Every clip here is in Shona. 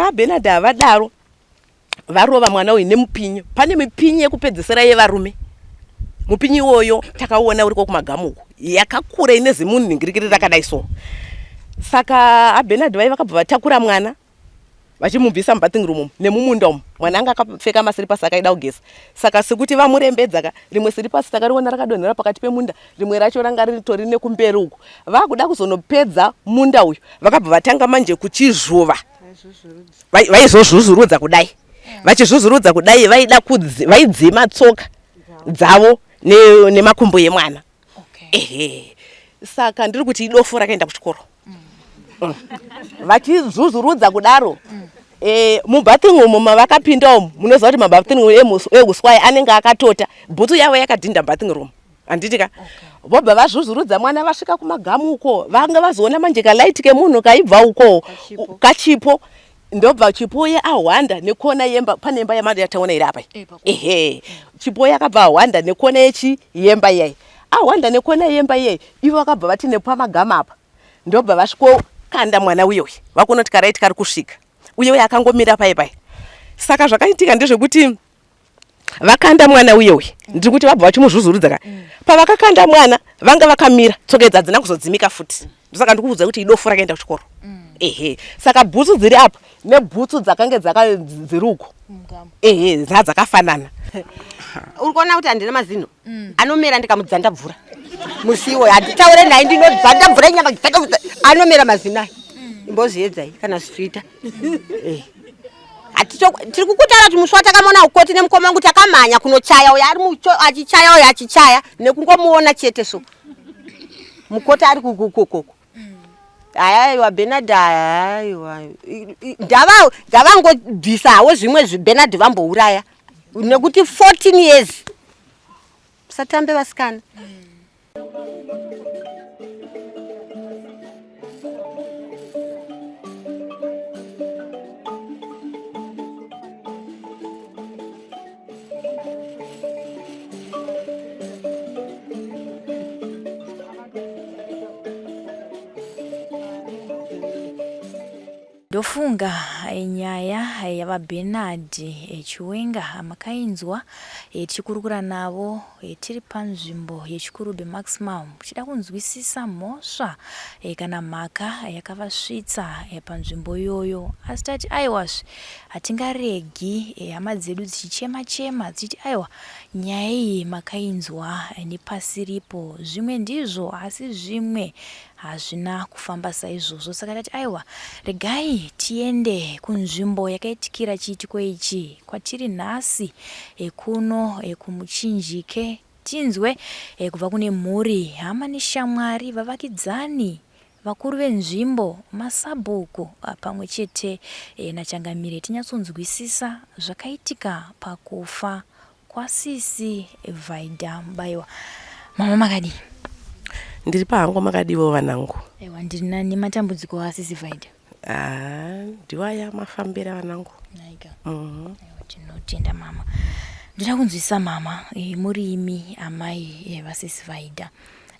Saka abenard havadaro varova mwana uyu nemupinyi. Pane mipinyi yekupedzesera yevarume. Mupinyi iwoyo takauona uriko kumagamu uko. Yakakura ine zimunhingirikiri rakadai so. Saka aBernard vaye vakabva vatakura mwana vachimubvisa mubathing room umu nemumunda umu. Mwana anga akapfeka masiripasi akaida kugeza. Saka sekuti vamurembedza ka rimwe siripasi takariona rakadonhera pakati pemunda rimwe racho ranga ritori nekumberi uku. Vakuda kuzonopedza munda uyu vakabva vatanga manje kuchizvuva. Vaizozvuzurudza kudai vachizvuzurudza kudai vaida vaidzima tsoka dzavo nemakumbo yemwana ehe saka ndiri kuti idofo rakaenda kuchikoro mm. vachizvuzurudza kudaro mm. E, mubathing umu mavakapinda umu munoziva kuti mabathing euswa aya anenge akatota bhutsu yavo yakadhinda bathing room handiti ka vobva vazvuzurudza mwana vasvika kumagamu uko vanga vazoona manje kalight kemunhu kaibva uko kachipo ndobva chipoye ahwanda nekona yemba pane imba yataona iri apa ehe chipoye akabva ahwanda nekona yechi yemba iyayi ahwanda nekona yemba iyayi ivo vakabva vati nepamagama apa ndobva vasvikokanda mwana uyoyi vakuona kuti karaiti kari kusvika uye uye akangomira paye paye saka zvakaitika ndezvekuti vakanda mwana uye uye ndiri kuti vabva vachimuzvuzurudza ka mm. pavakakanda mwana vanga vakamira tsoka idzi hadzina kuzodzimika futi ndosaka ndikuudza kuti idofu rakaenda kuchikoro mm. ehe saka bhutsu dziri apa nebhutsu dzakange dziri uko ehe dza dzakafanana uri kuona kuti handina mazino mm. anomera ndikamudzanda bvura musi iwoyo handitaure naye ndinodzanda bvura nyama anomera mazino ayo imbozviedzai kana zvichiita eh. Tiri kukutaura kuti musi watakamona ukoti nemukoma wangu takamhanya kunochaya uyo ari achichaya uyo achichaya nekungomuona chete so mukoti ari kukukoko aiwa Bernard aiwa ndava ndavangobvisa hawo zvimwe Bernard vambouraya nekuti 14 years musatambe vasikana mm. Ndofunga nyaya yaVaBernard Chiwenga makainzwa tichikurukura navo tiri panzvimbo yeChikurubi Maximum tichida kunzwisisa mhosva kana mhaka yakavasvitsa panzvimbo iyoyo. Asi tati aiwazve hatingaregi hama dzedu dzichichema chema dzichiti aiwa nyaya iyi makainzwa nepasiripo. Zvimwe ndizvo asi zvimwe Hazvina kufamba saizvozvo saka tati aiwa regai tiende kunzvimbo yakaitikira chiitiko ichi kwatiri nhasi kuno kuMuchinjike tinzwe kubva kune mhuri, hama neshamwari, vavakidzani, vakuru venzvimbo, masabhuku pamwe chete nachangamire tinyatsonzwisisa zvakaitika pakufa Kwasisi Vaida Mubaiwa. Mama makadii? Ndiri pahangu makadiwo vanangu. Aiwa ndiri nani matambudziko asisi Vaida. Ah, ndiwo aya mafambira vanangu. Naika. Mm -hmm. Aiwa tinotenda mama. Ndoda kunzwisisa mama, e, muri imi amai e, vasisi Vaida.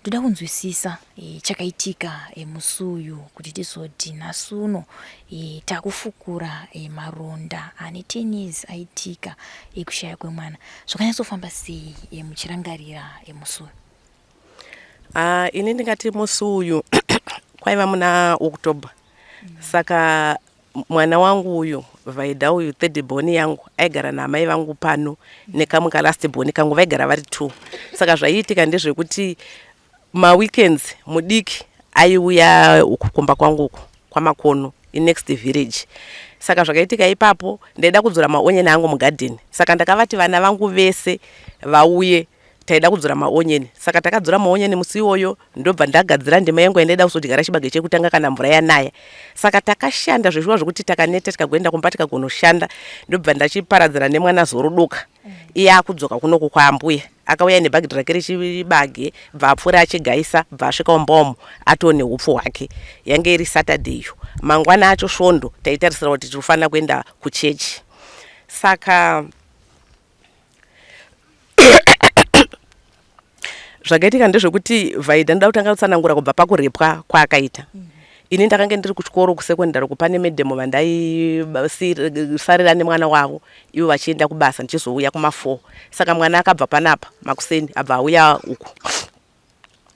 Ndoda kunzwisisa e, chakaitika e, musi uyu kuti tizoti nhasi uno e, takufukura e, maronda ane 10 years aitika ekushaya e, kwemwana. Zvakanyatsofamba sei e, muchirangarira e, musi uyu? Ah, ini ndingati musi uyu kwaiva muna October. Mm. Saka Mwana wangu uyu Vaida uyu third born yangu aigara naamai vangu pano nekamwe kalast born kangu vaigara vari two saka zvaiitika ndezvekuti maweekends mudiki aiuya uku kumba kwangu uku kwamakono inext village saka zvakaitika ipapo ndaida kudzora maonyeni angu mugadheni saka ndakavati vana vangu vese vauye taida kudzora maonyeni saka takadzora maonyeni musi iwoyo ndobva ndagadzira ndima yangu yandaida kuzodyara chibage chekutanga kana mvura yanaya saka takashanda zveshuwa zvekuti takaneta tikagoenda kumba tikagonoshanda ndobva ndachiparadzana nemwana zorodoka iye akudzoka kunoku kwaambuya akauya nebhagidhi rake rechibage bva apfuura achigaisa bva asvika umba umu atoo neupfu hwake yange iri saturday iyo mangwana acho svondo taitarisira kuti tinofanira kuenda kuchechi saka Zvakaitika ndezvekuti Vaida ndoda kutanga kutsanangura kubva pakurepwa kwaakaita. Ini ndakange ndiri kuchikoro kusekondari uko pane madam vandaisarira nemwana wavo ivo vachienda kubasa ndichizouya kuma4. Saka mwana akabva panapa makuseni abva auya uku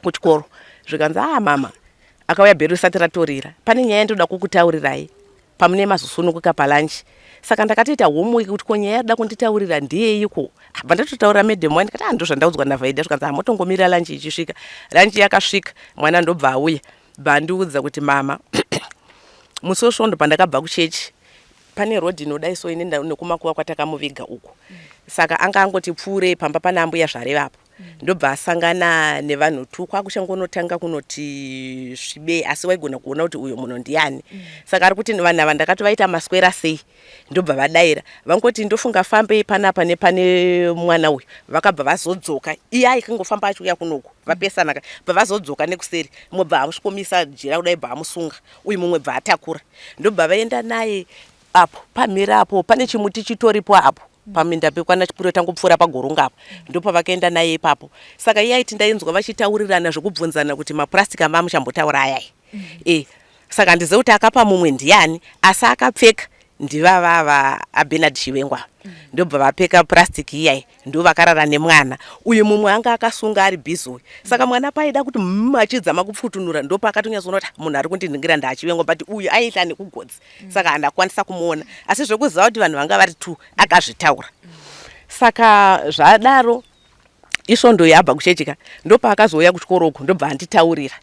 kuchikoro zvikanzi ah mama akauya bhero risati ratorira pane nyaya yandinoda kukutaurirai pamune mazosununguka palunch. Saka ndakatoita homework kuti ko nyaya yarida kunditaurira ndeyeiko. Abva ndatotaurira madam wani ndikati ah ndozvandaudzwa naVhaida zvikanzi ah motongomirira lunch ichisvika. Lunch yakasvika mwana ndobva auya bva andiudza kuti mama musi wesvondo pandakabva kuchechi pane road inodai so inoenda nekumakuva kwatakamuviga uku. Saka anga angoti pfuurei pamba pana ambuya zvarevapo. Ndobva asangana nevanhu tu kwakuchangonotanga kunoti svibei asi waigona kuona kuti uyo munhu ndiani. Saka ari kuti vanhu ava ndakati vaita maswera sei ndobva vadaira vangoti ndofunga fambei panapa nepane mwana uyu vakabva vazodzoka iye aikangofamba achiuya kunoku vapesana ka bva vazodzoka nekuseri mumwe bva amusvikomisa jira kudai bva amusunga uyu mumwe bva atakura ndobva vaenda naye apo pamhiri apo pane chimuti chitoripo apo paminda pekwana Chipuro tangopfuura pagoronga apo ndopavakaenda naye ipapo. Saka iye aiti ndainzwa vachitaurirana zvekubvunzana kuti mapurasitiki amba muchambotaura ayai e saka handizive kuti akapa mumwe ndiani asi akapfeka ndivavava aBernard Chivengwa ndobva vapfeka purasitiki iyai ndovakarara nemwana uyu mumwe anga akasunga ari busy uyu. Saka mwana paida kuti achidzama kupfutunura ndopaakatonyatsoona kuti munhu ari kundinhingira ndaChivengwa but uyu aiita nekugodzi saka handakwanisa kumuona asi zvekuziva kuti vanhu vanga vari two akazvitaura. Saka zvadaro isvondo yabva kuchechika ndopaakazouya kuchikoro uku ndobva anditaurira.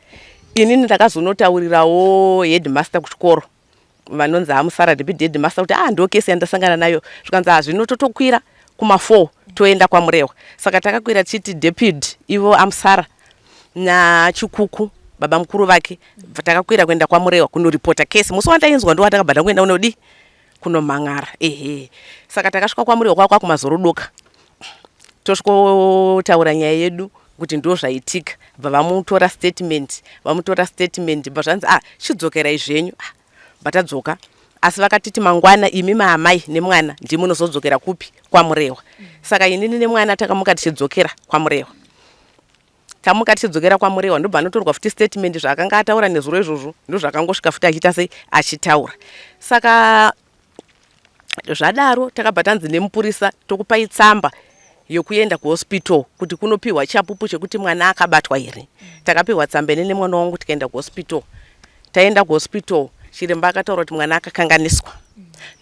Inini ndakazonotaurirawo headmaster kuchikoro vanonzi amusara deputy headmaster kuti ah ndo kesi yandasangana nayo zvikanzi ah zvino totokwira kuma4 toenda kwaMurewa. Saka takakwira tichiti deputy ivo amusara naChikuku baba mukuru vake takakwira kuenda kwaMurewa kunoripota kesi. Musi wandainzwa ndo watakabva tangoenda kunodi kunomhan'ara ehe. Saka takasvika kwaMurewa kwakwa kumazorodoka tosvikotaura nyaya yedu kuti ndo zvaitika bva vamutora statement vamutora statement bva zvanzi ah chidzokerai zvenyu ah, bva tadzoka asi vakatiti mangwana imi maamai nemwana ndimunozodzokera kupi kwaMurewa. Saka inini nemwana takamuka tichidzokera kwaMurewa tamuka tichidzokera kwaMurewa ndobva anotorwa futi statement zvaakanga ataura nezuro izvozvo ndozvakangosvika futi achiita sei achitaura. Saka zvadaro takabva tanzi nemupurisa tokupai tsamba yokuenda kuhospital kuti kunopiwa chapupu chekuti mwana akabatwa here. Takapiwa tsamba ine nemwana wangu tikaenda kuhospital. Taenda kuhospital chiremba akataura kuti mwana akakanganiswa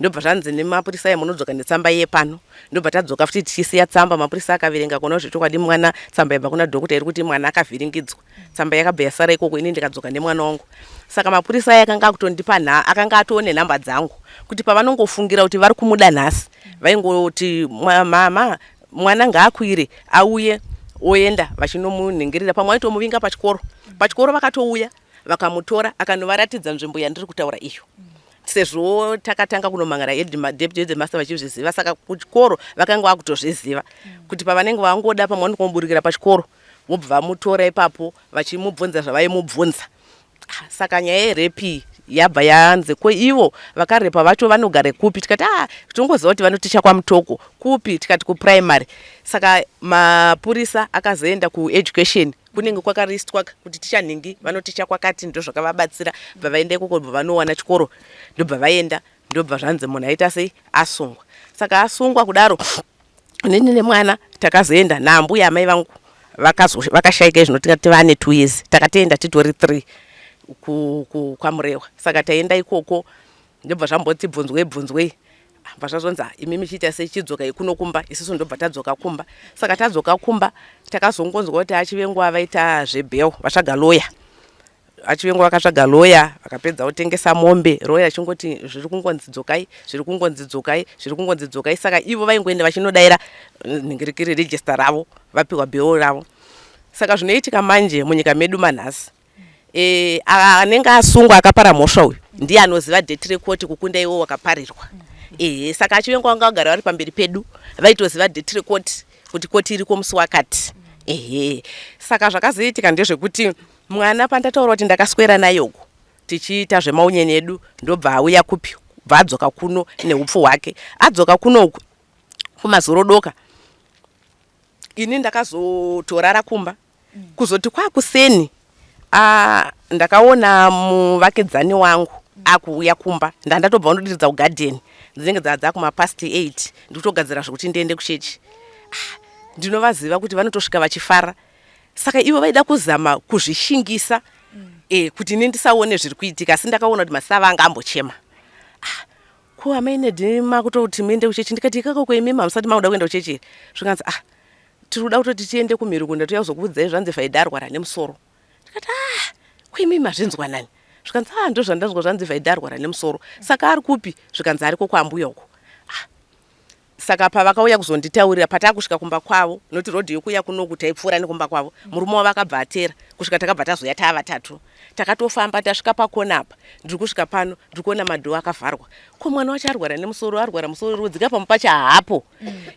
ndobva zvanzi nemapurisa aya munodzoka netsamba iye pano ndobva tadzoka futi tichisiya tsamba mapurisa akaverenga kuona zvechokwadi mwana tsamba yabva kuna dhokota iri kuti mwana akavhiringidzwa tsamba yakabva yasara ikoko ini ndikadzoka nemwana wangu. Saka mapurisa aya akanga akutondipa akanga atoone nhamba dzangu kuti pavanongofungira kuti vari kumuda nhasi vaingoti mama mwana ngaakwire auye oenda vachinomunhingirira pamwe vaitomuvinga pachikoro pachikoro vakatouya vakamutora akanovaratidza nzvimbo yandiri kutaura iyo sezvo takatanga kunomangara deputy headmaster vachizviziva saka kuchikoro vakanga vakutozviziva kuti pavanenge vangoda pamwe vanokomuburikira pachikoro vobva vamutora ipapo vachimubvunza zvavaimubvunza. Saka nyaya yerepi yabva yanzi ko ivo vakarepa vacho vanogara kupi tikati ah tongoziva kuti vanoticha kwaMutoko kupi tikati kuprimary. Saka mapurisa akazoenda kueducation kunenge kwakaristwa kuti ticha nhingi vanoticha kwakati ndozvakavabatsira bva vaenda ikoko bva vanowana chikoro ndobva vaenda ndobva zvanzi munhu aita sei asungwa. Saka asungwa kudaro inini nemwana takazoenda naambuya amai vangu vakashaika izvino tingati vane 2 years takatoenda titori 3 kwaMurewa. Saka taenda ikoko ndobva zvamboti bvunzwei bvunzwei bva zvazonzi imi michiita sei chidzokai kuno kumba isusu ndobva tadzoka kumba. Saka tadzoka kumba takazongonzwa kuti aChivengwa vaita zvebheu vatsvaga loya. AChivengwa vakatsvaga loya vakapedza kutengesa mombe loya achingoti zviri kungonzi dzokai zviri kungonzi dzokai zviri kungonzi dzokai. Saka ivo vaingoenda vachinodaira nhingirikiri register ravo vapiwa bheu ravo. Saka zvinoitika manje munyika medu manhasi anenge asungwa akapara mhosva uyu ndiye anoziva date rekoti kukunda iwo wakaparirwa. Saka aChivengwa vanga vagara vari pamberi pedu vaitoziva date rekoti kuti koti iriko musi wakati. Saka zvakazoitika ndezvekuti mwana pandataura kuti ndakaswera naye uku tichiita zvemaunyeni edu ndobva auya kupi bva adzoka kuno neupfu hwake adzoka kuno uku kumazorodoka ini ndakazotorara kumba kuzoti kwakuseni. Ah, ndakaona muvakidzani wangu akuuya kumba, ndandatobva ndodiridza kugadheni, dzinenge dzaa dzakumapast 8, ndikutogadzira zvekuti ndiende kuchechi. Ah, ndinovaziva kuti vanotosvika vachifara, saka ivo vaida kuzama kuzvishingisa kuti ini ndisaone zviri kuitika, asi ndakaona kuti masava anga ambochema. Ah, ko amai Nedi makutoti muende kuchechi? Ndikati ikako kweimimi hamusati makuda kuenda kuchechi here? Zvikanzi ah, tiri kuda kutoti tiende kumhiri kunda touya kuzokuudzai zvanzi Vaida arwara nemusoro. Ndikati ah, kuimimi mazvinzwa nani? Zvikanzi ah, ndozvandanzwa zvanzi Vaida arwara nemusoro. Saka ari kupi? Zvikanzi ariko kwaambuya uko. Ah, saka pavakauya kuzonditaurira patakusvika kumba kwavo, noti rodhi yokuuya kunoku taipfuura nekumba kwavo, murume wavo akabva atera kusvika takabva tazoya tava vatatu. Takatofamba tasvika pakona apa, ndiri kusvika pano ndiri kuona madhoo akavharwa. Ko mwana wacho arwara nemusoro, arwara musoro rodzika pamwe pacho haapo.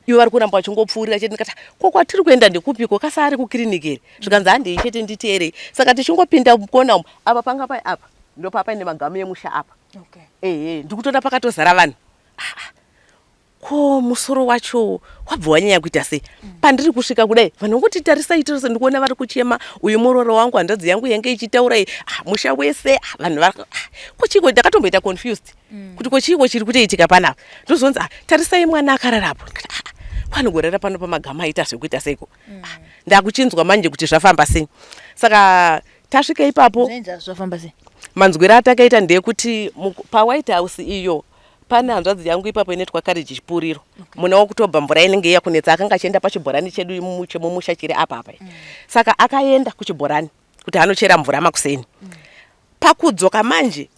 Ivo vari kuramba vachingopfuurira chete. Ndikati ko kwatiri kuenda ndekupiko, kasa ari kukiriniki here? Zvikanzi handei chete nditeerei. Saka tichingopinda mukona umu, apa panga pai apa ndopapa paine magamu emusha apa. Okay. Ehe, ndikutoona pakatozara vanhu. Ah, ko musoro wacho wabva wanyanya kuita sei? Pandiri kusvika kudai vanhu vangoti tarisai tarisai, ndikuona vari kuchema, uyu muroora wangu, hanzvadzi yangu yange ichitaura iyi, ah, musha wese, ah, vanhu vari ah, ko chiiko? Ndakatomboita confused kuti ko chiiko chiri kutoitika panapa. Ndozonzi ah, tarisai mwana akararapo. Ndikati ah, kwanogorera pano pamagama aita zvekuita seiko? Ah, ndakuchinzwa manje kuti zvafamba sei. Saka tasvika ipapo, Zvainzi zvafamba sei? Manzwiro atakaita ndeyekuti paWhite House iyo pane hanzvadzi yangu ipapo inoitwa Courage Chipuriro. Okay. Muna wokutobva mvura inenge iya kunetsa, akanga achienda pachibhorani chedu chemumusha chiri apa apa. Saka akaenda kuchibhorani kuti anochera mvura makuseni. Pakudzoka manje,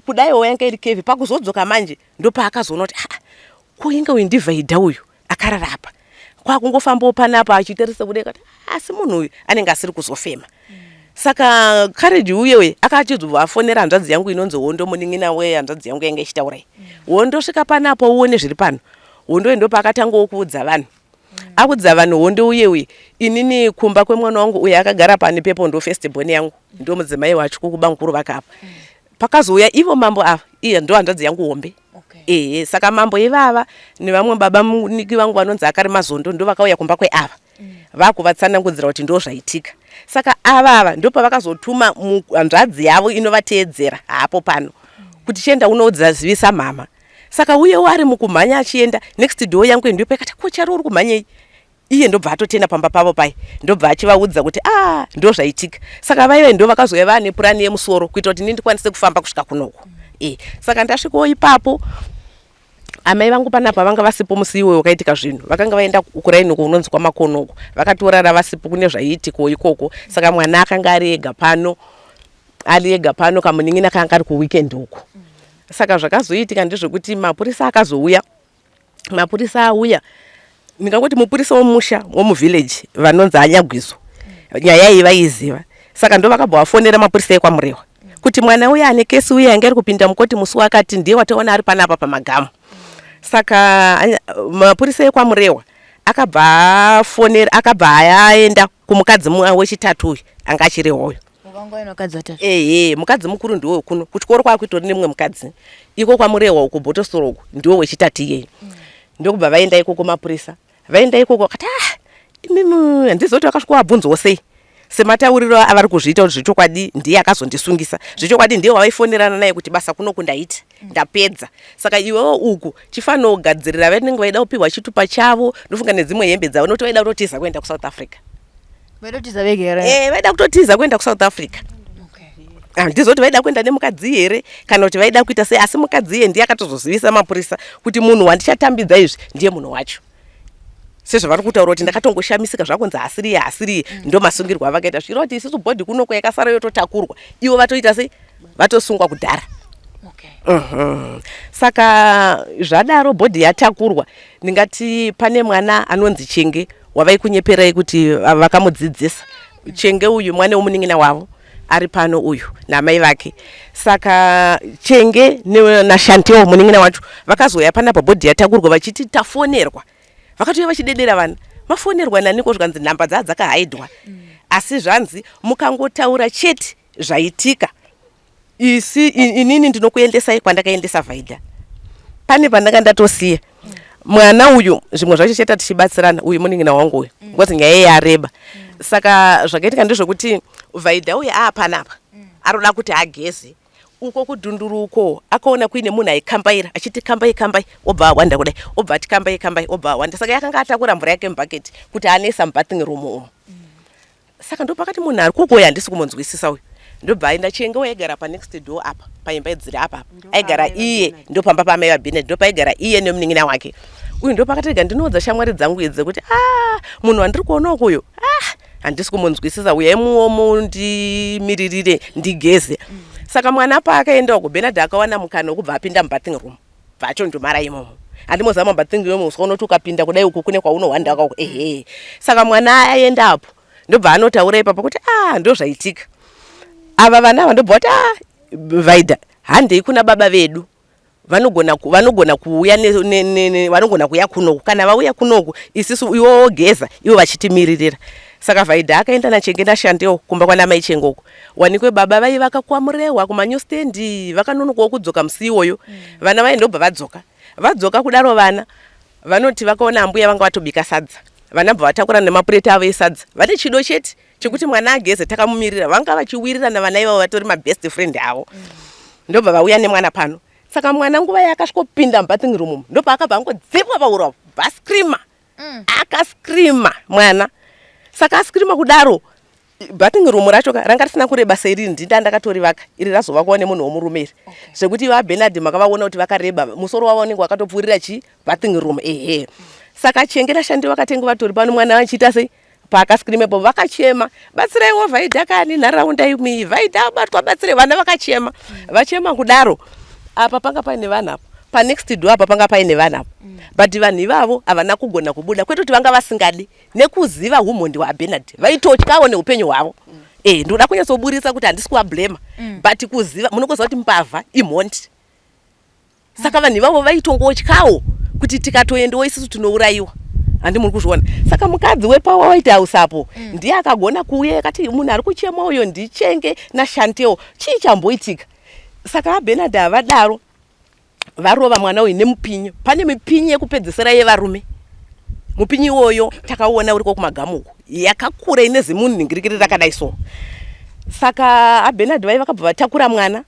kudaiwo yanga iri kevi, pakuzodzoka manje ndopaakazoona kuti ah, ko inga uyu ndiVhaidha uyu akarara apa. Kwakungofambawo panapa achitarisa kudai kati asi munhu uyu anenge asiri kuzofema. Saka Courage uye uye akachizobva afonera hanzvadzi yangu inonzi Hondo, munin'ina wehanzvadzi yangu yange ichitaura iyi. Hondo, svika panapo uone zviri pano. Hondo uye ndopaakatangawo kuudza vanhu. Akudza vanhu Hondo uye uye, inini kumba kwemwana wangu uye akagara pani pepo, ndo first born yangu, ndo mudzimai wacho kukubamukuru vakapa. Pakazouya ivo mambo ava, iye ndo hanzvadzi yangu hombe. Okay. Ehe, saka mambo ivava nevamwe baba muniki vangu vanonzi akari Mazondo ndo vakauya kumba kweava. Vakuvatsanangudzira kuti ndo zvaitika. Saka ava ava ndo pavakazotuma hanzvadzi yavo inovateedzera hapo pano kuti chienda unodzazivisa mama. Saka uyewo ari mukumhanya achienda next door yangu ndipo yakati ko chari uri kumhanyei? Iye ndobva atotenda pamba pavo pai, ndobva achivaudza kuti ah, ndo zvaitika. Saka vaive ndo vakazouya vaane purani yemusoro kuita kuti ini ndikwanise kufamba kusvika kunoku. Saka ndasvikawo ipapo, amai vangu panapa vanga vasipo musi iwoyo wakaitika zvinhu, vakanga vaenda kuraini uko unonzi kwaMakono uko, vakatorara vasipo kune zvaiitikawo ikoko. Saka mwana akanga ari ega pano, ari ega pano, kamunin'ina kanga kari kuweekend uko. Saka zvakazoitika ndezvekuti mapurisa akazouya. Mapurisa auya, ndingangoti mupurisa womusha womuvillage vanonzi Anyagwizo, nyaya iyi vaiziva, saka ndo vakabva vafonera mapurisa ekwaMurewa kuti mwana uya ane kesi uya yanga iri kupinda mukoti musi wakati ndiye wataona ari panapa pamagamu. Saka mapurisa ekwaMurewa akabva afonera, akabva aenda kumukadzi wechitatu uyu anga achirehwa uyu. Uvanga waina vakadzi vatatu. Ehe, mukadzi mukuru ndiwo kuno kuchikoro kwakuitori nemumwe mukadzi iko kwaMurehwa uko Bhotosoro uko ndiwo wechitatu iyeyi. Ndokubva vaenda ikoko mapurisa, vaenda ikoko vakati ah, imimi handizivi kuti vakasvika vabvunzwawo sei sematauriro avari kuzviita kuti zvechokwadi ndiye akazondisungisa, zvechokwadi ndiye wavaifonerana naye kuti basa kunoku ndaita ndapedza, saka iwewo uku chifanogadzirira. Vanenge vaida kupiwa chitupa chavo ndofunga nedzimwe hembe dzavo, nokuti vaida kutotiza kuenda kuSouth Africa. Vaida vega here? Eh, vaida kutotiza kuenda kuSouth Africa. Okay. Handizivi kuti vaida kuenda nemukadzi here kana kuti vaida kuita sei, asi mukadzi iye ndiye akatozozivisa mapurisa kuti munhu wandichatambidza izvi ndiye munhu wacho, sezvavari kutaura kuti ndakatongoshamisika zvakunzi haasiriye, haasiriye. Ndo masungirwo avakaita, zvichireva kuti isusu bhodhi kunoko yakasara yototakurwa, ivo vatoita sei, vatosungwa kudhara. Okay. Saka zvadaro bhodhi yatakurwa, ndingati pane mwana anonzi Chenge wavaikunyeperai kuti vakamudzidzisa. Chenge uyu mwana wemunin'ina wavo ari pano uyu namai vake. Saka Chenge naShantel munin'ina wacho vakazouya panapa bhodhi yatakurwa vachiti tafonerwa. Vakatouya vachidedera vana, mafonerwa naniko? Zvikanzi nhamba dzaa dzakahaidwa, asi zvanzi mukangotaura chete zvaitika isi inini ndinokuendesai kwandakaendesa Vaida. Pane pandanga ndatosiya mwana uyu, zvimwe zvacho cheta tichibatsirana, uyu munin'ina wangu uyu, because nyaya yareba. Saka zvakaitika ndezvekuti Vaida uye aapanapa aroda kuti ageze uko kudhunduru uko, akaona kuine munhu aikambaira achiti kambai kambai, obva awanda kudai, obva ati kambai kambai, obva awanda. Saka yakanga atakura mvura yake mubhaketi kuti anesa mubathing room umu. Saka ndopakati munhu ari kukoya, handisi kumunzwisisa uyu. Ndobva aenda Chenge waigara panext door apa, paimba dziri apa apa aigara iye, ndopamba paamai vaBenet, ndopaigara iye nemunin'ina wake uyu. Ndopakati rega ndinoudza shamwari dzangu idzi kuti a munhu wandiri kuona ukuyu, ah, handisi kumunzwisisa, uyai mundimiririre ndigeze. Saka mwana paakaenda uko, Benard akawana mukana wekubva apinda mubathing room, bva achondomara imomo. Handimoziva mubathing room uswa unoti ukapinda kudai uku kune kwaunohwanda kako, ehe. Saka mwana aenda apo, ndobva anotaura ipapo kuti a ndo zvaitika. Ava vana ava ndobva vati, a Vaida, handei kuna baba vedu, vanogona kuuya, vanogona kuuya kunoku. Kana vauya kunoku, isisu iwo wogeza, ivo vachitimiririra. Saka Vaida akaenda naChenge naShandeo kumba kwana mai Chenge uko. Wanikwe baba vaivaka kwaMurehwa kumanew stand, vakanonokawo kudzoka musi iwoyo. Vana vai ndobva vadzoka. Vadzoka kudaro, vana vanoti vakaona ambuya vanga vatobika sadza. Vana bva vatakura nemapureti avo esadza, vane chido chete chekuti mwana ageze, takamumirira. Vanga vachiwirirana vana ivavo, vatori mabest friend avo. Ndobva vauya nemwana pano. Saka mwana nguva yaakasvikopinda mubathing room umu, ndopaakabva angodzipwa pauro, bva screama. Akascreama mwana. Saka ascreama kudaro, bathing room racho ranga risina kureba seiri, ndinda ndakatorivaka iri, razovakwawo nemunhu womurume iri, zvekuti vaBenard makavaona kuti vakareba, musoro wavo unenge wakatopfuurira chi bathing room, ehe. Saka Chenge naShandi vakatenga vatori pano, mwana vachiita sei, paakascreamepo vakachema, "Batsiraiwo Vaida kani, nharaunda imi, Vaida abatwa, batsirai." Vana vakachema. Vachema kudaro, apa panga paine vanhu apa panext door, apa panga paine vanhu apa, but vanhu ivavo havana kugona kubuda. Kwete kuti vanga vasingadi, nekuziva umhondi hwaBenard vaitotyawo neupenyu hwavo. Ndoda kunyatsoburisa kuti handisi kuvablema, but kuziva, munokoziva kuti mbavha imhondi. Saka vanhu ivavo vaitongotyawo kuti tikatoendawo isusu tinourayiwa, handi muri kuzviona? Saka mukadzi wepaWhite House apo ndiye akagona kuuya, akati munhu ari kuchema uyo ndiChenge naShanteo, chii chamboitika? Saka aBenard havadaro, varova mwana uyu nemupinyi. Pane mipinyi yekupedzisira yevarume, mupinyi iwoyo takauona uriko kumagamu uku, yakakura, ine zimunhingirikiri rakadai so. Saka aBenard vai vakabva vatakura mwana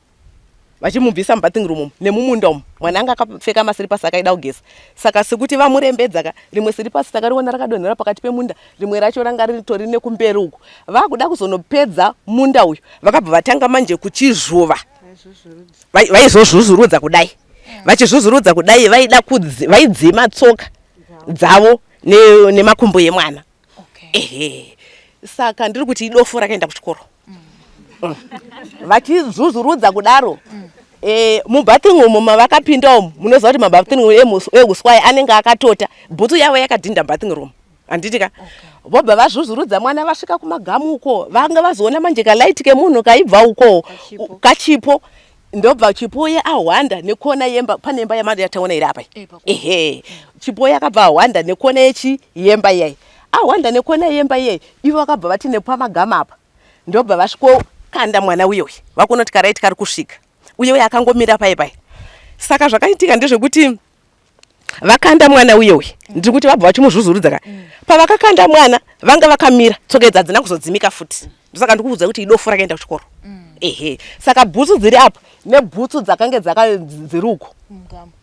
vachimubvisa mubathing room umu nemumunda umu. Mwana anga akapfeka masiripasi, akaida kugeza. Saka sekuti vamurembedza ka, rimwe siripasi takariona rakadonhera pakati pemunda, rimwe racho ranga ritori nekumberi uku. Vakuda kuzonopedza munda uyu, vakabva vatanga manje kuchizvuva, vaizozvuzurudza kudai. Vachizvuzurudza kudai, vaida vaidzima tsoka dzavo nemakumbo yemwana. Ehe, saka ndiri kuti idofo rakaenda kuchikoro. Vachizvuzurudza kudaro, mubathing umu mavakapinda umu, munoziva kuti mabathing euswa aya anenge akatota, bhutsu yavo yakadhinda bathing room, handiti ka? Vobva vazvuzurudza mwana. Vasvika kumagamu uko, vanga vazoona manje kalight kemunhu kaibva uko kachipo. Ndobva Chipoye ahwanda nekona yemba, pane imba yataona iri apa. Ehe, Chipoye akabva ahwanda nekona yechi yemba iyai. Ahwanda nekona yemba iyai, ivo vakabva vati nepamagama apa, ndobva vasvikokanda mwana uyoyu. Vakuona kuti kalight kari kusvika, uye uye akangomira pai pai. Saka zvakaitika ndezvekuti vakanda mwana uyoyu, ndiri kuti vabva vachimuzvuzurudza ka. Pavakakanda mwana, vanga vakamira, tsoka idzi hadzina kuzodzimika futi. Ndosaka ndikuudza kuti idofo rakaenda kuchikoro. Ehe, saka bhutsu dziri apa nebhutsu dzakange dziri uko,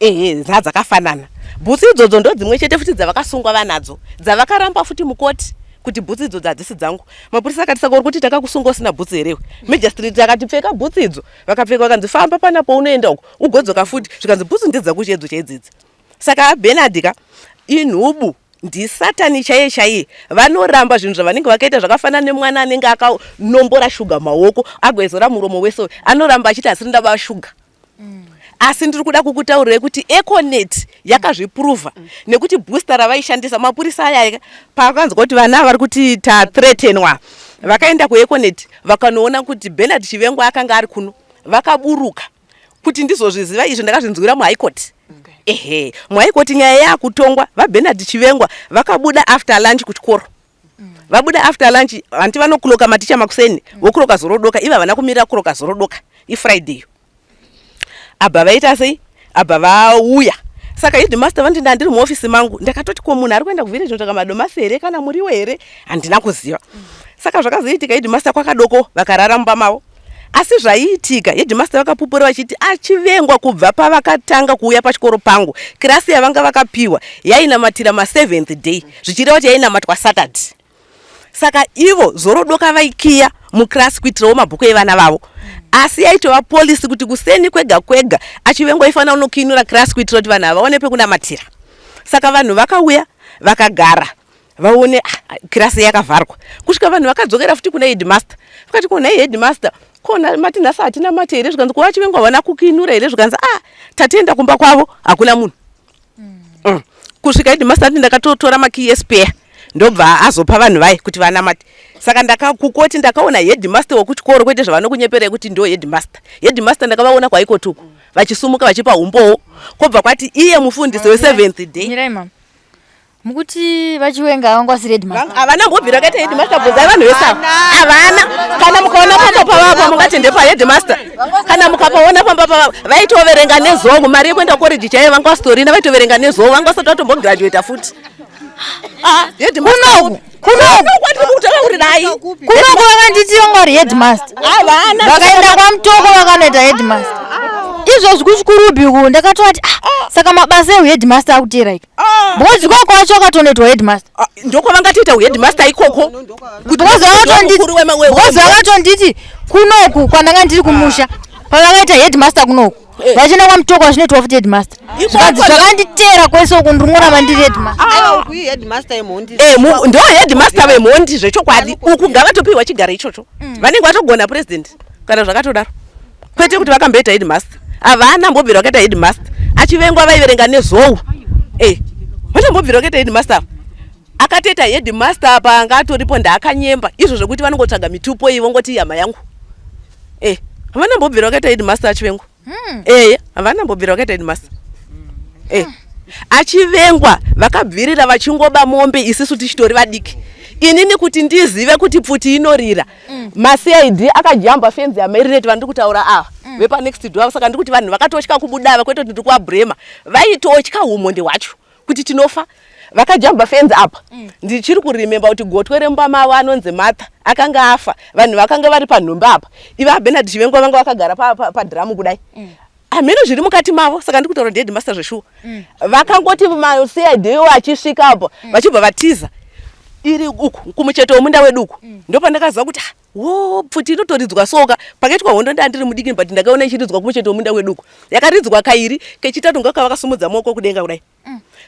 ehe, dza dzakafanana. Bhutsu idzodzo ndo dzimwe chete futi dzavakasungwa vanadzo, dzavakaramba futi mukoti kuti bhutsu idzodzo hadzisi dzangu. Mapurisa akati, "Saka uri kuti takakusunga usina bhutsu herewe?" Magistrate akati, "Pfeka bhutsu idzo." Vakapfeka, vakanzi, "Famba panapo unoenda uko, ugodzoka futi." Zvikanzi, "Bhutsu ndedzakuchedzo chaidzidzi." Saka aBenard ka inhubu, ndisatani chaiye chaiye. Vanoramba zvinhu zvavanenge vakaita, zvakafanana nemwana anenge akanombora shuga maoko, agoizora muromo wese, anoramba achiti asiri ndaba shuga. Asi ndiri kuda kukutaurirai kuti Econet yakazviprova nekuti booster ravaishandisa mapurisa aya, paakanzwa kuti vana vari kuti tathreatenwa, vakaenda kuEconet, vakanoona kuti Bernard Chivengwa akanga ari kuno. Vakaburuka kuti ndizozviziva izvi, ndakazvinzwira muHigh Court. Ehe, muHigh Court nyaya yaakutongwa, vaBernard Chivengwa vakabuda after lunch kuchikoro. Vabuda after lunch, hanti vanokuloka maticha makuseni, vokuroka zorodoka? Ivo havana kumirira kuroka zorodoka, iFriday. Abva vaita sei? Abva vauya. Saka headmaster vanoti ndandiri muofisi mangu, ndakatoti ko munhu ari kuenda kuvillage kunotsvaka madomasi here kana muriwo here, handina kuziva. Saka zvakazoitika headmaster kwakadoko vakarara mumba mavo. Asi zvaiitika headmaster vakapupura vachiti achivengwa kubva pavakatanga kuuya pachikoro pangu, kirasi yavanga vakapiwa yainamatira maseventh day, zvichireva kuti yainamatwa Saturday. Saka ivo zorodoka vaikiya muclass kuitirawo mabhuku evana vavo. Asi yaitova policy kuti kuseni kwega kwega achivengwa aifanira kunokiinura class kuitira kuti vanhu havaone pekunamatira. Saka vanhu vakauya vakagara vaone ah, kirasi yakavharwa kusvika vanhu vakadzokera futi kuna headmaster vakati ko nhai headmaster ko mati nhasi hatina mati here zvikanzi ko vachivengwa havana kukiinura here zvikanzi ah tatienda kumba kwavo hakuna munhu Kusvika headmaster ati ndakatotora makiyi espare ndobva azopa vanhu vaye kuti vanamate. Saka ndakakukoti ndakaona headmaster wekuchikoro kwete zvavanokunyeperai kuti ndo headmaster. Headmaster ndakavaona kwaikoti uku vachisumuka vachipa umbowo kobva kwati iye mufundisi weseventh day. Mirai mama. Mukuti vachiwenga vanga vasiri headmaster. Havana mbobvira vakaita headmaster bvunzai vanhu vese ava. Havana. Kana mukaona pamba pavapa mungati ndepa headmaster. Kana mukapaona pamba pavapa vaitoverenga nezongo mari yekuenda college chaiyo vanga vasitorina vaitoverenga nezongo vanga vasati vatombograduata futi. Ah, headmaster. Kunoku kunoku kwatiri kutaura kuti dai. Kunoku vakanditi vanga vari headmaster. Havana. Vakaenda kwaMutoko vakanoita headmaster. Izvozvi kuchikurubhi uku ndakatovati ah, saka mabasa ehuheadmaster akuteera ika. Because ikoko wacho wakatonoitwa headmaster. Ah, ndokwavangatoita huheadmaster ikoko. Because vakatonditi kunoku kwandanga ndiri kumusha pavakaita headmaster kunoku Eh. vachienda kwaMutoko vachinoitwa futi headmaster. Zvikanzi zvakanditeera kwese uku ndiri kungoramba ndiri headmaster. Aiwa uku headmaster yemhondi. Eh, ndo headmaster vemhondi zvechokwadi. Uku ngavatopiwa chigaro ichocho. Vanenge vatogona president kana zvakatodaro. Kwete kuti vakamboita headmaster. Havana mbobvira vakaita headmaster. Achivengwa vaiverenga nezou. Eh. Vachambobvira vakaita headmaster. Akatoita headmaster apa anga atoripo ndaakanyemba. Izvo zvekuti vanongotsvaga mitupo iyi vongoti hama yangu. Eh, havana mbobvira vakaita headmaster achivengwa. Eh, havana mbobvira vakaita headmaster. Eh. Achivengwa vakabvirira vachingoba mombe isisu tichitori vadiki. Inini kuti ndizive kuti pfuti inorira. MaCID akajamba fenzi yamairireti vandiri kutaura ava vepa next door, saka ndiri kuti vanhu vakatotya kubuda ava kwete kuti ndiri kuvabrema, vaitotya humhondi hwacho kuti tinofa. Vakajamba fenzi apa. Ndichiri kurememba kuti gotwe remumba mavo anonzi Martha akanga afa, vanhu vakanga vari panhumbi apa, ivo aBernard Chivengwa vanga vakagara padhiramu kudai. Hameno zviri mukati mavo, saka ndiri kutaura headmaster zveshuwa. Vakangoti maCID achisvika apo vachibva vatiza iri uku kumucheto wemunda wedu uku. Ndopandakaziva kuti wo pfuti inotoridzwa soka. Pakaitwa hondo ndandiri mudiki but ndakaona ichiridzwa kumucheto wemunda wedu uku. Yakaridzwa kairi kechitatu ngaka vakasumudza maoko kudenga kudai.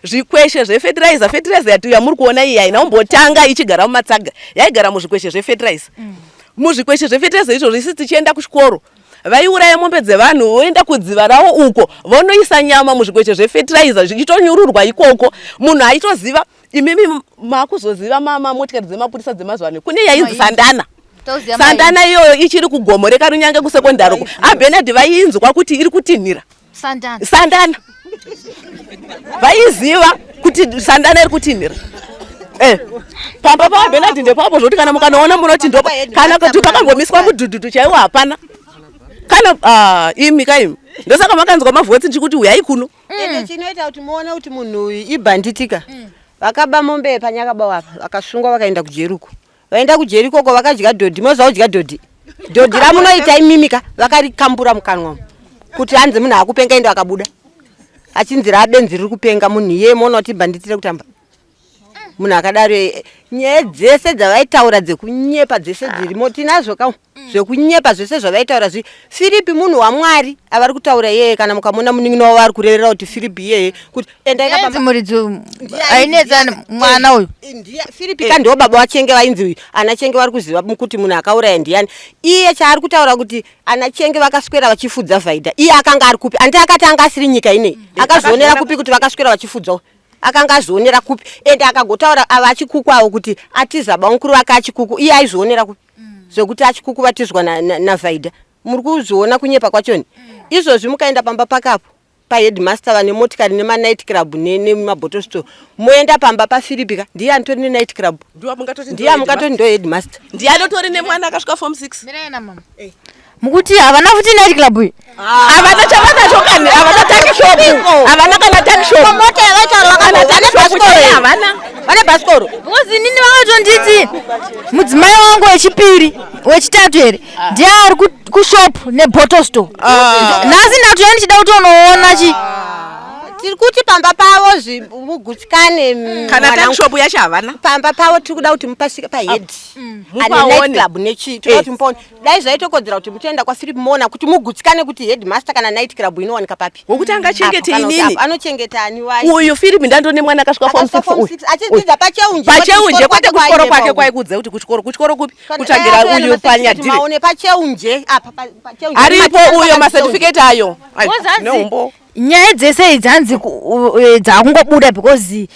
Zvikweshe zvefertilizer, fertilizer yati yamuri kuona iyi haina kumbotanga ichigara mumatsaga, yaigara muzvikweshe zvefertilizer. Muzvikweshe zvefertilizer izvozvo isi tichienda kuchikoro vaiuraya mombe dzevanhu voenda kudziva ravo uko vonoisa nyama muzvikweshe zvefertilizer zvichitonyururwa ikoko. Munhu aitoziva, imimi makuzoziva motikari dzemapurisa dzemazuva ano kune yainzi Sandana. Sandana iyoyo ichiri kugomo reKarunyange kusekondari uko. ABernard vaiinzwa kuti iri kutinhira. Sandana. Sandana. Vaiziva kuti Sandana iri kutinhira. Eh. Pamba pa Bernard ndepapo zvoti kana mukanoona munoti ndo kana kuti pakambomiswa mudhudhudhu chaiwo hapana. Kana ah, imi kaimi. Ndosaka makanzwa mavhotsi ndichikuti huyai kuno. Ende chinoita kuti muone kuti munhu uyu ibhanditika. Vakaba mombe panyakabawa apa, vakasungwa vakaenda kujeruko. Vaenda kujeri ikoko vakadya dhodhi, moziva kudya dhodhi? Dhodhi ramunoita imimi ka, vakarikambura mukanwa umu. Kuti hanzi munhu akupenga ende akabuda. Achinzi rabenzi riri kupenga munhu iye moona kuti bhanditi rekutamba. Munhu akadaro nyaya dzese dzavaitaura dzekunyepa dzese dzirimo tinazvo ka zvekunyepa zvese zvavaitaura zvi Firipi munhu waMwari avari kutaura iyeye, kana mukamona munin'ina wavo ari kureverera kuti Firipi iyeye kuti endai ka pamba. Muridzi ainetsa mwana uyu. Ndiye Firipi ka ndiwo baba waChenge vainzi ana Chenge vari kuziva kuti munhu akauraya ndiyani. Iye chaari kutaura kuti ana Chenge vakaswera vachifudza Vhaidha. Iye akanga ari kupi? Andi akati anga asiri nyika inei. Akazvionera kupi kuti vakaswera vachifudza? Akanga azvionera kupi? Ende akagotaura ava achikuku avo kuti atiza bamukuru vake achikuku. Iye aizvionera kupi? Zvekuti achikuku vatizwa naVhaidha. Muri kuzviona kunyepa kwachoni? Izvozvi mukaenda pamba pakapo paheadmaster vane motikari nemanight club nemabottle store, moenda pamba paFiripi ka ndiye anotori nenight club, ndiye amungatoti ndo headmaster, ndiye anotori nemwana akasvika form 6. Mirai na mama. Mukuti havana futi night club iyi. Havana chavanacho kani, havana tuckshop, havana kana tuckshop. Mota yavaitaura Kana vane tuckshop bhasikoro chaiyo here? havana. Vane bhasikoro. Because inini vakatonditi mudzimai wangu wechipiri wechitatu here ndiye ari kushop nebottle store. Nhasi ndatoya ndichida kutonoona chi Tiri kuti pamba pavo mugutsikane Kana mwanangu. tuckshop yacho havana. Pamba pavo tiri kuda kuti mupasvike pahedhi ane Mupaone. night club nechii, toda kuti mupaone. Dai zvaitokodzera kuti mutoenda kwaPhilip Mona kuti mugutsikane kuti headmaster kana night club inowanika papi. Wokuti angachengete Apo, kana kuti inini. apo, anochengeta ani wacho? Uyu Philip ndandone mwana akasvika form Akasvika 6 form uyu. 6 achidzidza pacheunje. Pacheunje, kwete kuchikoro kwake kwake kwaikudza kuti kuchikoro, kuchikoro kupi? Kutsvagira uyu panyadhire. Maone pacheunje apa pacheunje. Aripo uyo macertificate ayo. Ai, Because hanzi neumbo. nyaya dzese idzi hanzi dzakungobuda because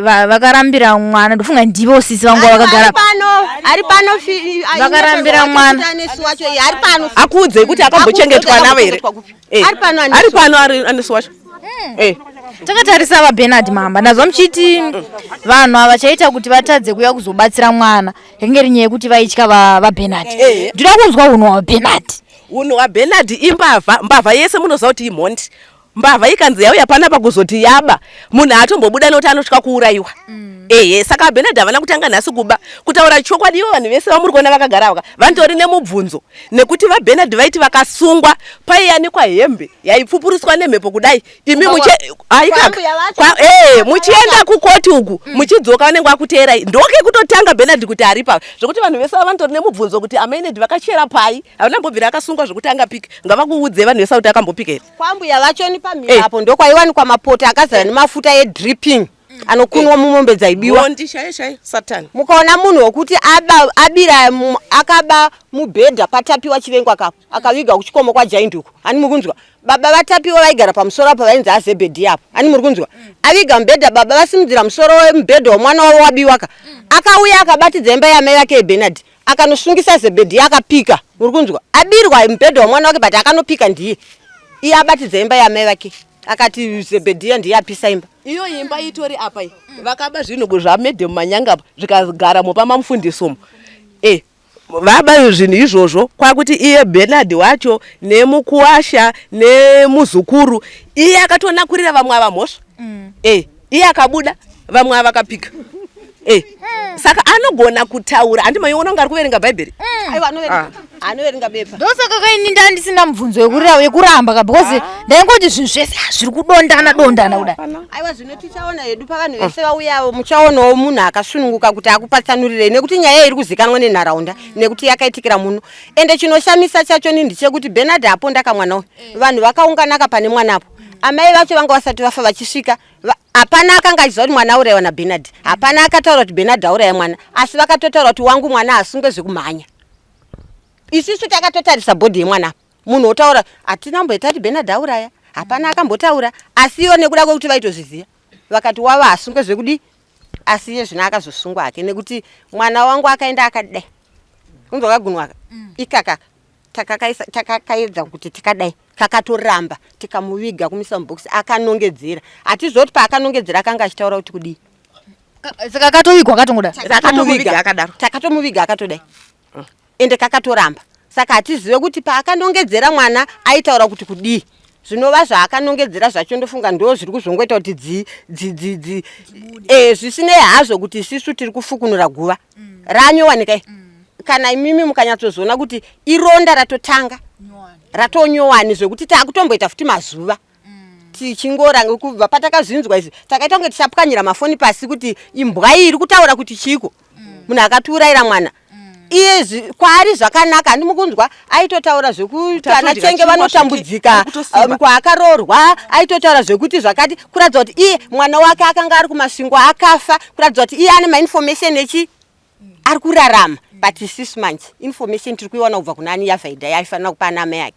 vakarambira mwana, ndofunga ndivo sisi vangu vakagara pano, ari pano Vakarambira mwana. Anesu wacho iye ari pano. Akuudzei kuti akambochengetwa navo here? Akambochengetwa kupi? Eh, Ari pano Anesu. Ari pano ari Anesu wacho. Takatarisa vaBernard Mamba, ndazwa muchiti vanhu ava chaita kuti vatadze kuuya kuzobatsira mwana yakange iri nyaya yekuti vaitya vaBernard. Ndinoda kunzwa unhu hwaBernard. Unhu hwaBernard imbavha, mbavha yese munoziva kuti imhondi. Mbavha ikanzi yauya panapa kuzoti yaba, munhu haatombobuda nekuti anotya kuurayiwa. Ehe, saka Bernard havana kutanga nhasi kuba. Kutaura chokwadi, ivo vanhu vese vamuri kuona vakagara vaka vanotori nemubvunzo nekuti vaBernard vaiti vakasungwa paiyanikwa hembe yaipfupuruswa nemhepo kudai, imi aika Kwambuya vacho. Muchienda kukoti uku, muchidzoka vanenge vakuteerai. Ndoke kutotanga Bernard kuti aripa, zvekuti vanhu vese vanotori nemubvunzo kuti amainedi vakachera pai, havana mbobvira akasungwa zvekuti angapike. Ngavakuudze vanhu vese kuti akambopika here. Kwambuya vacho ni pamhino apo ndokwaiwanikwa mapoto akazara nemafuta edripping anokunwa mumombe dzaibiwa. Mhondi chaiyo chaiyo, satani. Mukaona munhu wekuti aba, abira akaba mubhedha paTapiwa Chivengwa kapo, akaviga kuchikomo kwaJainduku, ani muri kunzwa? Baba vaTapiwa vaigara pamusoro apo, vainzi aZebhedhi apo, ani muri kunzwa? Aviga mubhedha, baba vasimudzira musoro wemubhedha womwana wavo wabiwa ka, akauya akabatidza imba yamai vake yeBernard, akanosungisa Zebhedhi, akapika. Muri kunzwa? Abirwa mubhedha womwana wake, but akanopika ndiye iye abatidza imba yamai vake, akati Zebhedhiya ndiye apisa imba. Iyo imba itori apa iyi, vakaba zvinhu zvamadam Manyanga apa, zvikagara mupa mamufundisi umu. Vaba zvinhu izvozvo, kwakuti iye Bernard wacho nemukuwasha nemuzukuru, iye akatonakurira vamwe ava mhosva. Iye akabuda, vamwe ava vakapika. Saka anogona kutaura, handi maiona kunge ari kuverenga Bhaibheri? Aiwa, anoverenga bepa. Ndosaka kaini ndandisina mubvunzo yekuramba ka, because ndaingoti zvinhu zvese zviri kudondana dondana kudai. Aiwa, zvino tichaona hedu pavanhu vese vauyavo, muchaonawo munhu akasununguka kuti akupatsanurirei, nekuti nyaya iri kuzikanwa nenharaunda nekuti yakaitikira muno. Ende chinoshamisa chacho ni ndechekuti Bernard aponda kamwana uyu, vanhu vakaunganaka pane mwana apo, amai vacho vanga vasati vafa vachisvika, hapana akanga achiziva kuti mwana aurayiwa naBernard, hapana akataura kuti Bernard auraya mwana, asi vakatotaura kuti wangu mwana asungwe zvekumhanya. Isusu takatotarisa bhodhi yemwana, munhu otaura hatina kumboita kuti Bernard auraya, hapana akambotaura, asi ivo nekuda kwekuti vaitozviziva vakati wava asungwe zvekudi. Asi iye zvino akazosungwa hake nekuti mwana wangu akaenda akadai kunzwa kagunwaka ikaka takakaedza kuti tikadai, kakatoramba, tikamuviga kumisa mubhokisi, akanongedzera. Hatizoti paakanongedzera akanga achitaura kuti kudii. Saka akatovigwa akatongoda. Takatomuviga akadaro. Takatomuviga akatodai, ende kakatoramba. Saka hatizive kuti paakanongedzera mwana aitaura kuti kudii. Zvinova zvaakanongedzera zvacho ndofunga ndo zviri kuzongoita kuti zvisinei hazvo kuti isisu tiri kufukunura guva ranyowanika. Kana imimi mukanyatsozoona kuti ironda ratotanga ratonyowani, zvekuti taakutomboita futi mazuva tichingora kubva patakazvinzwa izvi, takaita kunge tichapwanyira mafoni pasi kuti imbwa iyi iri kutaura kuti chiko, munhu akatiurayira mwana. Iye kwaari zvakanaka, handi mukunzwa aitotaura zvekuti ana Tatodya Chenge chingwa vanotambudzika, zvake, akutosimba. Kwaakaroorwa aitotaura zvekuti zvakati, kuratidza kuti iye mwana wake akanga ari kuMasvingo akafa, kuratidza kuti iye ane mainformation echi ari kurarama. But isusu manje information tiri kuiwana kubva kuna ani? Yavhaidha yaifanira kupa ana amai ake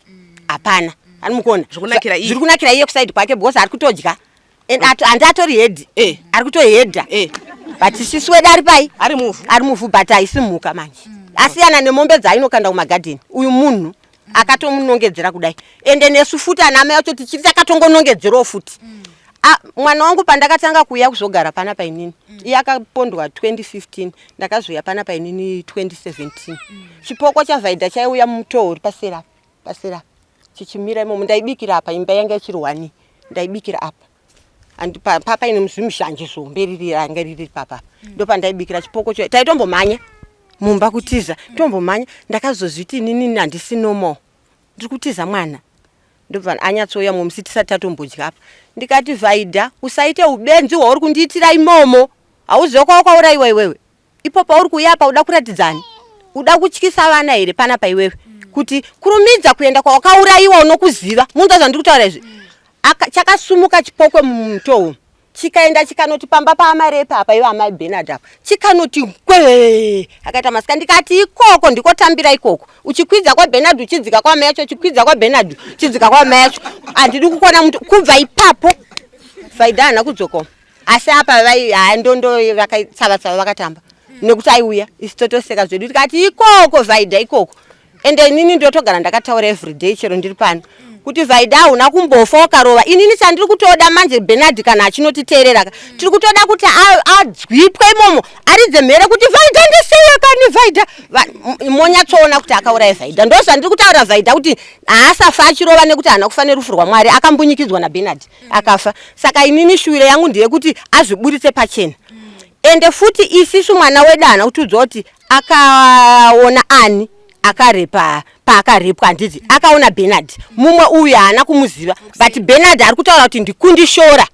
hapana, ani mukuona? Zviri kunakira iye. Zviri kunakira iye kuside kwake because ari kutodya and handi atori head, ari kutohedha. But isusu wedu ari pai? Ari muvhu. Ari muvhu, but haisi mhuka manje, asiyana nemombe dzaainokanda kumagadheni. Uyu munhu akatomunongedzera kudai, ende nesu futi ana amai acho tichiri takatongonongedzerawo futi. Ah, mwana wangu pandakatanga kuuya kuzogara pana painini iye akapondwa 2015, ndakazouya pana painini 2017. Chipoko chaVhaidha chaiuya mumutoo uri paseri apa, paseri apa, chichimira imomo. Ndaibikira apa, imba yanga ichiri wani, ndaibikira apa. And paine zimuzhanje zihombe riri ranga riri papa, ndopandaibikira. Chipoko cho taitombomhanya mumba kutiza, tombomhanya. Ndakazozviti inini handisi normal, ndiri kutiza mwana. Ndobva anyatsouya mumwe musi tisati tatombodya apa, ndikati, "Vhaidha, usaite ubenzi hwauri kundiitira imomo. Hauziva kwawakaurayiwa iwewe. Ipo pauri kuuya apa uda kuratidzani? Uda kutyisa vana here panapa iwewe? Kuti kurumidza kuenda kwawakaurayiwa, unokuziva." Munzwa zvandiri kutaura izvi? Chakasumuka chipokwe mumutoo, chikaenda chikanoti pamba paamarepa apa, ivo amai Benard apa, chikanoti kwe akaita masika. Ndikati, "Ikoko ndikotambira ikoko, uchikwidza kwaBenard, uchidzika kwamai yacho, uchikwidza kwaBenard, uchidzika kwamai yacho. Handidi kukona mutu." Kubva ipapo Faida haana kudzoka. Asi apa vai handondo vakatsava-tsava, vakatamba nekuti aiuya, isu totoseka zvedu. Tikati, "Ikoko Vaida, ikoko." Ende inini ndotogara ndakataura everyday chero ndiri pano kuti Vaida hauna kumbofa wakarova. Inini chandiri kutoda manje, Benard kana achinotiteerera ka, tiri kutoda kuti adzwipwe imomo, aridze mhere kuti, "Vaida, ndisiye kani Vaida." Monyatsoona kuti akauraya Vaida. Ndo zvandiri kutaura, Vaida kuti haasafa achirova nekuti haana kufa nerufu rwaMwari, akambunyikidzwa naBenard akafa. Saka inini shuwiro yangu ndeyekuti azviburitse pachena. Ende futi isisu mwana wedu haana kutiudza kuti akaona ani akarepa paakarepwa. Handiti akaona Benard, mumwe uyu haana kumuziva, but Benard ari kutaura kuti ndikundishora,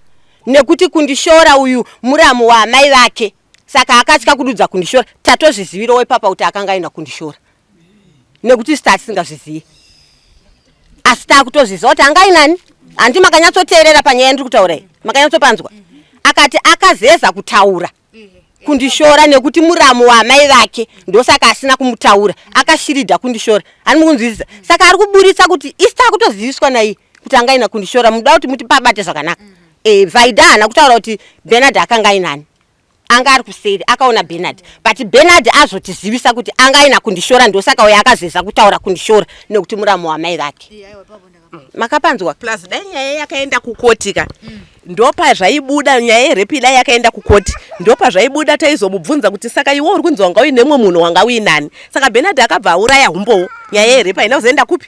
nekuti kundishora uyu muramu waamai vake, saka akatya kududza kundishora. Tatozvizivirawo ipapa kuti akanga aina kundishora, nekuti isu tatisingazvizivi, asi taakutozviziva kuti anga ainani. Handi makanyatsoteerera panyaya yandiri kutaura iyi? Makanyatsopanzwa? Akati akazeza kutaura kundishora nekuti muramu waamai vake, ndosaka asina kumutaura, akashiridha kundishora. Hani mukunzwisisa? Saka ari kuburitsa kuti isi taakutoziviswa naiye kuti anga aina kundishora. Muda kuti muti pabate zvakanaka. Vaida haana kutaura kuti Benard akanga ainani, anga ari kuseri akaona Benard, but Benard azotizivisa kuti anga aina kundishora, ndosaka uyo akazeza kutaura kundishora nekuti muramu wamai vake. Makapanzwa? Plus dai nyaya yakaenda kukoti ka, ndopa zvaibuda. Nyaya yerape dai yakaenda kukoti, ndopa zvaibuda. Taizomubvunza kuti, "Saka iwe uri kunzi wanga uine mumwe munhu, wanga uinani?" Saka Benard akabva auraya humbowo. Nyaya yerape haina kuzoenda kupi?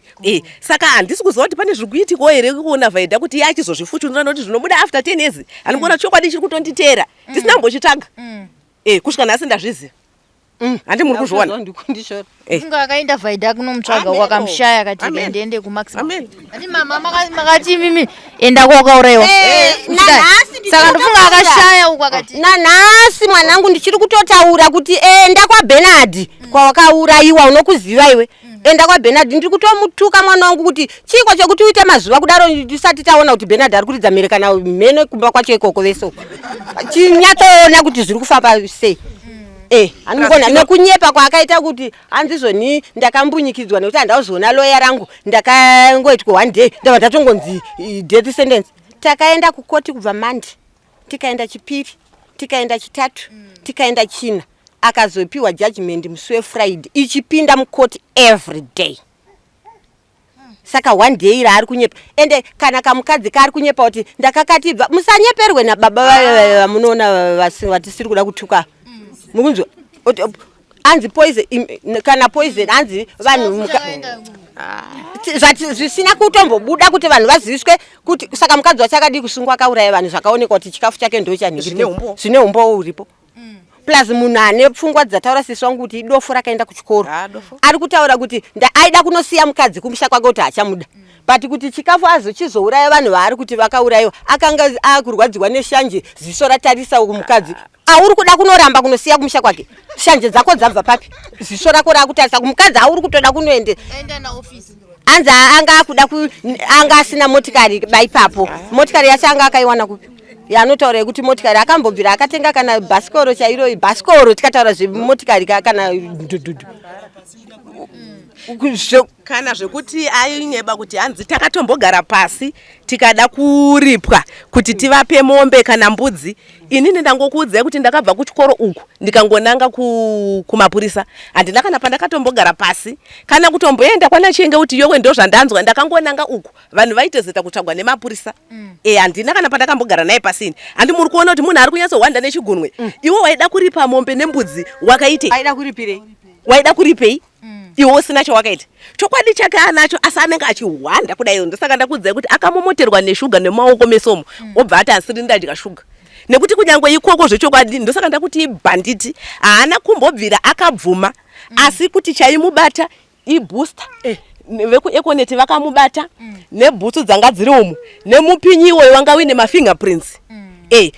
Saka handisi kuziva kuti pane zviri kuitikawo here kuona Vaida kuti iye achizozvifutunura, nokuti zvinobuda after 10 years. Handikuona chokwadi chiri kutonditeera ndisina kumbochitsvaga kusvika nhasi ndazviziva. Handi muri kuzviona? Ndikundishora. Funga akaenda Vaida kunomutsvaga. Amen. Wakamushaya, akati, Amen. "Ndiende kuMaximum." Amen. Ati mama makati mimi enda kwakaurayiwa. Nanhasi ndichiri Saka ndofunga kutotaura. akashaya uko akati Nanhasi mwanangu ndichiri kutotaura kuti enda kwaBenard kwawakaurayiwa, unokuziva iwe. Enda kwaBenard. Ndiri kutomutuka mwana wangu kuti chiko chekuti uite mazuva kudaro tisati taona kuti Benard ari kuridza mhere kana mhene kumba kwacho ikoko vese uko. Chinyatsoona kuti zviri kufamba sei. Handigona nekunyepa kwaakaita kuti hanzizvoni ndakambunyikidzwa nekuti handauzoona loya rangu, ndakangoitwa one day, ndabva ndatongonzi death sentence. Takaenda kukoti kubva Mandi, tikaenda Chipiri, tikaenda Chitatu, tikaenda China. Akazopiwa judgment musi weFriday, ichipinda mukoti every day. Saka one day raari kunyepa, ende kana kamukadzi kaari kunyepa kuti ndakakatibva, musanyeperwe nababa vamunoona vatisiri kuda kutuka. Mukunzwa? Anzi poison, kana poison, hanzi vanhu zvisina kutombobuda kuti vanhu vaziviswe kuti saka mukadzi wacho akadii kusungwa akauraya vanhu, zvakaonekwa kuti chikafu chake ndochanhingiri? Zvine umbowo. Zvine umbowo uripo. Plus munhu ane pfungwa dzataura sisi wangu kuti idofo rakaenda kuchikoro. Ah, dofo. Ari kutaura kuti aida kunosiya mukadzi kumusha kwake kuti hachamuda, but kuti chikafu azochizouraya vanhu vaari kuti vakaurayiwa, akanga akurwadziwa neshanje, ziso ratarisa kumukadzi. Auri kuda kunoramba kunosiya kumusha kwake, shanje dzako dzabva papi? Ziso rako rakutarisa kumukadzi auri kutoda kunoende. Enda naofisi. Anzi anga akuda anga asina motikari baipapo. Motikari yacho anga akaiwana kupi yaanotaura yekuti motikari akambobvira akatenga? Kana bhasikoro chairo, bhasikoro, tikataura zvemotikari kana dhudhudhu. Kana zvekuti ainyeba kuti hanzi takatombogara pasi tikada kuripwa kuti tivape mombe kana mbudzi. Inini ndangokuudzai kuti ndakabva kuchikoro uku ndikangonanga kumapurisa. Handina kana pandakatombogara pasi kana kutomboenda kwana Chenge kuti yowe ndozvandanzwa. Ndakangonanga uku vanhu vaitozeta kutsvagwa nemapurisa. E handina kana pandakambogara naye pasi ini. Handi muri kuona kuti munhu ari kunyatsohwanda nechigunwe. Iwe waida kuripa mombe nembudzi wakaitei? Aida kuripirei? Waida kuripei? Iwe usina chawakaita. Chokwadi chake anacho asi anenge achihwanda kudai. Ndosaka ndakuudzai kuti akamomoterwa neshuga nemaoko mesomo obva ati asiri ndadya shuga. Nekuti kunyangwe ikoko zvechokwadi ndosaka ndakuti ibhanditi haana kumbobvira akabvuma asi kuti chaimubata ibooster. VekuEconet vakamubata nebhutsu dzanga dziri umu nemupinyi iwoyo wanga uine mafingerprints.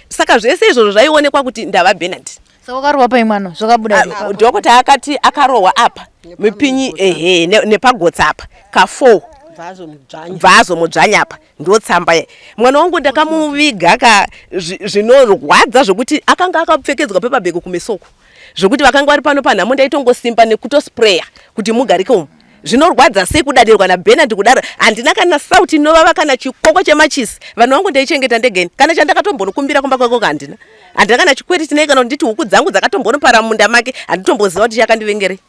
Saka zvese izvozvo zvaionekwa kuti ndava Bernard. Saka wakarohwa pai mwana zvakabuda here? Dhokota akati akarohwa apa mipinyi ehe nepagotsi apa ka 4 bvazomudzvanya apa ndotsamba ye mwana wangu ndakamuviga ka zvinorwadza zvekuti akanga akapfekedzwa paper bag kumesoko zvekuti vakanga vari pano panhamo ndaitongosimba nekutospreya kuti mugarike umu. Zvinorwadza sei kudadirwa naBernard kudaro. Handina kana sauti inovava kana chikoko chemachisi. Vanhu vangu ndaichengeta ndegeni. Kana chandakatombonokumbira kumba kwako handina. Handina kana chikweti chinei kana nditi huku dzangu dzakatombonopara mumunda make handitomboziva kuti chakandivengerei.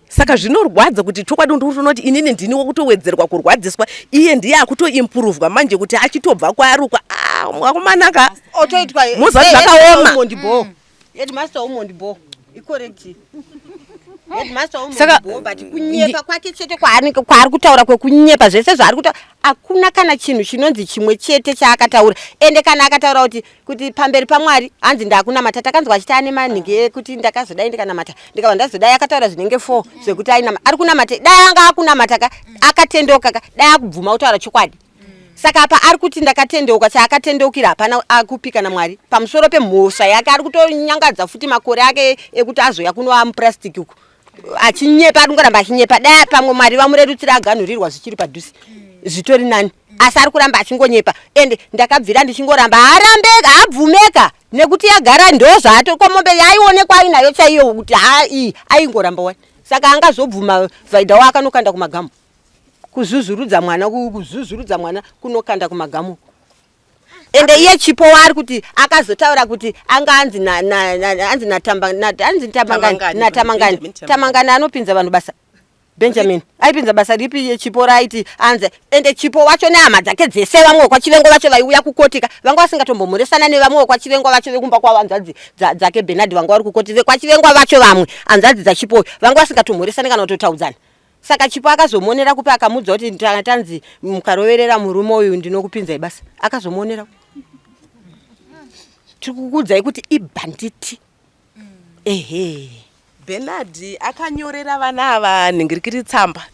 Saka zvinorwadza kuti chokwadi ndiri kuti inini ndini wokutowedzerwa kurwadziswa iye ndiye akutoimpuruvwa manje kuti achitobva kwaarukwa. Mwakomana ka. Otoitwa Muziva kuti zvakaoma. Headmaster umondi bo. Icorrect. Headmaster umondi bo but kunyepa kwake chete kwaanenge kwaari kutaura kwekunyepa zvese zvaari kutaura hakuna kana chinhu chinonzi chimwe chete chaakataura. Ende kana akataura kuti pamberi paMwari hanzi ndakunamata takanzwa achiti ane manhingi ekuti ndakazodai ndikanamata ndikabva ndazodai akataura zvinenge 4 zvekuti ainama ari kunamata dai anga akunamata ka akatendeuka ka dai akubvuma kutaura chokwadi. Saka apa ari kuti ndakatendeuka chaakatendeukira hapana akupika naMwari pamusoro pemhosva yake ari kutonyangadza futi makore ake ekuti azoya kuno amupurasitiki uku achinyepa ari kungoramba achinyepa dai pamwe Mwari vamurerutsira aganhurirwa zvichiri padhuze zvitori nani asi ari kuramba achingonyepa ende ndakabvira ndichingoramba haarambe haabvumeka nekuti yagara ndozvaato ko mombe yaaionekwa ainayo chaiyo kuti haa iyi aingoramba wani saka angazobvuma Vaida waakanokanda kumagamu kuzvuzvurudza mwana kuzvuzvurudza mwana kunokanda kumagamu ende iye Chipo waari kuti akazotaura kuti anga anzi na, na, na, anzi natamba na, anzi Tamangani, Tamangani, naTamangani. Benjamin Tamangani. Tamangani anopinza vanhu basa. Benjamin aipinza basa ripi iye Chipo raiti anze ende Chipo wacho nehama dzake dzese vamwe vekwaChivengwa vacho vaiuya kukotika vanga vasingatombomuresana nevamwe vekwaChivengwa vacho vekumba kwavo hanzvadzi dzake Bernard vanga vari kukoti vekwaChivengwa vacho vamwe hanzvadzi dzaChipo vanga vasingatomhoresani kana kutotaudzana. Saka Chipo akazomonera kupi akamuudza kuti tanzi mukaroverera murume uyu ndinokupinzai basa. Akazomonera. Tiri kukuudzai kuti ibhanditi. Ehe. Bernard akanyorera vana ava nhingirikiri tsamba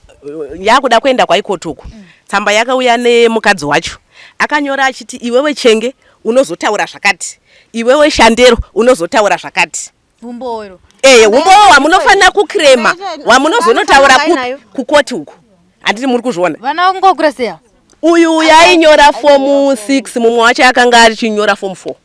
yakuda kuenda kwaikoti uku. Tsamba yakauya nemukadzi wacho. Akanyora achiti iwewe Chenge unozotaura zvakati. Iwewe Shandero unozotaura zvakati. Humbowo. Humbowo hwamunofanira kukrema hwamunozonotaura kukoti uku. Handiti muri kuzviona? Vana vangokura sei? Uyu yainyora form 6 mumwe wacho akanga achinyora form 4.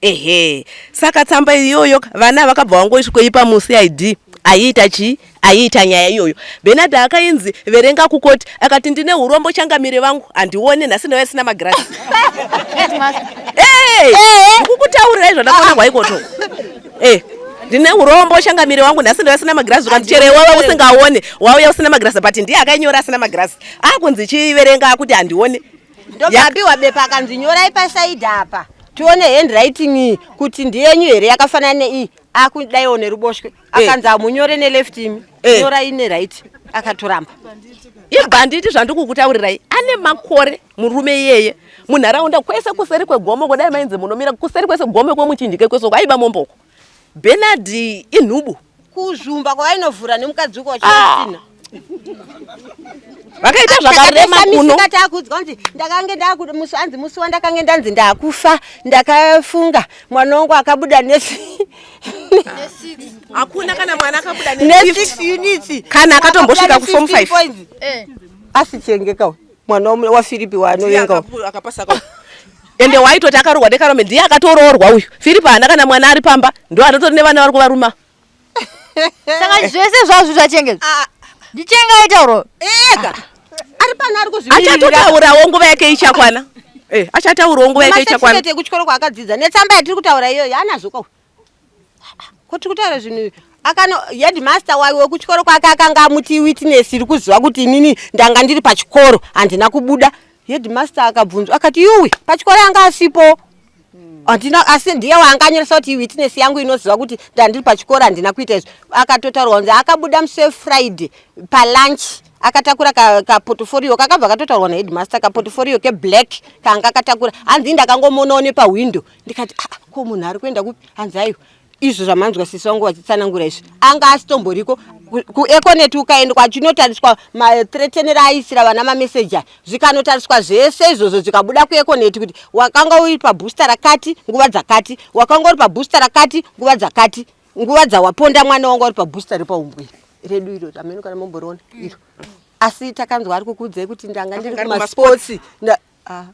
Ehe. Saka tsamba iyoyo vana vakabva vangoisvikoipa mu CID aiita chii? Aiita nyaya iyoyo. Bernard akainzi verenga kukoti akati ndine urombo changamire vangu handione nhasi ndauya sina magirazi. Ndikukutaurirai zvandakaona kwaikoto. Ndine urombo changamire wangu nhasi ndauya sina magirazi ukandicherei wava usingaone wauya usina magirazi but ndiye akainyora asina magirazi. Akunzi chiverenga akuti handione. Ndopapiwa bepa akanzi nyorai pasaidi apa tione handwriting iyi kuti ndiyenyu here yakafanana neiyi. Akudaiwo neruboshwe akanzi amunyore neleft imi nyorai neright akatoramba. Ibhanditi zvandikukutaurirai ane makore murume iyeye munharaunda kwese kuseri kwegomo kudai mainzi munomira kuseri kwese gomo kwemuchinjike kwese uko aiba mombe uko. Bernard inhubu. Kuzvumba kwavainovhura nemukadzi uko vachina. Vakaita zvakarema kuno. Takakudzwa kunzi ndakange ndakuda musi anzi musi wandakange ndanzi ndakufa ndakafunga mwana wangu akabuda ne Hakuna kana mwana akabuda ne ne 6 units. Kana akatombosvika ku form 5. Asi chengeka mwana wa Philip waanovenga. Akapasa ka. Ende waitoti akaroorwa nekarume ndiye akatoroorwa uyu. Firipo haana kana mwana ari pamba, ndo anotori nevana vari kuvaruma. Saka zvese zvazvo zvachengezwa. Ah, Ndichenga aitaura. Ega. Ari pano ari kuzvimirira. Achatotaurawo nguva yake ichakwana. Eh, achataurawo nguva yake ichakwana. Macertificate ekuchikoro kwaakadzidza netsamba yatiri kutaura iyoyo anazvo ko. Ko tiri kutaura zvinhu akano headmaster wayo wekuchikoro kwake akanga amuti witness iri kuziva kuti inini ndanga ndiri pachikoro handina kubuda. Headmaster akabvunzwa akati yuwi pachikoro anga asipo. Handina asi ndiye waanganyoresa kuti witness yangu inoziva kuti ndandiri pachikoro handina kuita izvi. Akatotaurwa kunzi akabuda musi weFriday palunch akatakura kaportfolio ka kakabva katotaurwa naheadmaster kaportfolio keblack kanga akatakura hanzi ndakangomonawo nepahwindo ndikati ah, ko munhu ari kuenda kupi hanzi aiwa izvo zvamanzwa sisi vangu vachitsanangura izvi anga asitomboriko kueconet ukaendwa achinotariswa mathreatenero aisira vana mameseji aya zvikanotariswa zvese izvozvo zvikabuda kueconet kuti wakanga uri pabooster rakati nguva dzakati wakanga uri pabooster rakati nguva dzakati nguva dzawaponda mwana wanga uri pabooster repaumbwe redu iro ameno kana momboriona iro asi takanzwa ari kukuudzai kuti ndanga ndiri kumasports ah.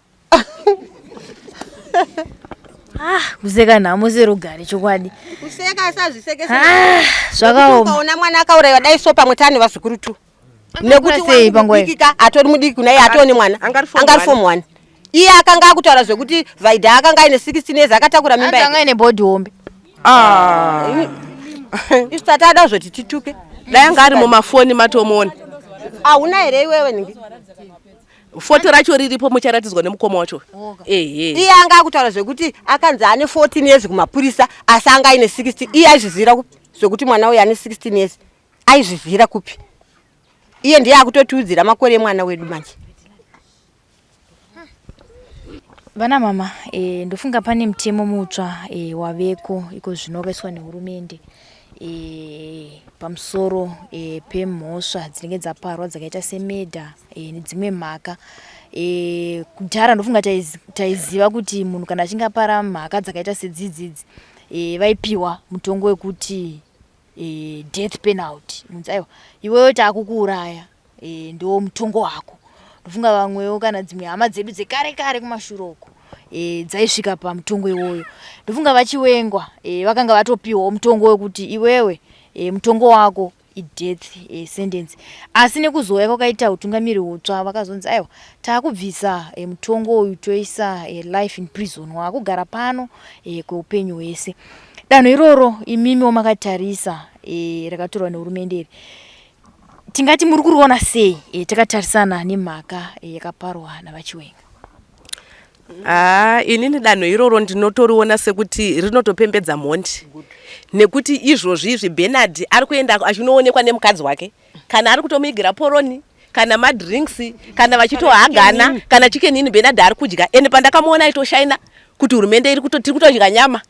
Ah, kuseka nhamo serugare chokwadi. Kuseka asazvisekese. Ah, zvakaoma. Ukaona mwana akauraiwa dai so pamwe tane vazukuru tu. Nekuti sei panguva iyi? ka atori mudiki kuna iye atone mwana. Anga ari form Anga ari one. form 1. Iye akanga akutaura zvekuti Vaida akanga aine 16 years akatakura mimba Anga yake. aine bhodhi hombe. Ah. Isu tatada kuzoti tituke. Dai anga ari mumafoni matomuona. Hauna here iwewe ningi? Foto racho riripo mucharatidzwa nemukoma wacho. Ehe. Iye anga akutaura zvekuti akanzi ane 14 years kumapurisa asi anga aine 16. Iye aizvizivira kupi zvekuti mwana uyu ane 16 years? Aizvizivira kupi? Iye ndiye akutotiudzira makore emwana wedu manje. Vana mama, e, ndofunga pane mutemo mutsva e, waveko iko zvino wakaiswa nehurumende e, pamusoro e, pemhosva dzinenge dzaparwa dzakaita semedha e, nedzimwe mhaka e, kudhara ndofunga taiziva kuti munhu kana achinge apara mhaka dzakaita sedzidzidzi e, vaipiwa mutongo wekuti e, death penalty munzi aiwa iwewe taakukuuraya e, ndo mutongo wako ndofunga vamwewo kana dzimwe hama dzedu dzekare kare kumashure uko e, dzaisvika pamutongo iwoyo ndofunga vachiwengwa e, vakanga vatopiwawo mutongo wekuti iwewe e, mutongo wako ideath e, sentence asi nekuzouya kwakaita utungamiri hutsva vakazonzi aiwa taakubvisa e, mutongo uyu toisa e, life in prison waakugara pano e, kweupenyu hwese danho iroro imimiwo makatarisa e, rakatorwa nehurumende iri tingati muri kuriona sei e, takatarisana nemhaka e, yakaparwa navachiwenga Haa inini danho iroro ndinotoriona sekuti rinotopembedza mhondi nekuti izvozvi izvi Bernard ari kuenda achinoonekwa nemukadzi wake kana ari kutomuigira poroni kana madrinks kana vachitohagana kana chicken ini Bernard ari kudya ende pandakamuona aitoshaina kuti hurumende iri kuto, tiri kutodya nyama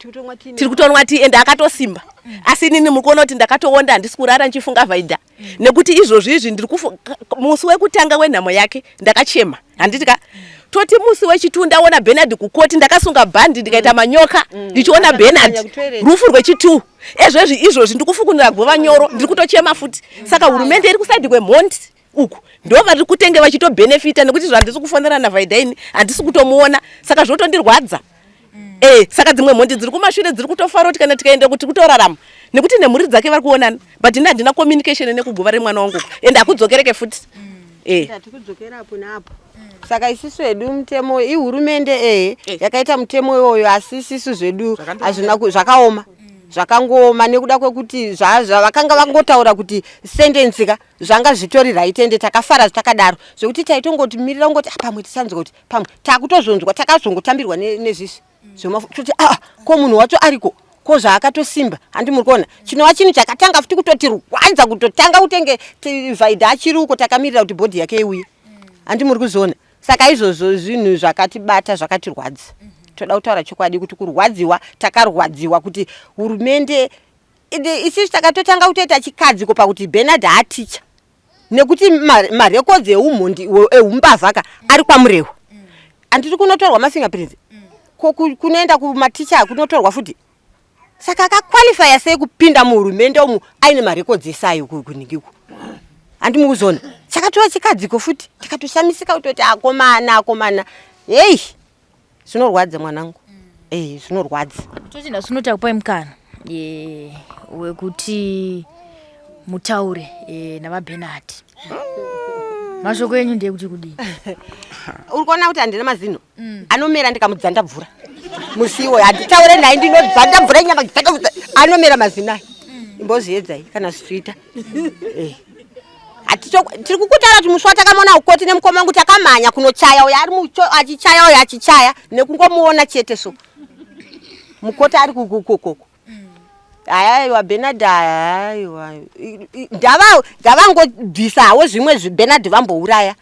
tiri kutonwa tii ende akatosimba asi inini muri kuona kuti ndakatoonda handisi kurara ndichifunga Vaida nekuti izvozvi izvi ndiri musi wekutanga wenhamo yake ndakachema handiti ka toti musi wechitu ndaona Bernard kukoti ndakasunga bhandi ndikaita manyoka ndichiona Bernard rufu rwechitu ezvezvi izvozvi ndikufukunura guva nyoro ndiri kutochema futi saka hurumende iri kusaidi kwemhondi uku ndo vari kutenge vachitobhenefita nekuti zvandisi kufonera naVaidaini handisi kutomuona saka zvotondirwadza Eh, saka dzimwe mhondi dziri kumashure dziri kutofara kuti kana tikaenda kuti kutorarama nekuti nemhuri dzake vari kuonana but ini handina communication nekuguva remwana wangu uku ende hakudzokereke futi eh. Hatikudzokera apo neapo saka isisu hedu mutemo ihurumende ehe yakaita mutemo iwoyo asi isisu zvedu hazvina zvakaoma zvakangooma nekuda kwekuti vakanga vangotaura kuti sentence ka zvanga zvitori right ende takafara takadaro zvekuti taitongoti mirira kungoti ah, pamwe tisanzwa kuti pamwe takutozonzwa takazongotambirwa nezvisi zvemafu toti ah ko munhu wacho ariko ko zvaakatosimba handi muri kuona chinova chinhu chakatanga futi kutotirwadza kutotanga kutenge vaida achiri uko takamirira kuti bhodhi yake iuye handi muri kuzviona saka izvozvo zvinhu zvakatibata zvakatirwadza toda kutaura chokwadi kuti kurwadziwa takarwadziwa kuti hurumende isisu takatotanga kutoita chikadziko pakuti Bernard haaticha nekuti marekodzi eumhondi eumbavha ka ari kwaMurehwa handiti kunotorwa mafingerprints ko kunoenda kumaticha kunotorwa futi saka akakwalifaya sei kupinda muhurumende umu aine marekodzi esayo kuningiko handi mukuzona chakatova chikadziko futi tikatoshamisika kutoti akomana akomana heyi. Zvinorwadza mwanangu. Eh, zvinorwadza. Toti nhasi uno takupai mukana eh, wekuti mutaure eh, navaBernard. Mashoko enyu ndeyekuti kudii? Uri kuona kuti handina mazino anomera ndikamudzandabvura musi iwoyo. Handitaure naye, ndinodzandabvura nyama anomera mazino aya. Imbozviedzai kana zvichiita. Eh. Tiri kukutaura kuti musi watakamona ukoti nemukoma wangu takamhanya kunochaya uyo ari achichaya uyo achichaya nekungomuona chete so mukoti ari kukukoko. Aiwa Bernard, aiwa ndavangobvisa hawo zvimwe zviBernard vambouraya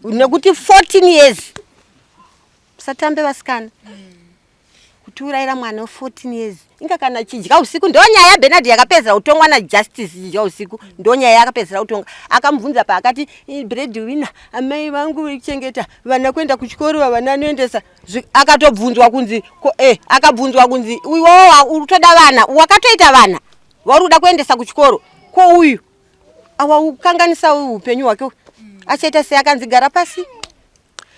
nekuti 14 years musatambe vasikana. Kutiurayira mwana we14 years inga kana chidya usiku. Ndo nyaya yaBernard yakapedzera kutongwa naJustice Chidya Usiku. Ndo nyaya yakapedzera kutonga. Akamubvunza paakati bread winner amai vangu chengeta vana kuenda kuchikoro vana anoendesa. Akatobvunzwa kunzi akabvunzwa kunzi iwowo uri kutoda vana, wakatoita vana vauri kuda kuendesa kuchikoro, ko uyu awaukanganisa upenyu hwake achaita sei? Akanzi gara pasi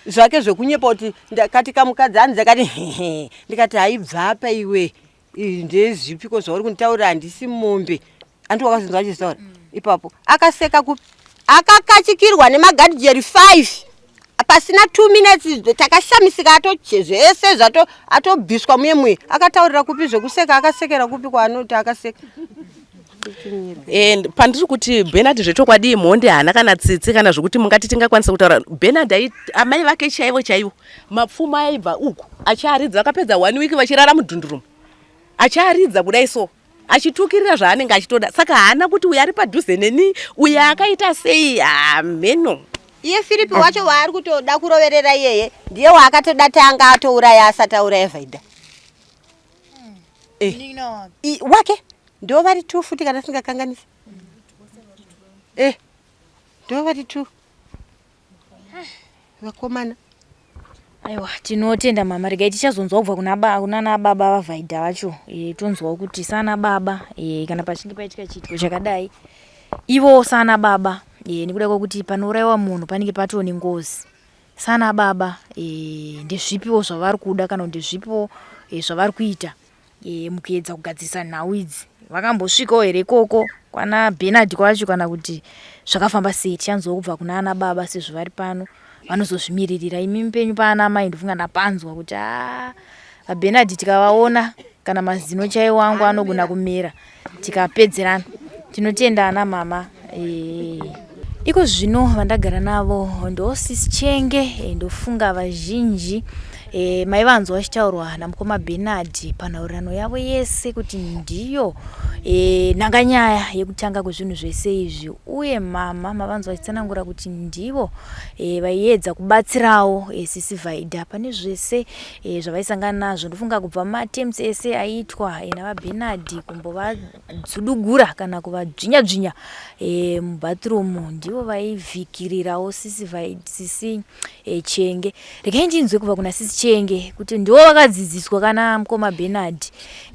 zvake zvekunyepa kuti ndakati kamukadzi hanzi akati ndikati haibvapa iwe, ndezvipiko zvauri kunditaurira, handisi mombe. Andi wakazinzwa achizvitaura ipapo akaseka kupi, akakachikirwa nemagadhijeri 5 pasina 2 minutes. Takashamisika atoche zvese zvato atobviswa muye muye. Akataurira kupi zvekuseka, akasekera kupi kwaanoti akaseka? And pandiri kuti Bernard zvechokwadi mhondi haana kana tsitsi kana zvokuti mungati tingakwanisa kutaura Bernard amai vake chaivo chaivo mapfumo aibva uku achiaridza. Vakapedza one week vachirara mudhundurumu achiaridza kudai so achitukirira zvaanenge achitoda. Saka haana kuti uyu ari padhuze neni, uyu akaita sei, hameno. Iye Firipi wacho waari kutoda kuroverera iyeye ndiye waakatoda tanga atouraya asati auraya Vaida. Wake ndo vari two futi kana singakanganisi. Ndo vari two vakomana. Aiwa, tinotenda mama. Regai tichazonzwa kubva kunana baba vaVhaidha vacho. Tonzwawo kuti sana baba kana pachinge paitika chiitiko chakadai, ivo sana baba nekuda kwekuti panourayiwa munhu panenge patoo nengozi, sana baba ndezvipiwo zvavari kuda kana kuti ndezvipiwo zvavari kuita mukuedza kugadzirisa nhau idzi? Vakambosvikawo here ikoko kwana Bernard kwacho kana kuti zvakafamba sei? Tichanzwawo kubva kuna ana baba sezvo vari pano, vanozozvimiririra. Imi mupenyu paana amai, ndofunga ndapanzwa kuti a vaBernard tikavaona kana mazino chaiwo angu anogona kumera tikapedzerana. Tinotenda ana mama. Iko zvino vandagara navo ndosisi Chenge. Ndofunga vazhinji maivanzwa vachitaurwa namukoma Bernard panhaurirano yavo yese kuti ndiyo nhanganyaya yekutanga kwezvinhu zvese izvi, uye mama mavanzwa vachitsanangura kuti ndivo vaiedza kubatsirawo sisi Vaida pane zvese zvavaisangana nazvo. Ndofunga kubva maattempts ese aiitwa navaBernard kumbovadzudugura kana kuvadzvinya dzvinya mubathroom, ndivo vaivhikirirawo sisi Chenge. Regai ndinzwe kubva kuna sisi Chenge kuti ndivo vakadzidziswa kana mukoma Bernard.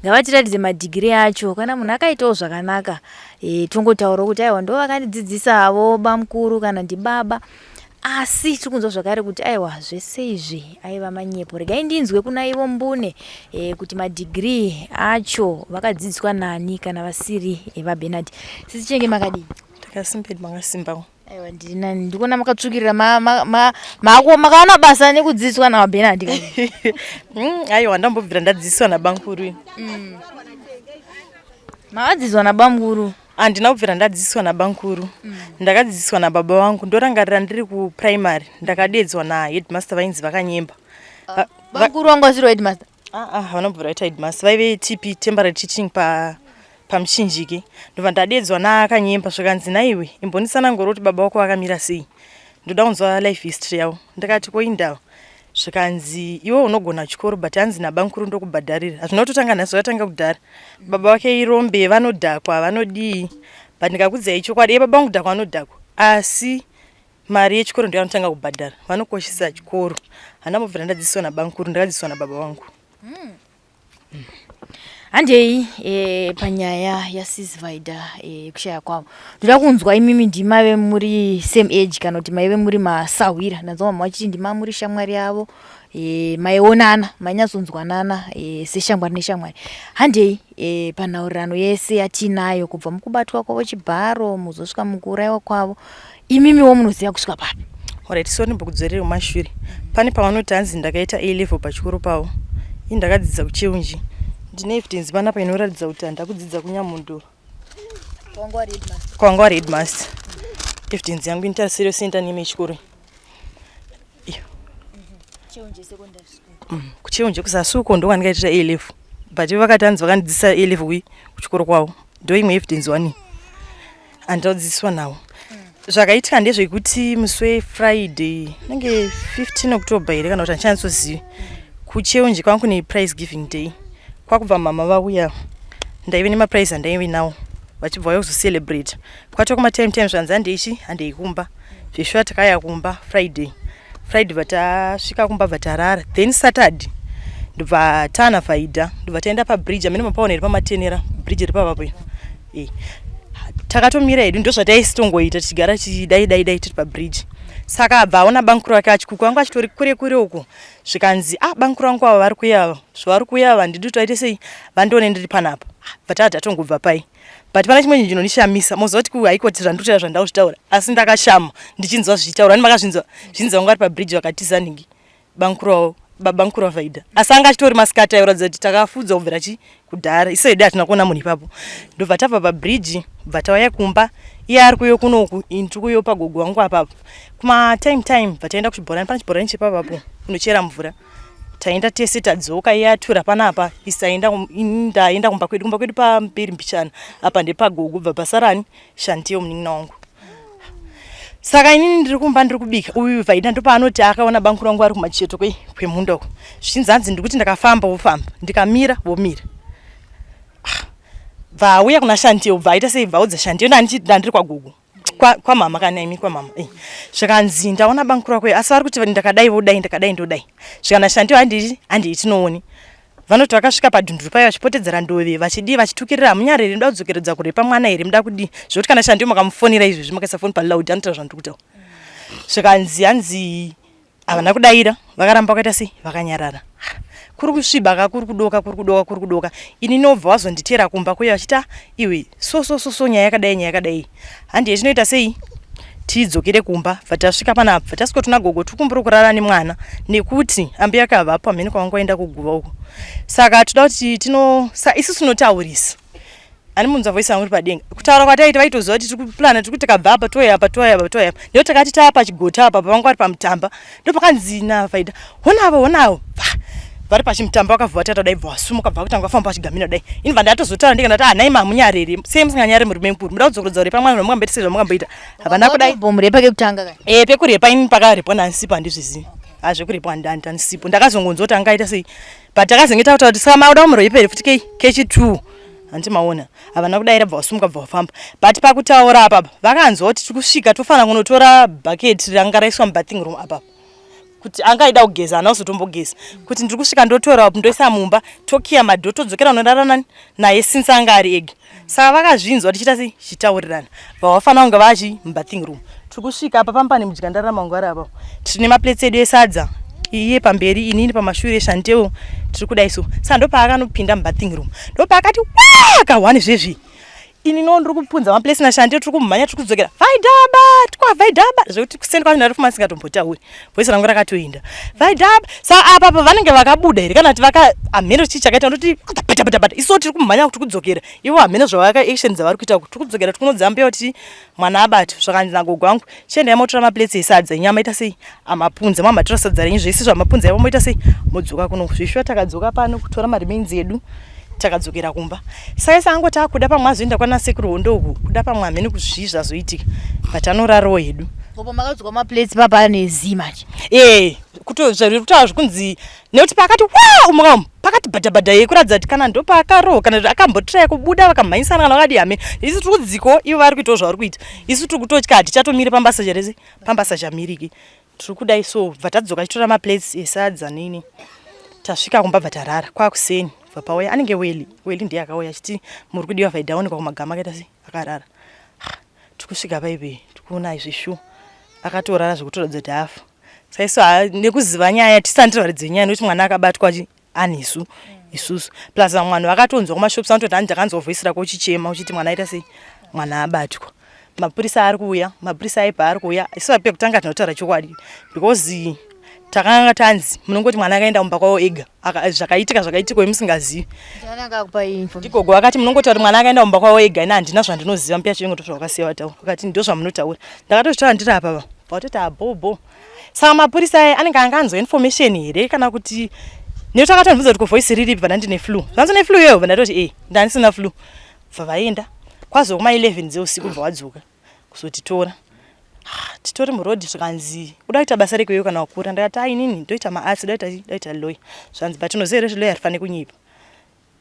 Ngavatiratidze madhigiri acho. Kana munhu akaitawo zvakanaka tongotaurawo kuti aiwa ndo vakandidzidzisa havo bamukuru kana ndibaba, asi tiri kunzwa zvakare kuti aiwa zvese izvi aiva manyepo. Regai ndinzwe kuna ivo mbune kuti madhigiri acho vakadzidziswa nani kana vasiri vaBernard. Sisi Chenge, makadii? Takasimbedi, makasimbawo? Aiwa, ndiri nani. Ndikuona makatsvukirira mako, makawana basa nekudzidziswa navaBernard? Aiwa, ndambobvira ndadzidziswa nabankuru. Makadzidziswa nabamukuru? Handina kubvira ndadzidziswa nabankuru. Ndakadzidziswa nababa vangu. Ndorangarira ndiri kuprimary ndakadedzwa naheadmaster vainzi Vakanyemba. Bamukuru vangu vasiri headmaster? Ah, havana kubvira vaita headmaster, vaive TP, temporary teaching paMuchinjike. Ndobva ndadedzwa naAkanyemba zvikanzi, "Naiwe, imbondisanangura kuti baba vako vakamira sei, ndoda kunzwa life history yavo." Ndikati, "Koindawo?" Zvikanzi, "Iwe unogona chikoro, but hanzi nabankuru ndokubhadharira." Hazvina kutotanga nhasi, zvakatanga kudhara. Baba vake irombe, vanodhakwa, vanodii, but ndikakudzai chokwadi, iye baba vangu dhakwa, vanodhakwa, asi mari yechikoro ndiyo vanotanga kubhadhara, vanokoshesa chikoro. Handambobvira ndadzidziswa nabankuru, ndakadzidziswa nababa vangu. Handei e, panyaya yasis Vaida e, kushaya kwavo. Ndoda kunzwa imimi ndimave muri same age kana kuti maive muri masahwira. Ndanzwa mama vachiti ndima muri shamwari yavo e, maionana mainyatsonzwanana e, seshamwari neshamwari. Handei e, panhaurirano yese yatiinayo kubva mukubatwa kwavo chibharo muzosvika mukuurayiwa kwavo imimiwo munoziva kusvika papi? Alright, so ndimbokudzorere kumashure. Pane pavanoti hanzi ndakaita A level pachikoro pavo. Ini ndakadzidza kuCheunji. Ndine evidence panapa inoratidza kuti handakudzidza kuNyamhondoro. Kwanga wari headmaster. Evidence yangu inoita serious center name yechikoro. Iyo. KuCheunji kuzasi uko ndokwandikaitira A level. But ivo vakati hanzi vakandidzidzisa A level kui kuchikoro kwavo. Ndo imwe evidence wani. Handinodzidziswa nawo. Zvakaitika ndezvekuti musi weFriday inenge 15 October here kana kuti handichanyatsozivi. KuCheunji kwangu kune prize giving day. Kwakubva mama vauya ndaive nemaprize andaive nawo vachibva vauya kuzocelebrate. Kwatova kumatime time zvanzi handei chi handei kumba. Zveshuwa takauya kumba Friday. Friday bva tasvika kumba bva tarara. Then Saturday ndobva tana Vaida ndobva taenda pabridge amene mapaona here pamatenera bridge riri pavapo eh. Takatomira hedu ndozvataisitongoita tichigara tichidai dai dai tiri pabridge. Saka abva aona bamukuru vake achikuku vanga vachitori kure kure uko zvikanzi ah bamukuru vangu ava vari kuuya ava zvavari kuuya ava handidi kuti vaite sei vandione ndiri panapa. Bva tava tatongobva pai but pane chimwe chinhu chinondishamisa moziva kuti kuhaikoti zvandinotaura zvandakuzvitaura asi ndakashama ndichinzwa zvichitaura ani makazvinzwa zvinzi vanga vari pabridge vakatiza nhingi bamukuru wavo babamukuru vaVaida asi anga achitori masikati airatidza kuti takafudzwa kubvira chi kudhara isu hedu hatina kuona munhu ipapo ndobva tabva pabridge bva tauya kumba iye ari kuyo kunoku ini tiri kuyo pagogo wangu apapo kuma time time bva taenda kuchibhorani pane chibhorani chepapapo kunochera mvura taenda tese tadzoka iye atura panapa isu taenda ini ndaenda kumba kwedu kumba kwedu pamberi mbichana apa ndepagogo bva pasarani Shantiyo munin'ina wangu saka inini ndiri kumba ndiri kubika uyu Vaida ndopaanoti akaona banku rangu ari kumacheto kwei kwemunda uko zvichinzi hanzi ndikuti ndakafamba wofamba ndikamira womira ah, bva auya kuna Shantiyo bva aita sei bva audza Shantiyo ndandiri kwagogo kwamama kana imi kwamama eh. zvikanzi ndaona banku rako asi vari kuti ndakadai vodai ndakadai ndodai zvikana Shantiyo handii handii tinooni Vanoti vakasvika padhunduru paye vachipotedzera ndove vachidii vachitukirira hamunyare here muda kudzokeredza kurepa mwana here muda kudii zvekuti kana Shandiyo makamufonera izvezvi makaisa foni paloud anotaura zvandiri kutaura zvikanzi hanzi havana kudaira vakaramba vakaita sei vakanyarara kuri kusviba ka kuri kudoka kuri kudoka kuri kudoka ini nobva wazonditera kumba kuye vachiti ah iwe so so so so nyaya yakadai nyaya yakadai handi yechinoita sei tidzokere kumba bva tasvika panapa bva tasvika tuna gogo tikumbira kurara nemwana nekuti ambuya kavapo hamene kwavanga vaenda kuguva uko saka toda kuti tino sa isu tinotaurisa ani munzwa voice yangu iri padenga kutaura kwataita vaitoziva kuti tiri kuplana tiri kuti takabva apa touya apa touya apa touya apa ndoo takati taa pachigota apa pavanga vari pamutamba ndopakanzi navaida honavo honavo vari pachimutamba vakabva vatata dai bva vasumuka bva kutanga vafamba vachigamina dai ini bva ndatozotaura ndika ndati hanai mamunyarere sei musinganyare murume mukuru muda kudzokeredza kurepa mwana zvamukamboita sei zvamukamboita havana kudai murepa kekutanga ka eh pekurepa ini pakarepwa nansipo handizvizivi hazvekurepwa handisipo ndakazongonzwa kuti angaita sei but takazenge takuta kuti saka makuda kumurepa here futi kei kechi two hanti maona havana kudaira bva vasumuka bva vafamba but pakutaura apapa vakanzwa kuti tikusvika tofanira kunotora bucket ranga raiswa mubathing room apapa kuti anga aida kugeza haana kuzotombogeza kuti ndiri kusvika ndotora apo ndoisa mumba tokiya madho todzokera unorara nani naye since anga ari ega saka vakazvinzwa tichiita sei tichitaurirana bva vafanira kunge vachi mubathing room tiri kusvika apa pamba nemudyandarama wangu ari apa tine maplates edu esadza iye pamberi inini pamashure shantewo tiri kudai so saka ndopaakanopinda mubathing room ndopaakati waa kahwani zvezvi ini no ndiri kupunza maplace nashandi tiri kumhanya tiri kudzokera vaidaba twa vaidaba zvekuti kuseni kwacho ndarifuma ndisingatombotauri voice rangu rakatoenda vaidaba sa apa apa vanenge vakabuda here kana kuti vaka hameno chii chakaita ndoti bata bata bata isu tiri kumhanya kuti kudzokera ivo hameno zvavaka action dzavari kuita kuti kudzokera tikunodzambuya kuti mwana abata zvakanzi nagogo wangu chiendai motora maplates esadza nyama ita sei amapunza mamatora sadza renyu zvese zvamapunza ivo moita sei modzoka kuno zveshuwa takadzoka pano kutora maremains edu takadzokera kumba saka isi angoti akuda pamwe azoenda kwana sekuru hondo uku kuda pamwe hamene kuzvii zvazoitika but anorarawo hedu Gogo makadzoka maplates papa nezii manje ee kutozvekutaura zvekunzi nekuti paakati wa umu umu pakati bhadhabhadha ye kuratidza kuti kana ndopaakarohwa kana kuti akambotiraya kubuda vakamhanyisana kana vakadii hamene isu tiri kudziko ivo vari kuitawo zvavari kuita isu tiri kutotya hatichatomiri pambasa charese pambasa chamiriki tiri kudai so bva tadzoka tichitora maplates esadza nini tasvika kumba bva tarara kwakuseni Bva pauya anenge Weli. Weli ndiye akauya achiti muri kudiwa Vaida aonekwa kumagama akaita sei akarara. Tikusvika paipe tikuona izvi shuwa akatorara zvekutoratidza kuti afa. Saka isu nekuziva nyaya tisati varidzi venyaya nekuti mwana akabatwa anesu isusu plus vamwe vanhu vakatonzwa kumashops vanototi hanzi ndakanzwa voice rako uchichema uchiti mwana aita sei mwana abatwa mapurisa ari kuuya mapurisa aipa ari kuuya isu vape kutanga tinotaura chokwadi because takanga tanzi munongoti mwana akaenda kumba kwavo ega zvakaitika zvakaitika musingazivi ndigogo akati munongotaura kuti mwana akaenda kumba kwavo ega ini handina zvandinoziva mbuya chivengo ndozvavakasiya vataura vakati ndozvamunotaura ndakatozvitaura ndiri apa vatoti abhobho Saka mapurisa aya anenge anga anzwa information here kana kuti nekuti akatondibvunza kuti ko voice riripi bva ndandine flu. Zvanzi une flu iwewe bva ndatoti eh ndandisina flu. Bva vaenda kwazo kuma 11 dzeusiku bva wadzoka kuzotitora. Ah, titori muroad zvikanzi uda kuita basa reko iwe kana wakura ndakati ah inini ndoita maarts ndoita ndoita lawyer. Zvanzi but unoziva here kuti lawyer harifaniri kunyepa.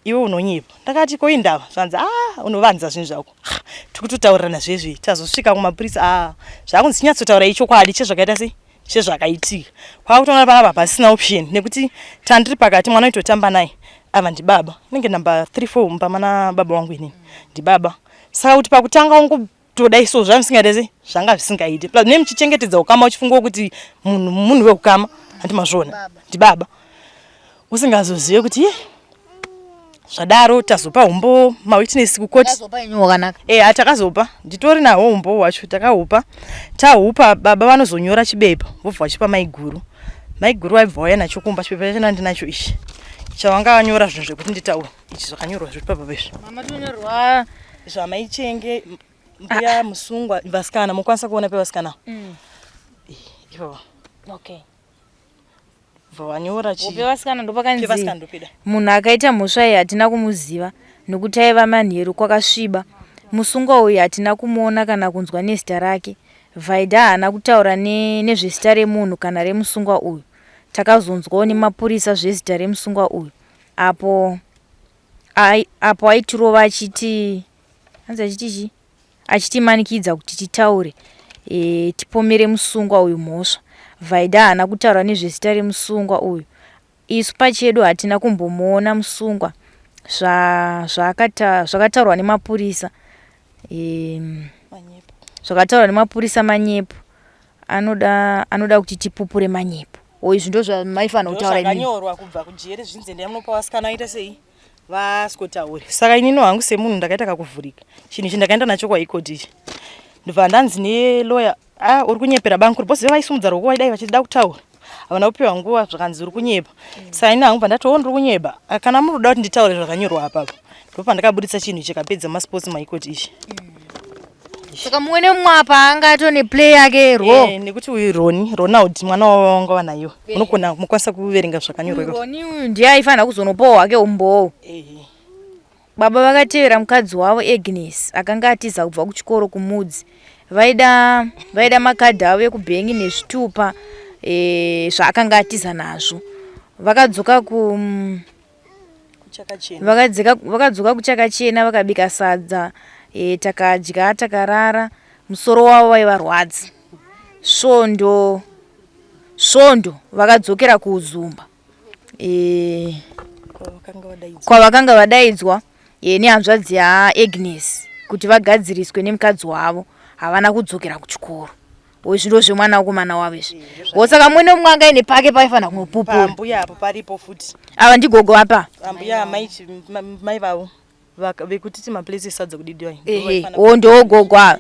Iwe unonyepa. Ndakati ko indava? Zvanzi ah unovanza zvinhu zvako. Ah, tikutotaurirana zvezvi tazosvika kumapurisa ah zvakunzi chinyatsotaura ichokwadi chezvakaita sei chezvakaitika. Kwakutoona panapa pasina option nekuti tandiri pakati mwana uitotamba naye ava ndibaba inenge number 3 4 mumba mana baba wangu inini ndibaba saka kuti pakutanga ungu toda iso zvanga zvisingaite sei zvanga zvisingaite plus ne muchichengetedza ukama uchifunga kuti munhu munhu weukama hanti mazviona ndibaba usingazozive kuti ye zvadaro tazopa umbo mawitness kukoti e eh, takazopa nditori nawo umbo hwacho takahupa tahupa baba vanozonyora chibepa vobva vachipa maiguru maiguru vaibva vauya nacho kumba chibepa chacho ndandinacho ichi chavanga vanyora zvinhu zvekuti nditaure ichi zvakanyorwa zviri pababa izvi mama tonyorwa zvamaichenge mbuya ah. musungwa vasikana mokwanisa kuona pevasikana mm. ipapa okay vanyora pevasikana ndopakanzi munhu akaita mhosva iyi hatina kumuziva nokuti aiva manheru kwakasviba musungwa uyu hatina kumuona kana kunzwa nezita rake vaida haana kutaura nezvezita remunhu kana remusungwa uyu takazonzwawo nemapurisa zvezita remusungwa uyu apo ai, apo aitirova achiti hanzi achiti chii achitimanikidza kuti titaure e, tipomere musungwa uyu mhosva vaida haana kutaura nezvezita remusungwa uyu isu pachedu hatina kumbomuona musungwa zvakataurwa nemapurisa e, zvakataurwa nemapurisa manyepo anoda anoda kuti tipupure manyepo o izvi ndo zvamaifanira kutaura imimi zvakanyorwa kubva kujeri zvinzi endai munopa vasikana vaita sei vasikotaure saka inini hangu semunhu ndakaita kakuvhurika chinhu ichi ndakaenda nacho kwaikoti ichi ndobva ndanzi neloya a ah, uri kunyepera bankuru bhozi vaisumudza ruoko vaidai vachida kutaura havana kupiwa nguva zvakanzi uri kunyepa saka ini hangu bva ndati o ndiri kunyeba ah, kana muri kuda kuti nditaure zvakanyorwa apapa ndopandakaburitsa chinhu ichi kapedza masports maikoti ichi saka mumwe nemumwe apa anga atone play yake ro eh, nekuti uyu roni ronald mwana wavo wanga wanayo eh. unogona mukwanisa kuverenga zvakanyorwa roni uyu ndiye aifanira kuzonopawo hake umbowo eh. Baba vakatevera mukadzi wavo Agnes akanga atiza kubva kuchikoro kuMudzi. Vaida, vaida makadhi avo ekubhengi nezvitupa e, zvaakanga atiza nazvo. Vakadzoka ku vakadzika, vakadzoka kuchakachena vakabika sadza e, takadya takarara. Musoro wavo waivarwadza. Svondo svondo vakadzokera kuUzumba. e, kwavakanga vadaidzwa e, nehanzvadzi yaAgnes kuti vagadziriswe nemukadzi wavo havana kudzokera kuchikoro izvi ndo zvemwanakomana wavo izvi wo saka mumwe nemumwe anga aine pake paifanira kunopupura mbuya apo paripo futi ava ndigogo apa ambuya mai vavo Vekutiti maplates esadza kudidiwa Ehe, o ndogogo ava.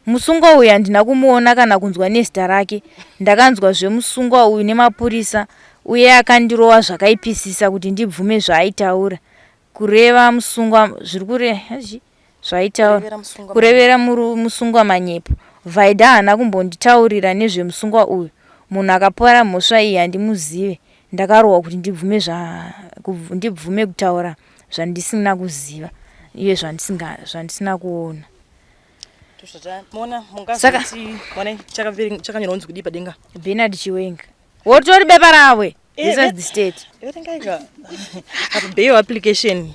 Musungwa uyu handina kumuona kana kunzwa nezita rake. Ndakanzwa zvemusungwa uyu nemapurisa uye akandirova zvakaipisisa kuti ndibvume zvaaitaura. Kureva musungwa zviri kure zvaitaura kurevera musungwa manyepo. Vaida haana kumbonditaurira nezvemusungwa uyu. Munhu akapara mhosva iyi handimuzive. Ndakarohwa kuti ndibvume zva ndibvume kutaura zvandisina kuziva uye zvandisina kuona. Mona mungazoti mona chakanyorwa kunzi kudii padenga? Bernard Chiwenga. Wotori bepa rawe. Eh, this is the state. Verengai apa bail application.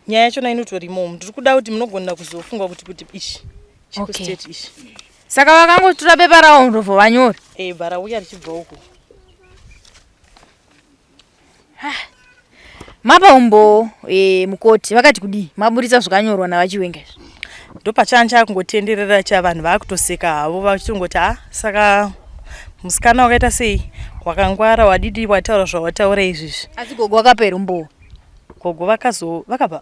Nyaya yachona inotorimo. Ndiri kuda kuti munogona kuzofunga kuti kuti ichi okay. State ichi. Saka vakangotora bepa rawo ndobva vanyora. Eh, bara uya richibva uko. Mapa umbowo e, mukoti vakati kudii? Maburitsa zvakanyorwa naVaChiwenga izvi. Ndopachanga chakungotenderera cha vanhu vakutoseka havo vachitongoti ha saka musikana wakaita sei wakangwara wadidi wataura zvawataura izvizvi. Asi gogo vakapa here umbowo? Gogo vakazo vakapa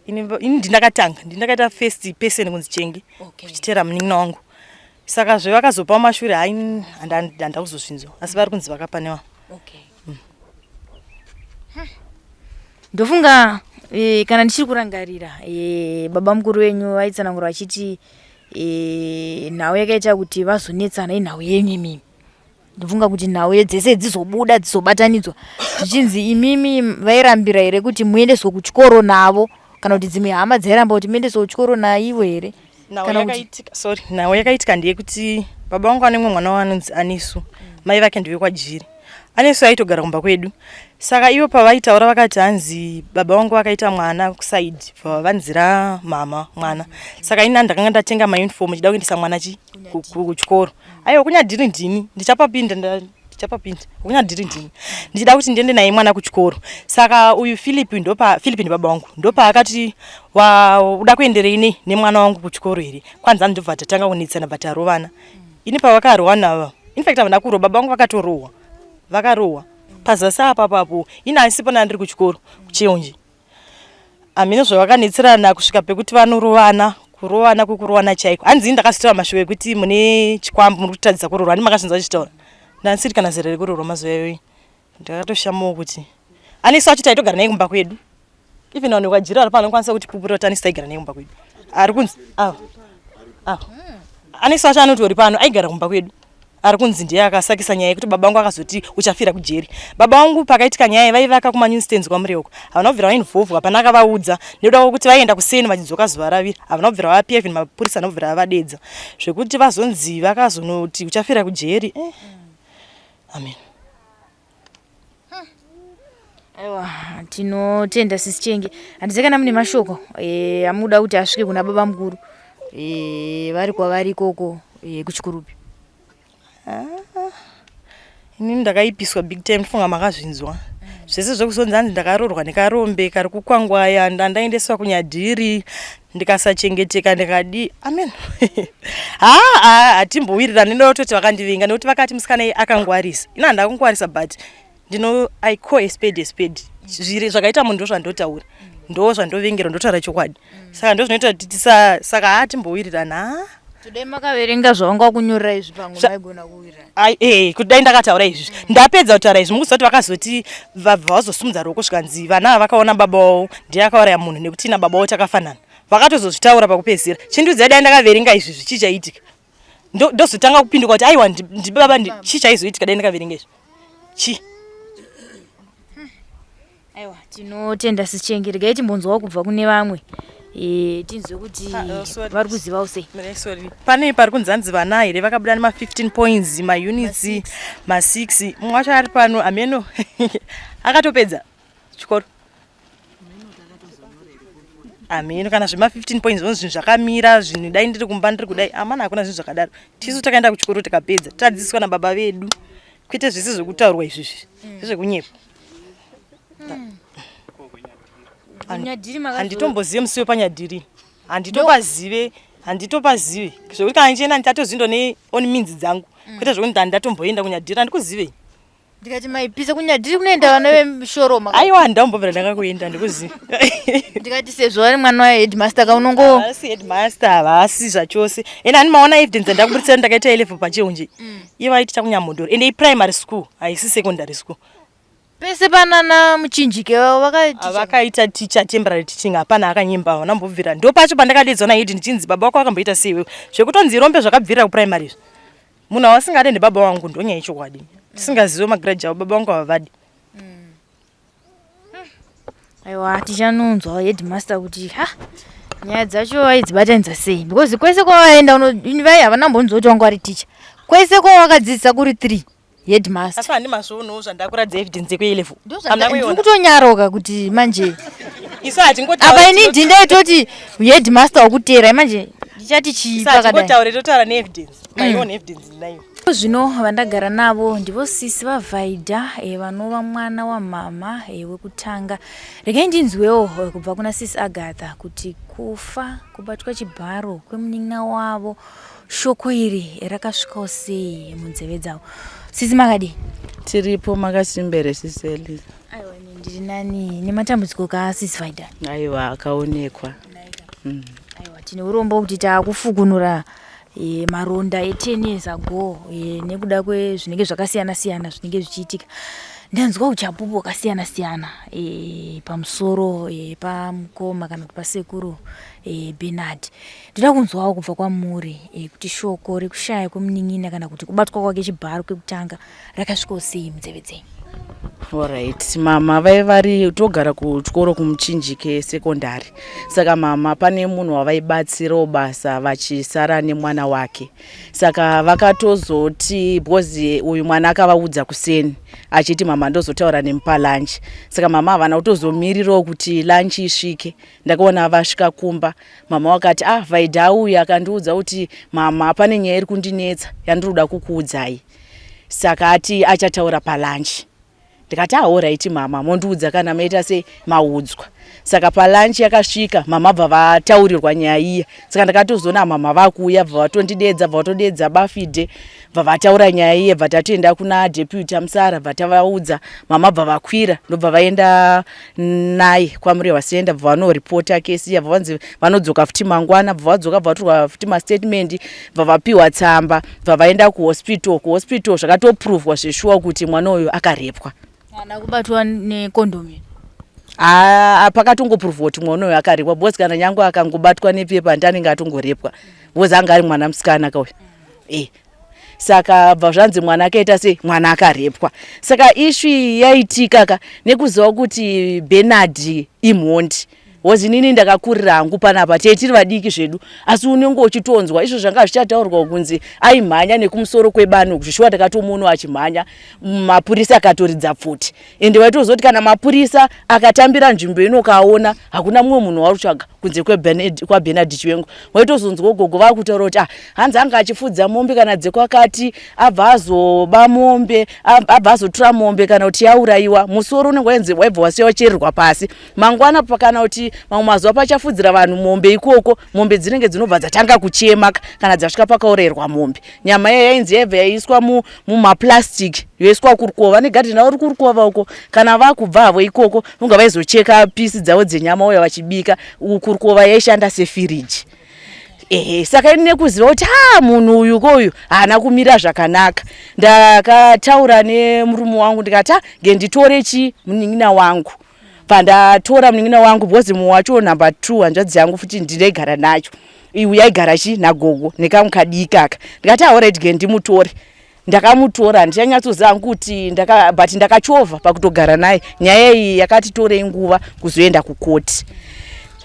ini ini ndindakatanga ndindakaita first person kunzi Chenge Okay. kuchitera munin'ina wangu saka zve vakazopa mashure hai handa kuzozvinzwa asi vari kunzi vakapa newa Okay. Ndofunga e, kana ndichiri kurangarira e, baba mukuru venyu vaitsanangura vachiti e, nhau yakaita kuti vazonetsana inhau yenyu imimi. Ndofunga kuti nhau dzese dzizobuda dzizobatanidzwa zvichinzi imimi vairambira here kuti muendeswe kuchikoro navo kana kuti dzimwe hama dzairamba kuti muendeswe kuchikoro naivo here Nhau yakaitika sorry nhau yakaitika ndeyekuti baba vangu vane mumwe mwana wavo anonzi Anesu mai vake ndevekwaJiri Anesu aitogara kumba kwedu saka ivo pavaitaura vakati hanzi baba vangu vakaita mwana kusaidi bva vanzira mama mwana saka ini ndakanga ndatenga mauniform chida kuendesa mwana chi kuchikoro aiwa kunyadhiri ndini ndichapapinda ndichapapinda kunyadhiri ndini ndichida kuti ndiende naye mwana kuchikoro saka uyu Philip ndopa Philip ndibaba wangu ndopaakati uda kuenderei nei nemwana wangu kuchikoro here kwanzi andobva tatanga kunetsana bva tarovana ini pavakarwana ava in fact havana kurwa baba vangu vakatorohwa vakarohwa pazasi apa papo ini asipo nandiri kuchikoro kucheunji hameno zvavakanetserana kusvika pekuti vanorovana kurovana kwekurovana chaiko hanzi ini ndakazotaura mashoko ekuti mune chikwambo muri kutitadzisa kurorwa handi makazvinzwa vachitaura ndandisiri kana zera rekurorwa mazuva iyoyi ndakatoshamawo kuti anesu acho taitogara naye kumba kwedu even vanhu vekwaJira vari pano vanokwanisa kutipupurira kuti anesu taigara naye kumba kwedu ari kunzi ava ava anesu acho anotori pano aigara kumba kwedu ari kunzi ndiye akasakisa nyaya yekuti baba vangu akazoti uchafira kujeri baba vangu pakaitika nyaya vaivaka kumanew stands kwaMurehwa uko havana kubvira vainvolvwa hapana akavaudza nekuda kwekuti vaienda kuseni vachidzoka zuva ravira havana kubvira vapia even mapurisa anobvira vavadedza zvekuti vazonzi vakazonoti uchafira kujeri eh. Amen. Aiwa, tinotenda sisi Chenge. Handizivi kana mune mashoko eh, amuda kuti asvike kuna baba mukuru eh, vari kwavari ikoko eh, kuChikurubi. Inini ndakaipiswa big time ndifunga makazvinzwa zvese zvekuzonzi hanzi ndakaroorwa nekarombe kari kukwangwaya ndandaendeswa kunyadhiri ndikasachengeteka ndikadii amen haa hatimbowirirani ndoda kutoti vakandivinga nekuti vakati musikana iye akangwarisa ini handina kungwarisa but ndino i call a spade a spade zviri zvakaita munhu ndozvandotaura ndo zvandovengera ndotaura chokwadi saka ndozvinoita kuti tisa saka hatimbowirirana haa Today makaverenga zvavanga vakunyorera izvi pamwe maigona kuwirirana. Ai, eh, kuti dai ndakataura izvi ndapedza kutaura izvi mukuziva kuti vakazoti vabva vazosumudza ruoko zvikanzi vana ava vakaona baba wavo ndiye akauraya munhu nekuti ina baba wavo takafanana vakatozozvitaura pakupedzisira chindiudzai dai ndakaverenga izvi zvichii chaiitika ndozotanga kupinduka kuti aiwa ndibaba chii chaizoitika dai ndakaverenga izvi chii Aiwa, tinotenda Sis Chenge. Regai timbonzwawo kubva kune vamwe e, tinzwe kuti ah, oh, vari kuzivawo sei. Sorry. Pane pari kunzi hanzi vana here vakabuda nema 15 points, ma units, ma 6. Mumwe wacho ari pano ameno akatopedza chikoro. Ameno kana zvema 15 points zvonzi zvinhu zvakamira zvinhu dai ndiri kumba ndiri kudai amana hakuna zvinhu zvakadaro. Tisu takaenda kuchikoro tikapedza tadzidziswa nababa vedu kwete zvese zvekutaurwa izvizvi zvezvekunyepa. Handitombozive musi wepanyadhiri handitopazive handitopazive zvekuti kana ndichienda ndichatozvindo neon means dzangu mm. kwete zvekuti ndandatomboenda kunyadhiri handikuzivei ndikati maipisa kunyadhiri kunoenda vana veshoroma aiwa handambobvira ndanga kuenda ndikuziva ndikati sezvo vari mwana waheadmaster ka unongo havasi headmaster havasi zvachose ende ani maona evidence yandakuburitsira ndakaita elevel pacheunje mm. ivo vaiti chakunyamhondoro ende iprimary school haisi secondary school Pese panana muchinjike vakaita vakaita teacher temporary teaching hapana akanyimba havana mbobvira ndopacho pandakadedzwa naHead ndichinzi baba wako akamboita sei iwewe zvekutonzi rombe zvakabvira kuprimary izvi munhu awasingade ndibaba wangu ndonyaya yechokwadi tisingazive magrade avo baba vangu havavadi Aiwa tichanonzwa headmaster kuti ha nyaya dzacho vaidzibatanidza sei because kwese kwavaenda vai havana mbonzwa kuti wanga vari teacher kwese kwavakadzidzisa kuri 3 headmaster asi handi mazvoonawo zvandakuratidza evidence yekuA level ndiri kutonyaroka kuti manje isu hatingoti apa ini ndindaitoti headmaster wakuteera manje. Ndichati chii pakadai? Satingotaure totaura neevidence. My own evidence ndinayo. Zvino vandagara navo ndivo sisi vaVhaidha eh, vanova mwana wamhamha eh, wekutanga. Regai ndinzwewo eh, kubva kuna sisi Agatha kuti kufa kubatwa chibharo kwemunin'ina wavo shoko iri rakasvikawo sei munzeve dzavo. Sisi makadii? Tiripo makasimbere sisi Eliza. Aiwa ini ndiri nani nematambudziko ka sisi Vaida. Aiwa akaonekwa. Aiwa tine urombo kuti taakufukunura e, maronda e 10 years ago e, nekuda kwezvinenge zvakasiyana siyana zvinenge zvichiitika. Ndanzwa uchapupu hwakasiyana siyana e, pamusoro e, pamukoma kana kuti pasekuru e, Bernard. Ndoda kunzwawo kubva kwamuri e, kuti shoko rekushaya kwemunin'ina kana kuti kubatwa kwake chibharo kwekutanga rakasvikawo sei munzeve dzenyu. Alright, mama vaive vari togara kuchikoro kuMuchinjike Secondary. Saka mama pane munhu wavaibatsirawo basa vachisara nemwana wake. Saka vakatozoti because uyu mwana akavaudza kuseni achiti mama ndozotaura nemi palunch. Saka mama havana kutozomirirawo kuti lunch isvike. Ndakaona vasvika kumba mama vakati ah Vaida auya akandiudza kuti mama pane nyaya iri kundinetsa yandiri kuda kukuudzai. Saka ati achataura palunch. Ndikati ah alright mama mondiudza kana maita sei maudzwa. Saka palunch yakasvika mama bva vataurirwa nyaya iya. Saka ndakatozoona mama vakuuya bva vatondidedza bva vatodedza bafidhe bva vataura nyaya iye bva tatoenda kuna deputy Amusara bva tavaudza mama bva vakwira ndobva vaenda naye kwaMurehwa Center bva vanoripota kesi iya bva vanzi vanodzoka futi mangwana bva vadzoka bva vatorwa futi mastatement bva vapiwa tsamba bva vaenda kuhospital. Kuhospital zvakatoprovwa zveshuwa kuti mwana uyu akarepwa. Haana kubatwa nekondomu. Haa pakatongoprovwa kuti mwana uyu akarepwa because kana nyangwe akangobatwa nepepa handi anenge atongorepwa because anga ari mwana musikana kauyu. Eh. Saka bva zvanzi mwana akaita sei mwana akarepwa. Saka ishu iyi yaitika ka nekuziva kuti Bernard imhondi. Was inini ndakakurira hangu panapa tee tiri vadiki zvedu asi unenge uchitonzwa izvo zvanga zvichataurwa kunzi aimhanya nekumusoro kwebani uku zvishuwa takatomuona achimhanya mapurisa akatoridza pfuti ende waitozoti kana mapurisa akatambira nzvimbo ino ukaona hakuna mumwe munhu wauri kutsvaga kunze kwaBernard Chiwengo waitozonzwa gogo vakutaura kuti ah, hanzi anga achifudza mombe kana dzekwakati abva azoba mombe abva azotora mombe kana kuti yaurayiwa musoro unenge wainzi waibva wasiya wachererwa pasi mangwana kana kuti mamwe mazuva pachafudzira vanhu mombe ikoko mombe dzinenge dzinobva dzatanga kuchema kana dzasvika pakaurayirwa mombe nyama iya yainzi yaibva yaiswa mumaplastic yoiswa kurukova negadheni ravo rikurukova uko kana vakubva havo ikoko unga vaizocheka pisi dzavo dzenyama uya vachibika kurukova yaishanda sefiriji ehe saka ini nekuziva kuti ha munhu uyu ko uyu haana kumira zvakanaka ndakataura nemurume wangu ndikati ha ngenditore chi munin'ina wangu pandatora munin'ina wangu because mumwe wacho number 2 hanzvadzi yangu futi ndinaigara nacho iyu yaigara chi nagogo nekamwe kadiki aka ndikati alright ge ndimutore ndakamutora handichanyatsoziva hangu kuti ndaka, but ndakachovha pakutogara naye nyaya iyi yakatitorei nguva kuzoenda kukoti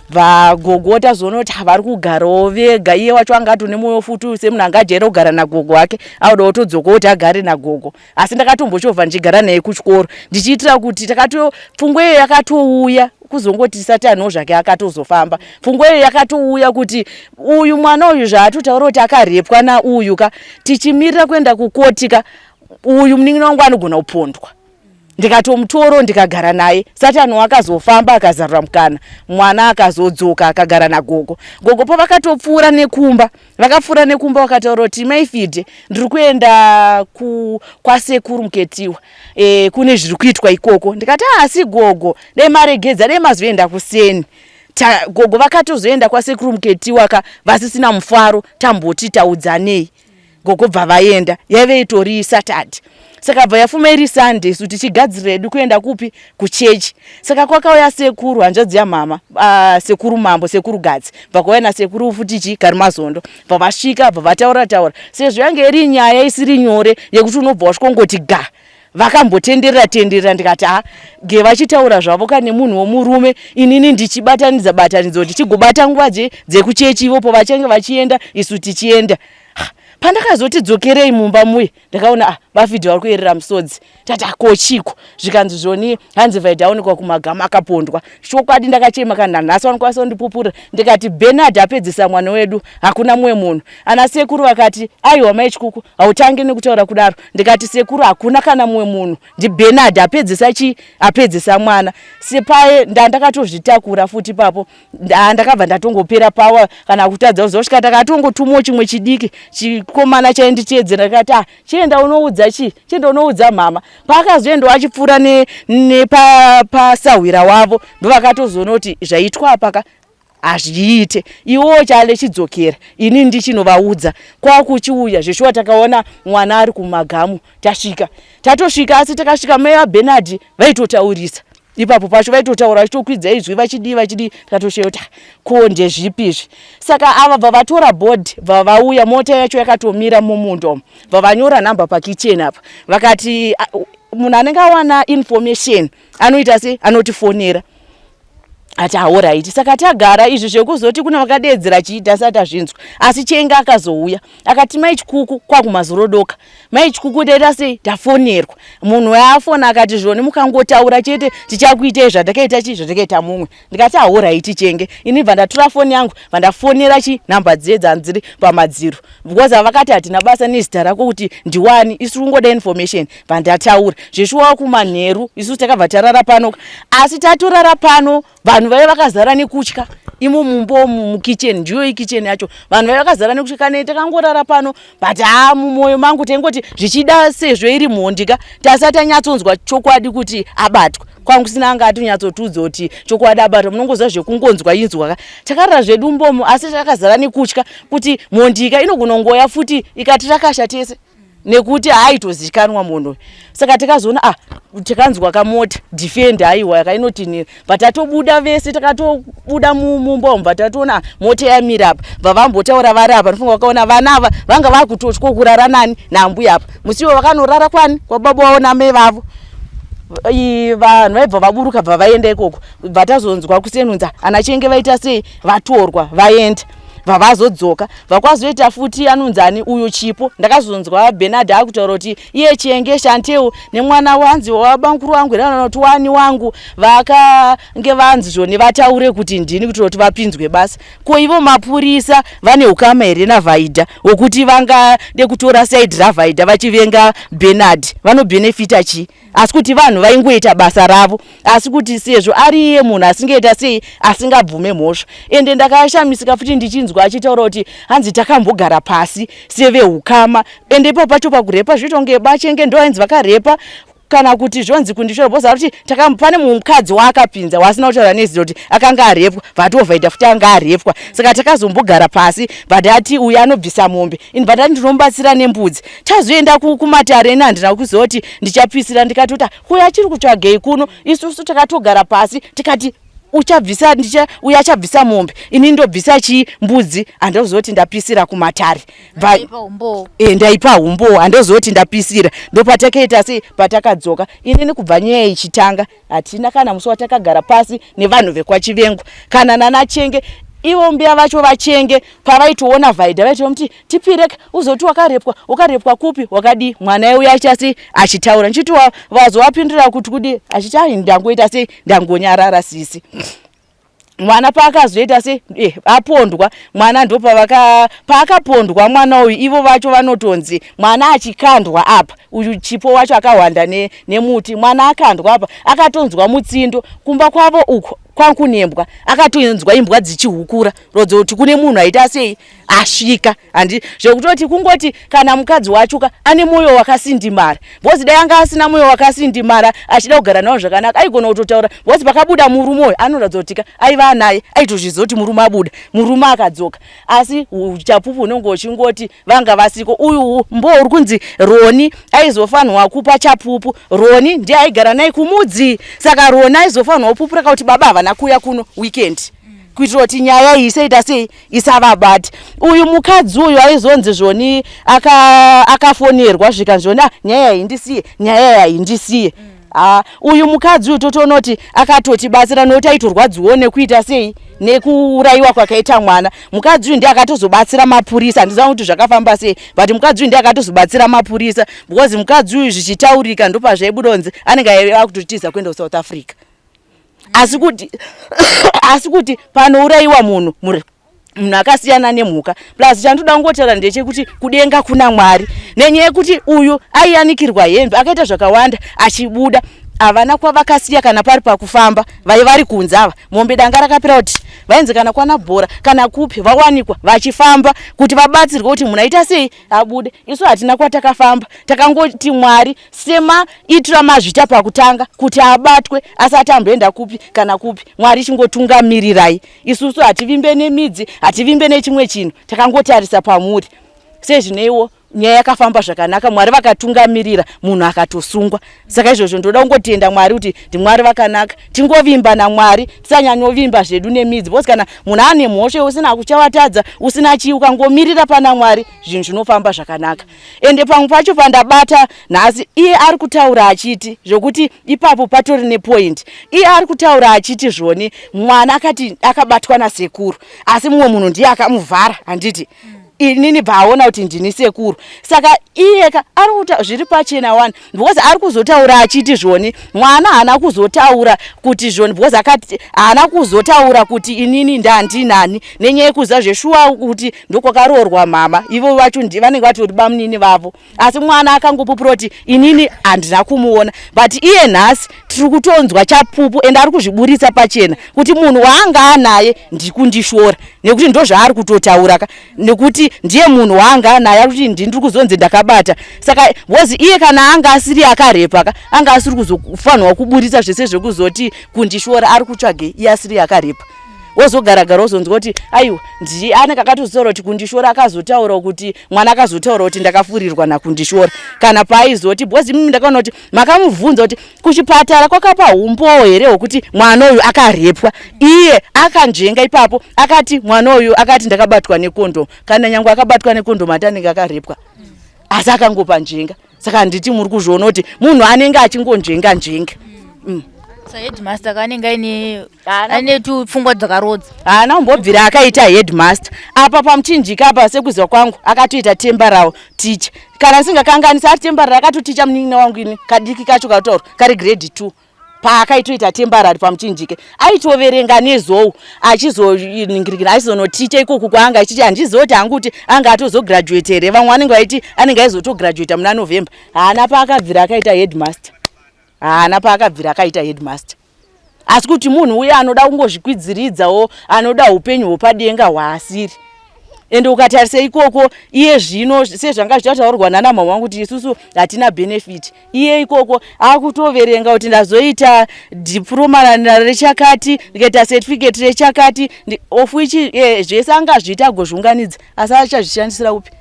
vagogo tazoona kuti vari kugarawo vega iye wacho anga atone mwoyo futi semunhu anga ajaira kugara nagogo wake auda kutodzoka kuti agare nagogo asi ndakatombochovha ndichigara naye kuchikoro ndichiitira kuti takato pfungwa iyo yakatouya kuzongoti sataniwo zvake akatozofamba pfungwa iyo yakatouya kuti uyu mwana uyu zvaatotaura kuti akarepwa nauyu ka tichimirira kuenda kukoti ka uyu munin'ina wangu anogona kupondwa ndikatomutoro ndikagara naye satani wakazofamba akazarura mukana mwana akazodzoka akagara nagogo gogo pavakatopfuura nekumba Vakapfuura nekumba vakataura kuti mai Fide ndiri kuenda ku, kwasekuru Muketiwa e, kune zviri kuitwa ikoko. Ndikati ah, asi gogo dai maregedza dai mazoenda kuseni. Ta, gogo vakatozoenda kwasekuru Muketiwa ka vasisina mufaro tamboti taudzanei. Gogo bva vaenda yaive itori Saturday. Saka bva yafuma iri Sunday isu tichigadzirira hedu kuenda kupi kuchechi. Saka kwakauya sekuru hanzvadzi yamama sekuru mambo sekuru Gadzi bva kwauya nasekuru futi chi Karimazondo bva vasvika bva vataura taura sezvo yange iri nyaya isiri nyore yekuti unobva wasvikongoti ga vakambotenderera tenderera ndikati ha ge vachitaura zvavo kane munhu womurume inini ndichibatanidza batanidza kuti tigobata nguva dzekuchechi ivopo vachange vachienda isu tichienda. Pandakazoti dzokerei mumba muye, ndakaona ah, vafidhi vari kuyerera musodzi. Tati akochiko, zvikanzi zvoni hanzi Vaida aonekwa kumagama akapondwa. Chokwadi ndakachema kana nhasi vanokwanisa kundipupurira. Ndikati Bernard apedzisa mwana wedu, hakuna mumwe munhu. Ana sekuru vakati aiwa mai Chikuku hautangi nekutaura kudaro. Ndikati sekuru hakuna kana mumwe munhu, ndiBernard apedzisa chi apedzisa mwana. Sepaye ndandakatozvitakura futi ipapo, ndakabva ndatongopera pawa kana kutadza kuzosvika. Takatongotumawo chimwe chidiki chikomana chainditeedzera, ndikati ah, chienda unoudza chi chienda unoudza mama. Paakazoenda achipfuura nepasahwira wavo, ndovakatozoona kuti zvaitwa apaka hazviite. Iwowo chale chidzokera, ini ndichinovaudza. Kwakuchiuya zveshuwa, takaona mwana ari kumagamu. Tasvika, tatosvika, asi takasvika mai vaBernard vaitotaurisa ipapo pacho, vaitotaura vachitokwidza izwi, vachidii vachidii. Tikatosheya kuti ko ndezvipi izvi. Saka ava bva vatora bhodhi, bva vauya, mota yacho yakatomira mumunda umu, bva vanyora nhamba pakicheni apa, vakati munhu anenge awana information anoita sei, anotifonera. Ati aoraiti. Saka tagara izvi zvekuzoti kuna vakadeedzera chii tasati tazvinzwa. Asi Chenge akazouya akati mai Chikuku kwakumazurodoka, mai Chikuku taita sei, tafonerwa. Munhu waafona akati zvoni mukangotaura chete tichakuitei zvatakaita chii zvatakaita mumwe. Ndikati aoraiti Chenge. Ini bva ndatora foni yangu, bva ndafonera chi nhamba dziye dzanziri pamadziro, because vakati hatina basa nezita rako kuti ndiwani, isu kungoda information. Bva ndataura zveshuwa kumanheru, isusu takabva tarara pano. Asi tatorara pano, vanhu vaive vakazara nekutya imo mumba umu mukitchen, ndiyo ikitchen yacho. Vanhu vaive vakazara nekutya kana takangorara pano, but haa mumwoyo mangu taingoti zvichida sezvo iri mhondi ka, tasati tanyatsonzwa chokwadi kuti abatwa. Kwangu sina anga atonyatsotiudza kuti chokwadi abatwa, munongoziva zvekungonzwa inzwa ka. Takarara zvedu mbomo, asi takazara nekutya kuti mhondika inogona kungoya futi ikatirakasha tese, nekuti haaitozikanwa munhu. Saka takazoona ah, takanzwa kamota Defender, aiwa yakainotinhira, bva tatobuda vese, takatobuda mumba umu, bva tatoona mota yamira apa. Bva vambotaura vari apa, ndofunga vakaona vana ava vanga vakutotya kurara nani nambuya apa. Musiwo vakanorara kwani kwababa wavo namai vavo. Vanhu vaibva vaburuka, bva vaenda ikoko. Bva tazonzwa kusenunza ana Chenge vaita sei, vatorwa vaenda, vavazodzoka vakwazoita futi anonzani uyo Chipo. Ndakazonzwa Bernard akutaura kuti iye Chenge Shanteu nemwana wanzi wabankuru wangu here kana kuti wani wangu vakange vanzi zvoni vataure kuti ndini, kuitira kuti vapinzwe basa. Ko ivo mapurisa vane ukama here naVhaidha wekuti vangade kutora side raVhaidha vachivenga Bernard? Vanobhenefita chii? Asi kuti vanhu vaingoita basa ravo, asi kuti sezvo ari iye munhu asingaita sei, asingabvume mhosva. Ende ndakashamisika futi ndichinzwa achitaura kuti hanzi takambogara pasi seveukama. Ende ipapo pacho pakurepa zvoita kunge bachenge ndo ainzi vakarepa kana kuti zvonzi kundishora, because akuti pane mukadzi waakapinza waasina kutaura nezita kuti akanga arepwa, vatovhaita futi anga arepwa. Saka takazombogara pasi, bva uyu anobvisa mombe, ini bva ndati ndinomubatsira nembudzi. Tazoenda kumatare, ini handina kuziva kuti ndichapisira. Ndikatoti uyu achiri kutsvagei kuno? Isusu takatogara pasi tikati uchabvisa ndicha uyu achabvisa mombe, ini ndobvisa chii, mbudzi. Handozoti ndapisira kumatare, ndaipa umbowo, handozoti ndapisira. Ndopatakaita sei, patakadzoka. Inini kubva nyaya ichitanga hatina kana musi watakagara pasi nevanhu vekwaChivengwa kana nanaChenge. Ivo mbuya vacho vaChenge pavaitoona Vhaidha vaitomuti tipireka, uzoti wakarepwa, wakarepwa kupi, wakadii? Mwana uya achasi achitaura, ndichiti vazovapindura kuti kudii, achiti ai ndangoita sei, ndangonyarara sisi. Mwana paakazoita se apondwa mwana, ndopavaka paakapondwa mwana uyu, ivo vacho vanotonzi mwana achikandwa apa, uyu Chipo wacho akahwanda nemuti mwana akandwa apa, akatonzwa mutsindo kumba kwavo uku kwankunembwa, akatonzwa imbwa dzichihukura rodzo kuti kune munhu aita sei asvika. Handi zvekutoti kungoti kana mukadzi wachuka ane mwoyo wakasindimara, because dai anga asina mwoyo wakasindimara achida kugara navo zvakanaka aigona kutotaura, because pakabuda murume uyu anoratidza kuti aiva anaye, aitozviziva kuti murume abuda, murume akadzoka. Asi uchapupu unenge uchingoti vanga vasiko. Uyu mbo uri kunzi Roni aizofanirwa kupa chapupu. Roni ndiye aigara naye kumudzi, saka Roni aizofanirwa kupupura kuti baba havana kuuya kuno weekend, kuitira kuti nyaya iyi isaita sei, isavabate. Uyu mukadzi uyu aizonzi zvoni akafonerwa zvikanzi zvoni ah, nyaya iyi ndisiye, nyaya iyi ndisiye. Ah, uyu mukadzi uyu totoona kuti akatotibatsira nokuti aitorwadziwo nekuita sei nekuurayiwa kwakaita mwana. Mukadzi uyu ndiye akatozobatsira mapurisa, handiziva kuti zvakafamba sei, but mukadzi uyu ndiye akatozobatsira mapurisa because mukadzi uyu zvichitaurika ndopazvaibuda kunzi anenge akutotiza kuenda kuSouth Africa. Asi kuti asi kuti panourayiwa munhu muri munhu akasiyana nemhuka. Plus chandoda kungotaura ndechekuti kudenga kuna Mwari, nenyaya yekuti uyu aiyanikirwa hembe, akaita zvakawanda achibuda, havana kwavakasiya kana pari pakufamba, vai vari kunze ava. Mombe danga rakapera kuti vainzi kana kwana bhora kana kupi vawanikwa vachifamba kuti vabatsirwe kuti munhu aita sei abude. Isu hatina kwatakafamba, takangoti Mwari semaitiro amazvita pakutanga kuti abatwe asati amboenda kupi kana kupi, Mwari chingotungamirirai. Isusu hativimbe nemidzi, hativimbe nechimwe chinhu, takangotarisa pamuri. Sezvineiwo nyaya yakafamba zvakanaka, Mwari vakatungamirira, munhu akatosungwa. Saka izvozvo ndoda kungotenda Mwari kuti ndiMwari vakanaka. Tingovimba naMwari, tisanyanyovimba zvedu nemidzi, because kana munhu ane mhosva usina kuchavatadza, usina chii, ukangomirira pana Mwari zvinhu zvinofamba zvakanaka. Ende pamwe pacho pandabata nhasi, iye ari kutaura achiti zvokuti ipapo patori nepoint. Iye ari kutaura achiti zvoni mwana akati akabatwa nasekuru, asi mumwe munhu ndiye akamuvhara, handiti? Inini bvaaona kuti ndini sekuru, saka iyeka ari kuta zviri pachena wani, because ari kuzotaura achiti zvoni mwana haana kuzotaura kuti zvoni, because akati haana kuzotaura kuti inini ndandinani, nenyaya yekuziva zveshuwa kuti ndokwakaroorwa mama, ivo vacho vanenge vatori bamunini vavo. Asi mwana akangopupura kuti inini handina kumuona, but iye nhasi tiri kutonzwa chapupu ende ari kuzviburitsa pachena kuti munhu waanga anaye ndikundishora, nekuti ndozvaari kutotaura ka, nekuti ndiye munhu waanga anaye ari kuti ndiri kuzonzi ndakabata. Saka because iye kana anga asiri akarepa ka, anga asiri kuzofanirwa kuburitsa zvese zvekuzoti kundishora, ari kutsvage iye asiri akarepa. Wozogaragara wozonzwa kuti aiwa ndiye anenge akatozotaura kuti kundishora, akazotaura kuti mwana akazotaura kuti ndakafurirwa nakundishora. Kana paaizoti, because imimi ndakaona kuti makamubvunza kuti kuchipatara kwakapa umbowo here hwekuti mwana uyu akarepwa, iye akanzvenga ipapo akati mwana uyu akati ndakabatwa nekondomu. Kana nyangwe akabatwa nekondomu ati anenge akarepwa, asi akangopa nzvenga. Saka handiti muri kuzviona kuti munhu anenge achingonzvenga nzvenga. Headmaster kanenge aine aine tupfungwa dzakarodza. Haana kumbobvira akaita headmaster apa pamuchinjika apa, sekuziva kwangu akatoita temporary teacher, kana singakanganisi ari temporary, akatoticha munin'ina wangu ini kadiki kacho kataura kari grade 2 paakaitoita temporary pamuchinjike, aitoverenga nezou achizoningirikira achizonoticha ikoku kwaanga achiti. Handizivi kuti hangu kuti anga atozograduate here, vamwe vanenge vaiti anenge aizotograduata muna November. Haana paakabvira akaita headmaster, haana paakabvira akaita headmaster, asi kuti munhu uye anoda kungozvikwidziridzawo, anoda upenyu hwepadenga hwaasiri. Ende ukatarisa ikoko iye zvino, sezvanga zvichataurwa nana mama vangu kuti isusu hatina benefit, iye ikoko akutoverenga kuti ndazoita diploma rechakati, ndikaita certificate rechakati, of which zvese angazviita agozviunganidza, asi achazvishandisira upi?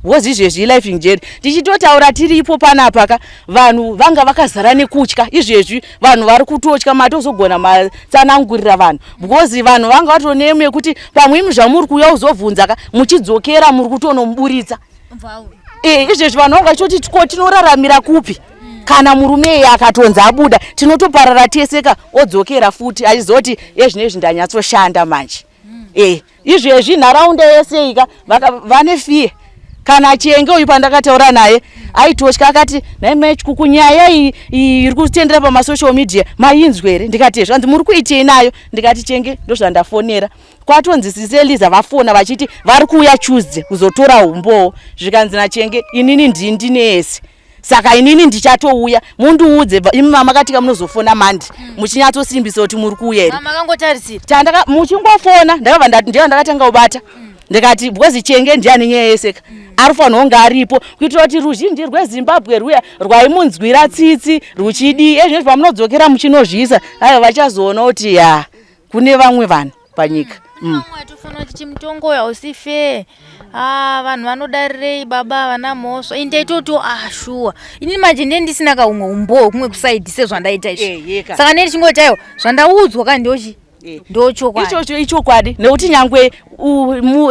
Because izvezvi life in jail, tichitotaura tiripo panapa ka, vanhu vanga vakazara nekutya. Izvezvi vanhu vari kutotya, matozogona matsanangurira vanhu, because vanhu vanga vatonemo yekuti pamwe imi zvamuri kuuya kuzobvunza ka, muchidzokera muri kutonomuburitsa. Izvezvi vanhu vanga vachitoti ko tinoraramira kupi kana murume iye akatonzi abuda, tinotoparara tese ka, odzokera futi achizoti ezvinezvi ndanyatsoshanda manje. Izvezvi nharaunda yese ika vane fiye. Kana Chenge uyu pandakataura naye aitotya, akati nhai mai Chikuku, nyaya iyi iri kutendera pamasocial media mainzwe here? Ndikati zvanzi muri kuitei nayo? Ndikati Chenge, ndozvandafonera kwatonzi sisi Eliza vafona vachiti vari kuuya Tuesday kuzotora umbowo. Zvikanzi naChenge, inini ndini ndine yese, saka inini ndichatouya, mundiudze imi mama katika munozofona mandi muchinyatsosimbisa kuti muri kuuya here. Mama akangotarisira. Tandaka muchingofona ndakabva ndiyo ndakatanga kubata, ndikati because Chenge ndiye ane nyaya yese ka, ari fanira kunge aripo kuitira kuti ruzhinji rweZimbabwe rwuya rwaimunzwira tsitsi ruchidii. Ezvinezvi pamunodzokera muchinozviisa, aiwa, vachazoona kuti ya kune vamwe vanhu panyika. Vamwe atofanira kuti mutongo uyu hausi fair. Ah, vanhu vanodarirei baba vana mhosva? Ini ndaitoti ah, shuwa, inini manje ndiye ndisina kaumwe umbowo kumwe kusaidi sezvandaita izvi. Yeka. Saka ndee ndichingoti aiwa, zvandaudzwa ka ndochi. Ndochokwadi. Ichocho ichokwadi nekuti nyangwe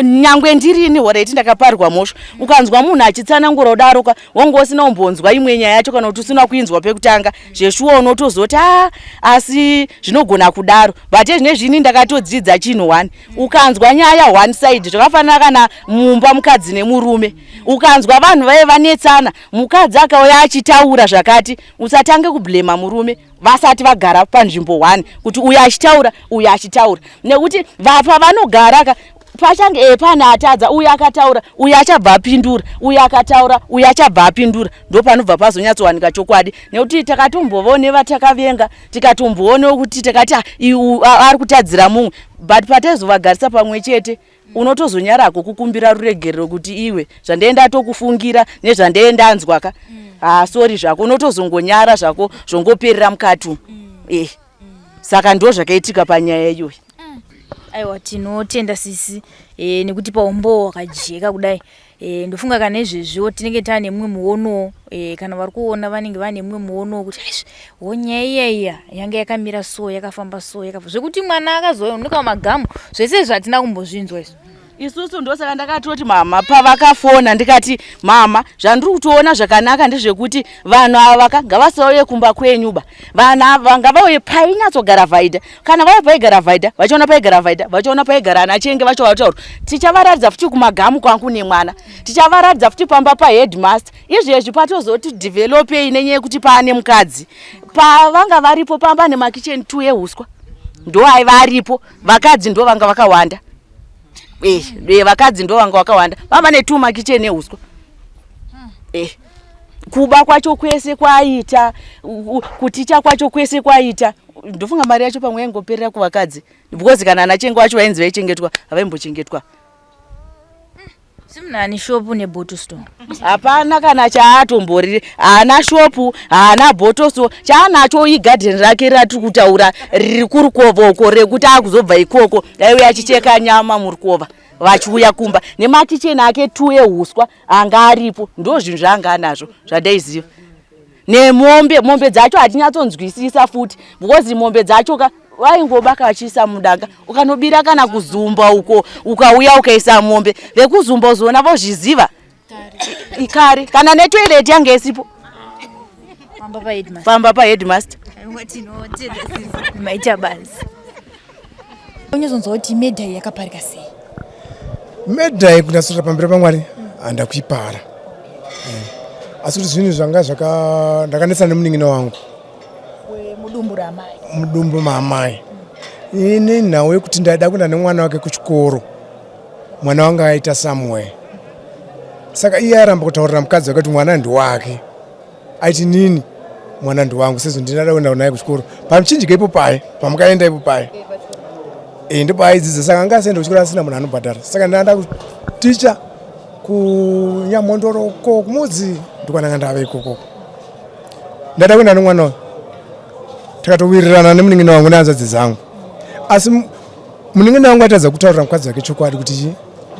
nyangwe ndirini horaiti ndakaparwa mhosva, ukanzwa munhu achitsanangura kudaro ka wanga usina kumbonzwa imwe nyaya yacho kana kuti usina kuinzwa pekutanga, zveshuwa unotozoti a asi zvinogona kudaro. But ezvinezvi ini ndakatodzidza chinhu one, ukanzwa nyaya one side, zvakafanana kana mumba mukadzi nemurume, ukanzwa vanhu vaive vanetsana, mukadzi akauya achitaura zvakati, usatange kublema murume vasati vagara panzvimbo one, kuti uyu achitaura, uyu achitaura, nekuti vapa vanogara ka pachange pane atadza, uyu akataura, uyu achabva apindura, uyu akataura, uyu achabva apindura, ndo panobva pazonyatsowanika chokwadi. Nekuti takatombovawo nevatakavenga, tikatomboona kuti takati ari kutadzira mumwe, but pataizovagarisa pamwe chete, unotozonyarako kukumbira ruregerero kuti iwe zvandaenda tokufungira nezvandaenda ka, ha, sorry zvako, unotozongonyara zvako, zvongoperera mukati umu. Saka ndo zvakaitika panyaya iyoyi. Aiwa, tinotenda sisi nekuti paumbowo wakajeka kudai. Ndofunga kana izvezviwo tinenge taane mumwe muonowo, kana vari kuona vanenge vane mumwe muonowo kuti aizvi wo nyaya iya iya yanga yakamira so, yakafamba so, yakafamba zvekuti mwana akazooneka magamu, zvese izvi hatina kumbozvinzwa izvi. Isusu ndosaka ndakatoti mama pavakafona, ndikati, "Mama, zvandiri kutoona zvakanaka ndezvekuti vanhu ava ka ngavasauye kumba kwenyu ba. Vanhu ava ngavauye painyatsogara Vhaidha. Kana vauya paigara Vhaidha, vachiona paigara Vhaidha, vachiona paigara ana Chenge vacho vataura, tichavaratidza futi kumagamu kwangu nemwana, tichavaratidza futi pamba paheadmaster. Izvezvi patozoti developei nenyaya yekuti paane mukadzi. Pavanga varipo pamba nemakicheni 2 ehuswa, ndo aiva aripo. Vakadzi ndo vanga vakawanda. Vakadzi ndo vanga vakawanda, vava netwo makicheni ehuswa. Kuba kwacho kwese kwaita, kuticha kwacho kwese kwaita, ndofunga mari yacho pamwe yaingoperera kuvakadzi, because kana ana Chengo vacho vainzi vaichengetwa, havaimbochengetwa. Simunani shopu nebottle store? Hapana kana chaatombori, haana shopu, haana bottle store. Chaanacho igadheni rake ratiri kutaura riri kurukova uko, rekuti akuzobva ikoko aiuya achicheka nyama murukova vachiuya kumba, nemakicheni ake tu ehuswa anga aripo. Ndo zvinhu zvaanga anazvo zvandaiziva, nemombe. Mombe dzacho hatinyatsonzwisisa futi, because mombe dzacho ka vaingobaka vachiisa mudanga. Ukanobira kana kuzumba uko, ukauya ukaisa mombe, vekuzumba uzoona vozviziva ikare. Kana netoilet yange isipo. Pamba paheadmaster? Pamba paheadmaster. Aiwa, tinotenda sisi, maita basa. Unyazonzwa kuti murder yakaparika sei? Murder, kunasirira pamberi paMwari, handa kuipara. Asi kuti zvinhu zvanga zvaka ndakanetsana nemunin'ina wangu. Mudumbu ramai? Mudumbu maamai. Ine nhau yekuti ndaida kuenda nemwana wake kuchikoro, mwana wangu aita somewhere, saka iye airamba kutaurira mukadzi wake kuti mwana ndiwake. Aiti nini mwana ndiwangu, sezvo ndinada kuenda naye kuchikoro pamuchinjika ipo paye pamukaenda ipo paye, ndipo aidzidza. Saka anga asienda kuchikoro asina munhu anobhadhara, saka ndanda kuticha kuNyamondoroko kumudzi, ndikwananga ndave ikokoko. Ndada kuenda nemwana uyu, takatowirirana nemunin'ina wangu nehanzvadzi dzangu, asi munin'ina wangu atadza kutaurira mukadzi wake chokwadi kuti chi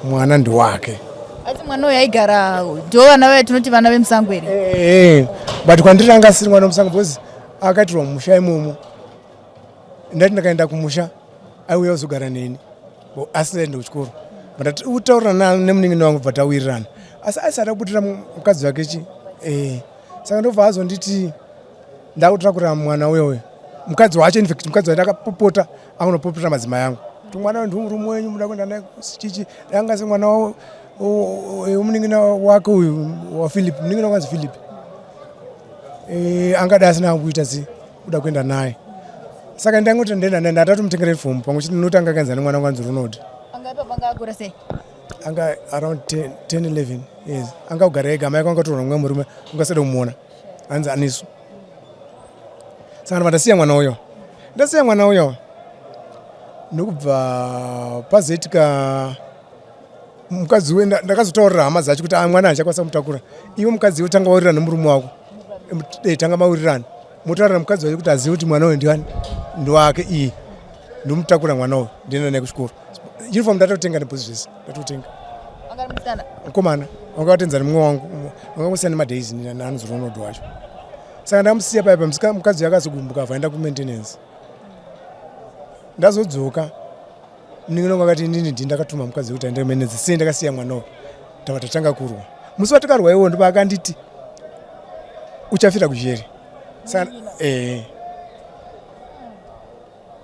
mwana ndiwake. Asi mwana uyu aigara, ndo vana vaya tinoti vana vemusango here? But kwandiri anga asiri mwana wemusango, because akaitirwa mumusha imomo. Ndati ndakaenda kumusha, aiuya kuzogara neni asingaendi kuchikoro. But utaurira nemunin'ina wangu, bva tawirirana, asi aisada kubudira mukadzi wake chi. Saka ndobva azonditi ndakutakura mwana uyo uyo mukadzi wacho. In fact, mukadzi wacho akapopota, akunopopotera madzimai angu kuti mwana uyu ndimurume wenyu, muda kuenda naye chichi. Anga semwana wemunin'ina wake uyu waPhilip, munin'ina wangu anzi Philip. Angada asina kuita si kuda kuenda naye, saka ndangoti ndenda naye, ndatatomutengera uniform pamwe chete noti anga akaenzana nemwana wangu anzi Ronald. Anga ipapo anga akura sei? Anga around 10 10 11 years. Anga kugara ega, mai kwangatorwa mumwe murume ungasada kumuona hanzi anisu. Saka ndobva ndasiya mwana uyo, ndasiya mwana uyo, ndokubva pazoitika mukadzi uyu. Ndakazotaurira hama dzacho kuti, "Ah, mwana handichakwanisa kumutakura. Iwe mukadzi iwe, tanga wawirirana nemurume wako. Tanga mawirirana, motaurira mukadzi wacho kuti azive kuti mwana uyu ndiani, ndiwake. Iye ndomutakura mwana uyu, ndienda naye kuchikoro. Uniform ndatotenga nebhutsu zvese ndatotenga." Anga ari musikana? Mukomana, wanga watenzana nemumwe wangu, wanga kusiyana nemadays naanonzi Ronald wacho. Saka ndamusiya paya pamusika. Mukadzi uyu akazogumbuka, abva aenda kumaintenance. Ndazodzoka munin'ina wangu akati inini ndini ndakatuma mukadzi wekuti aende kumenedza sei ndakasiya mwana uyu. Tava tatanga kurwa. Musi watakarwa iwo ndipo akanditi uchafira kujeri. Saka eh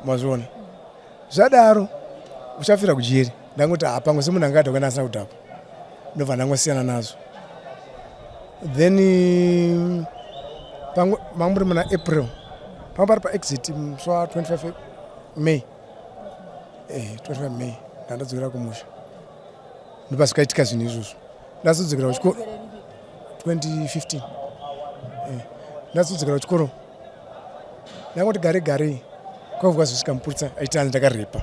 mazviona zvadaro uchafira kujeri ndangoti ah, pamwe semunhu anga adhakwa asina kudhakwa ndobva ndangosiyana nazvo then pamwe muri muna april pamwe pari paexit musi wa 25 may eh, 25 may ndandadzokera kumusha ndopazvikaitika zvinhu izvozvo ndazodzokera kuchikoro 2015 eh, ndazodzokera kuchikoro ndangoti gare garei kwabva kwazosvika mupurisa aiti hanzi ndakarepa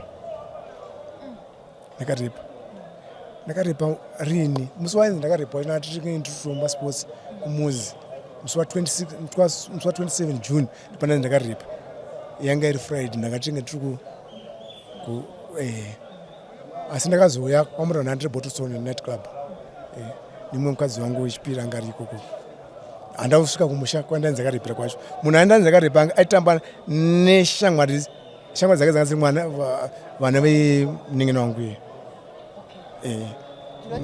ndakarepa ndakarepa rini musi wainzi ndakarepa wacho ndatitomba sports kumuzi musi wa 27 june ndipana ndakarepa yanga iri friday ndakatinge tiri ku eh, asi ndakazouya kwamurana ndiri bottlestone night club eh, nemumwe mukadzi wangu wechipiri anga ari ikoko handina kusvika kumusha kwandainzi akarepera kwacho munhu aindanzi akarepa aitamba neshamwari shamwari dzake dzanga dziri mwana vana vemunin'ina wangu iye eh.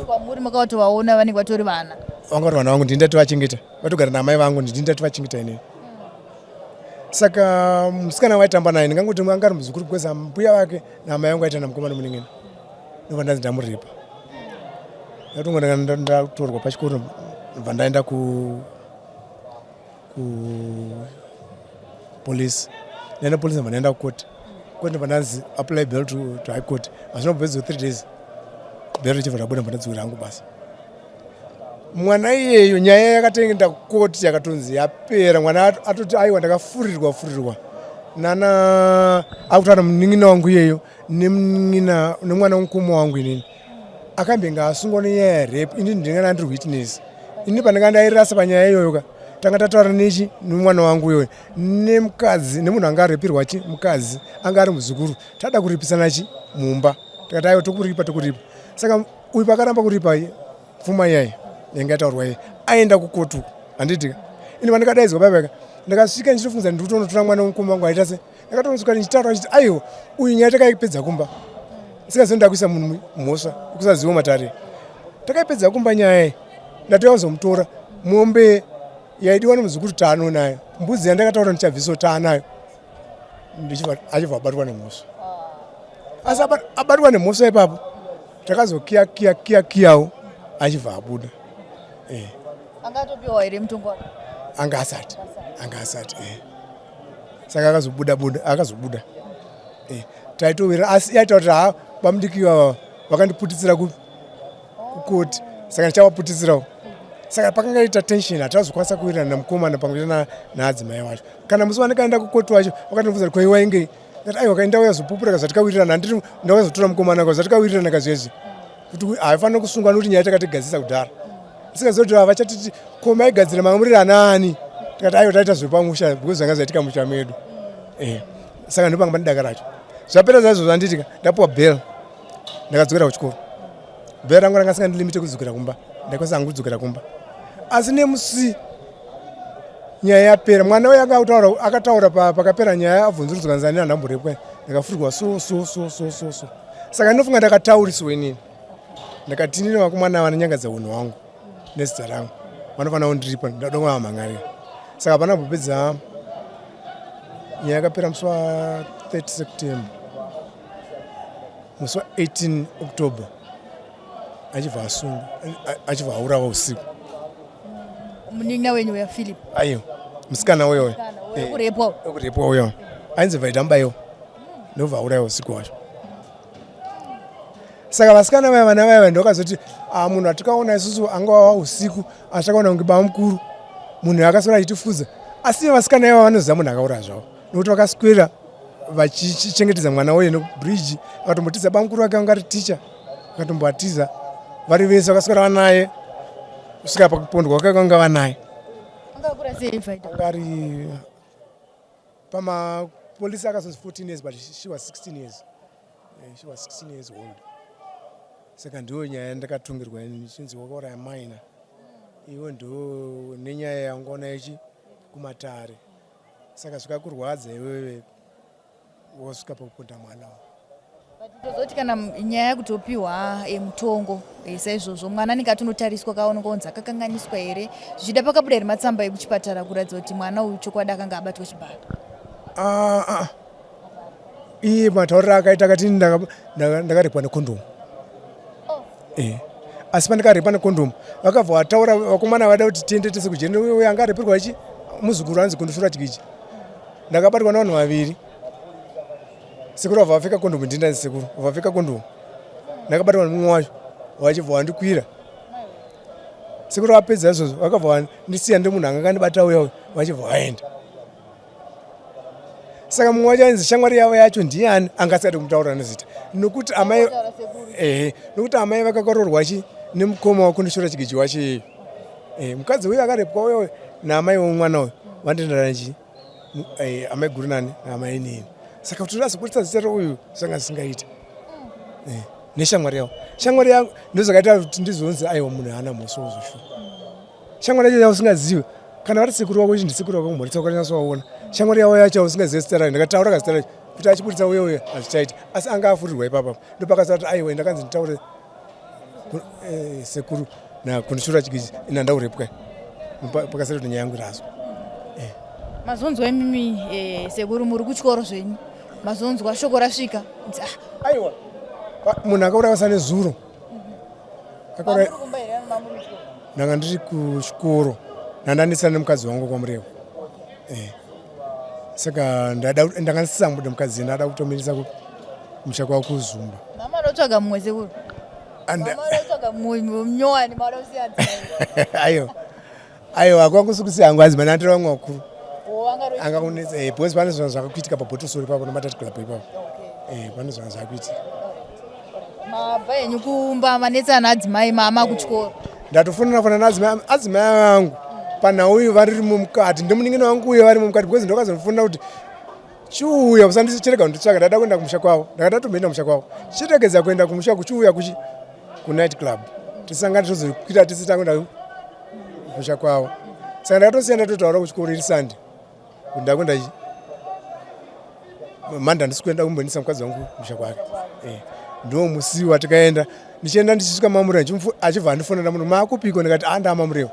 Kwamuri makavatovaona vanenge vatori vana vanga vari vana vangu ndini ndatovachengeta vatogara naamai vangu ndini ndatovachengeta inini saka musikana waitamba naye ndingangoti anga ari muzukuru because mbuya vake naamai vangu aita namukoma nomunin'ina ndobva ndanzi ndamuripa ndatongo ndatorwa pachikoro ndobva ndaenda ku ku police ndaenda police ndobva ndaenda kucourt court ndobva ndanzi apply bail to, to high court hazvina kupedza 3 days bail richibva rabuda ndobva ndadzokera hangu basa mwana iyeyo nyaya yakatoenda kukoti yakatonzi yapera mwana atoti aiwa ndakafurirwa furirwa nana akutaura munin'ina wangu iyeyo nemunin'ina nemwana wemukoma wangu inini akambenge asungwa nenyaya yerape ini ndinenge ndandiri witness ini pandanga ndairasa panyaya iyoyo ka tanga tataura nechi nemwana wangu iyoyo nemukadzi nemunhu anga arepirwa chi mukadzi anga ari muzukuru tada kuripisana chi mumba tikati aiwa tokuripa tokuripa saka uyu pakaramba kuripa pfuma iyayi yanga yataurwa iye aenda kukotu handiti ini pandakadaidzwa paipaika ndakasvika ndichitofunza ndiri kutonotora mwana wemukoma wangu aita se ndakatonosvika ndichitaura ndichiti aiwa uyu nyaya takaipedza kumba sikazivi ndakuisa munhu mhosva kusaziva matare takaipedza kumba nyaya iyi ndatouya kuzomutora mombe yaidiwa nemuzukuru taano nayo mbudzi yandakataura ndichabvisawo taanayo achibva abatwa nemhosva asi abatwa nemhosva ipapo takazokiya kiya kiya kiyawo achibva abuda eh. anga atopiwa here mutongo wake anga asati anga asati eh. saka akazobuda buda akazobuda eh. taitowira asi yaita kuti ha bamudiki ivava vakandiputitsira kukoti saka ndichavaputitsirawo saka pakanga ita tension hatazokwanisa kuwirirana namukomana pamwe chete naadzimai wacho kana musi wandikaenda kukoti wacho vakandibvunza kuti koiwa ingei ndati aiwa kaenda uyazopupura kazvatikawirirana handiri ndauyazotora mukomana ka zvatikawirirana kazvezvi kuti haifanira kusungwa nokuti nyaya takatigadzisa kudhara ndisingaziva kuti vachatiti ko maigadzira manga muri anaani tikati aiwa taita zvepamusha because zvanga zvaitika musha medu eh saka ndopanga pane daka racho zvapera zvaizvo zvandiitika ndapuwa bell ndakadzokera kuchikoro bell rangu ranga singandilimite kudzokera kumba ndaikwanisa hangu kudzokera kumba asi nemusi nyaya yapera mwana uyo akataura akataura pakapera nyaya abvunzurudzwa nzani handamborepwa ndakafurirwa so so so so so so saka ndinofunga ndakatauriswa inini ndakati nini vakomana vanonyangadza unhu hwangu nezita rangu vanofanira kundiripa ndada kuvamhan'arira saka hapana kupedza nyaya yakapera musi wa 30 september musi wa 18 october achibva asungwa achibva aurawa usiku munin'ina wenyu uya philip aiwa musikana uyo wekurepwa wekurepwa uyo ainzi vaida mubayiwa ndobva auraya usiku wacho saka vasikana vaya vana vaya ndokazoti ah, munhu atikaona isusu anga wava usiku asi takaona kunge baba mukuru munhu akaswera achitifuza asi vasikana iva vanoziva munhu akauraya zvavo nokuti vakaswera vachichengetedza mwana uye nokubridge vakatombotiza bamukuru vake vanga ari ticha vakatomboatiza vari vese vakaswera vanaye kusvika pakupondwa kwake vanga vanaye anga ari pamapolisi akazonzi 14 years but she was 16 years eh, she was 16 years old saka ndiyo nyaya yandakatungirwa chinzi wakauraya maina iwe ndo nenyaya yangoona ichi kumatare saka zvikakurwadza iwewe Wasvika pakuponda mwana tozoti kana nyaya yakutopiwa eh, mutongo eh, saizvozvo mwana anenge atonotariswa kaonekwa kunzi akakanganiswa here zvichida pakabuda here matsamba ekuchipatara kuratidza kuti mwana uyu chokwadi akanga abatwa chibharo ah, ah. Iye matauriro akaita akati ndakarepwa nekondomu oh. eh. Asi pandikarepa nekondomu vakabva vataura vakomana vada kuti tiende tese kujeni uyo anga arepirwa ichi muzukuru anzi kundishura chikichi ndakabatwa nevanhu vaviri sekuru vabva vapfeka kondomu ndindanzi sekuru vabva vapfeka kondomu ndakabatwa nemumwe wacho vachibva vandikwira sekuru vapedza izvozvo vakabva vandisiya ndemunhu anga akandibata uya uya vachibva vaenda saka mumwe wacho ainzi shamwari yavo yacho ndiyani anga asingadi kumutaurira nezita nokuti amai ehe nokuti amai vakakororwa chi nemukoma wakundishora chigeji wacho iyeyo eh, mukadzi uyo akarepwa uyo naamai womwana uyo vandendarana chi eh, amai guru nani naamai nini saka kuti azobudisa zita reuyu zvanga zvisingaita eh, neshamwari yavo shamwari yangu ndozvakaita kuti ndizonzi aiwa munhu haana mhosva wozoshuwa Shamwari yacho yausingazive kana vari sekuru wako ichi ndisekuru wako kumhoresa ukanyatso waona shamwari yavo yacho yausingazive zita rayo ndakataura kazita racho kuti achiburitsa uye uye hazvichaita asi anga afurirwa ipapa ndopakasara kuti aiwa ndakanzi nditaure eh, sekuru nakundishura chikiji ina ndaurepwa pakasara kuti nyaya yangu iraswa eh. Mazonzwa imimi eh, sekuru muri kuchikoro zvenyu mazonzwa shoko rasvika ah. Aiwa munhu akauraiwa sanezuro Ndanga ndiri kuchikoro ndandanetsana nemukadzi wangu kwaMurewa eh. Saka ndanga ndisisamude mukadzi ndada kutomirisa kumusha kwavo kuzumba. Mama unotsvaga mumwe sekuru? Mama unotsvaga mumwe munyowani mama unosiyana. Ayo. Ayo akwangu kusiya hangu hanzi mana ndiri vamwe vakuru. Anga kunetsa eh because pane zvinhu zvakakuitika pabhotosoro ipapo nematatu club ipapo. Eh pane zvinhu zvakakuitika. Mabva henyu kumba manetsana adzimai mama kuchikoro. Ndatofonera fona naadzimai adzimai vangu panhau iyo varimo mukati ndomunin'ina wangu uye varimo mukati because ndakazofonera kuti chiuya usandichirega kunditsvaga ndada kuenda kumusha kwavo ndakada tomboenda kumusha kwavo chiregedza kuenda kumusha kuchiuya kuchi kunight club tisangane tozokwira tisi takuenda kumusha kwavo saka ndakatosiya ndatotaura kuchikoro iri sunday kuti ndakuenda chi manda handisi kuenda kumboendesa mukadzi wangu kumusha kwake eh, ndo musi watikaenda ndichienda ndichisvika mamurewa achibva andifonera munhu maakupiko ndikati andamamurewa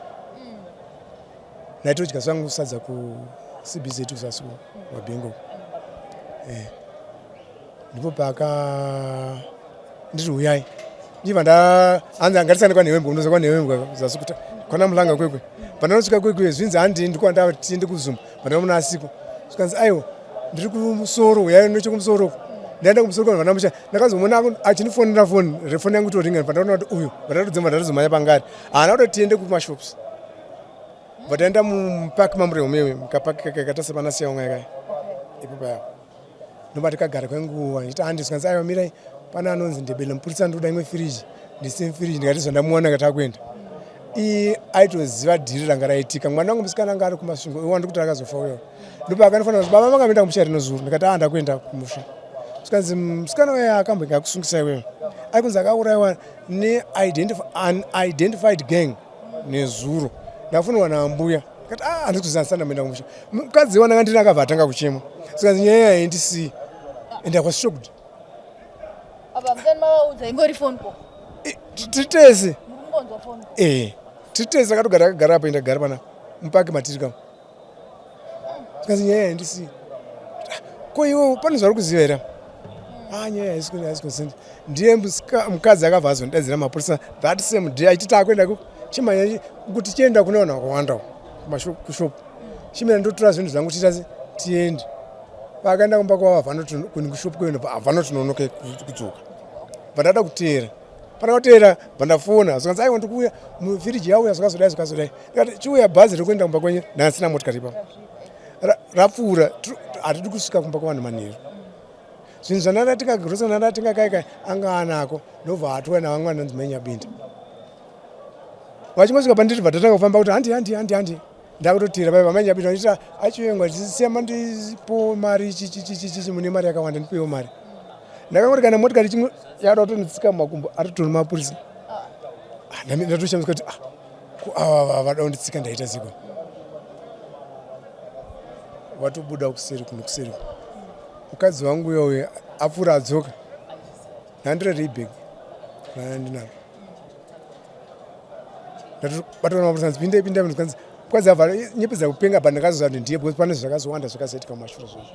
ndaitodya zvangu sadza kuCBZ kuzasi mabhengo eh. Ndipo paka nditi huyai ndibva nda hanzi angatisane kwanhewembwa unoza kwanhewembwa zasi kuta kwana mulanga kwekwe pandanosvika kwekwe zvinzi handi ndiko ndati tiende kuzumba pandaona asiko zvikanzi aiwa ndiri kumusoro huyai nechekumusoro uko ndaenda kumusoro kwanhu vana musha ndakazomuona achindifonera foni refoni yangu itoringa pandaona kuti uyu vandatodzimba ndatozomhanya pangari haana kuti tiende kumashops Vataenda mupark mamurehwa mewe mukapark kakaita sepana siyaunga yakaya ipo paya ndoba tikagara kwenguva ndichiti handi zvikanzi aiwa mirai pane anonzi ndebele mupurisa ndoda imwe firiji ndisime firiji ndikati zvandamuwana ndikati akuenda iye aitoziva dhiri ranga raitika mwana wangu musikana anga ari kumasvingo iwo ndikuti akazofa uyo ndopa akanofanira kuti baba vanga vaenda kumusha rino zuro ndikati aa ndakuenda kumusha zvikanzi musikana uya akambenge akusungisa iwewe aikunzi akaurayiwa neunidentified gang nezuro ndafonwa naambuya kati ah handisi kuziva ndisati ndamboenda kumusha mukadzi wandanga ndina akabva atanga kuchema sikanzi nyaya yayi ndisii and I was shocked apa mutani mavaudza ingori phone call tiri tese eh tiri tese akatogara akagara apa enda gara pana mupaki matiri kama Zvikanzi nyaya handisi. Ko iwe pane zvauri kuziva here? Ah nyaya haisi haisi consent. Ndiye mukadzi akabva azondidaidzira mapurisa that same day achiti takuenda ku chimhanya kuti chienda kune vanhu vakawanda kushop. Chimira ndotora zvinhu zvangu tiita tiende. Paakaenda kumba kwavo havana kuni kushop kuenda havana tinonoke kudzoka. Vandada kuteera. Pandakateera vandafona zvikanzi aiwa ndikuuya mufiriji yauya zvakazodai zvakazodai. Ndikati chiuya bhazi riri kuenda kumba kwenyu ndasina motikari ipapo. Rapfuura hatidi kusvika kumba kwavanhu manheru. Zvinhu zvandakatenga grocery ndakatenga kai kai anga anako ndobva atouya navamwe vanonzi mai Nyabinda. Vachingosvika pandiri bva tatanga kufamba kuti handi handi handi handi. Ndakutotira paipa mai Nyabinda vachiti achivengwa siya mandipo mari chichichichichi mune mari yakawanda ndipewo mari. Ndakangoti kana motikari chimwe yada kutonditsika mumakumbo atotori mapurisa. Ah, ndatoshamiswa kuti ah ko ava vada kunditsika ndaita seko vatobuda kuseri kuno kuseri. Mukadzi wangu uyo uyo apfuura adzoka. Ndandire rebag rana ndinaro. Ndatobatwa namapurisa nzi pindai pindai ndikanzi mukadzi abva nyepedza kupenga but ndakazoziva kuti ndiye because pane zvakazowanda zvakazoitika mumashure zvozvo.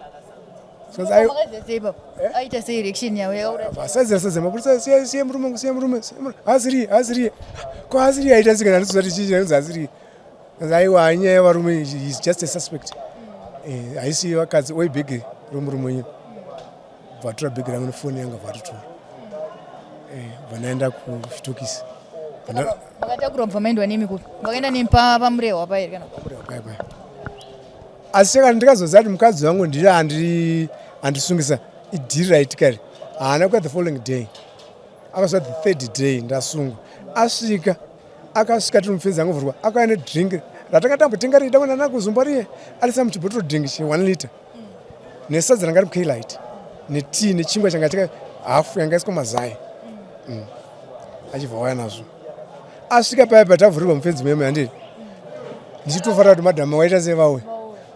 Aita sei reaction yavo yakaura? Asaidzira sadza mapurisa siya siya murume wangu siya murume asiri asiri ko asiri aita sei kana ndisizoziva kuti chii chinonzi asiri. Aiwa inyaya yevarume is just a suspect. Eh, haisi vakadzi oi bhegi romurume wenyu. Vatora bhegi rangu nefoni yanga vatotora. Eh, vanaenda kuchitokisi. Makatakurwa mubva maendwa nemi kupi? Makaenda nemi pamurehwa paye kana? Pamurehwa paye paye. Asi chakati ndikazoziva kuti mukadzi wangu ndiye andi andisungisa idhiri raitika iri. Haana kuya the following day. Akasvika the third day ndasungwa. Asvika akasvika tiri mufenzi angovhurwa akauya nedrink ratanga tambotenga riida kuenda nakuzumba riye arisa muchibhotoro drink che one liter nesadza ranga ri muklite netii nechingwa changa chaka hafu yanga iswa mazai mm. achibva waya nazvo asvika paya patavhurirwa mufenzi meme handii ndichitofarira kuti madhama waita sevauya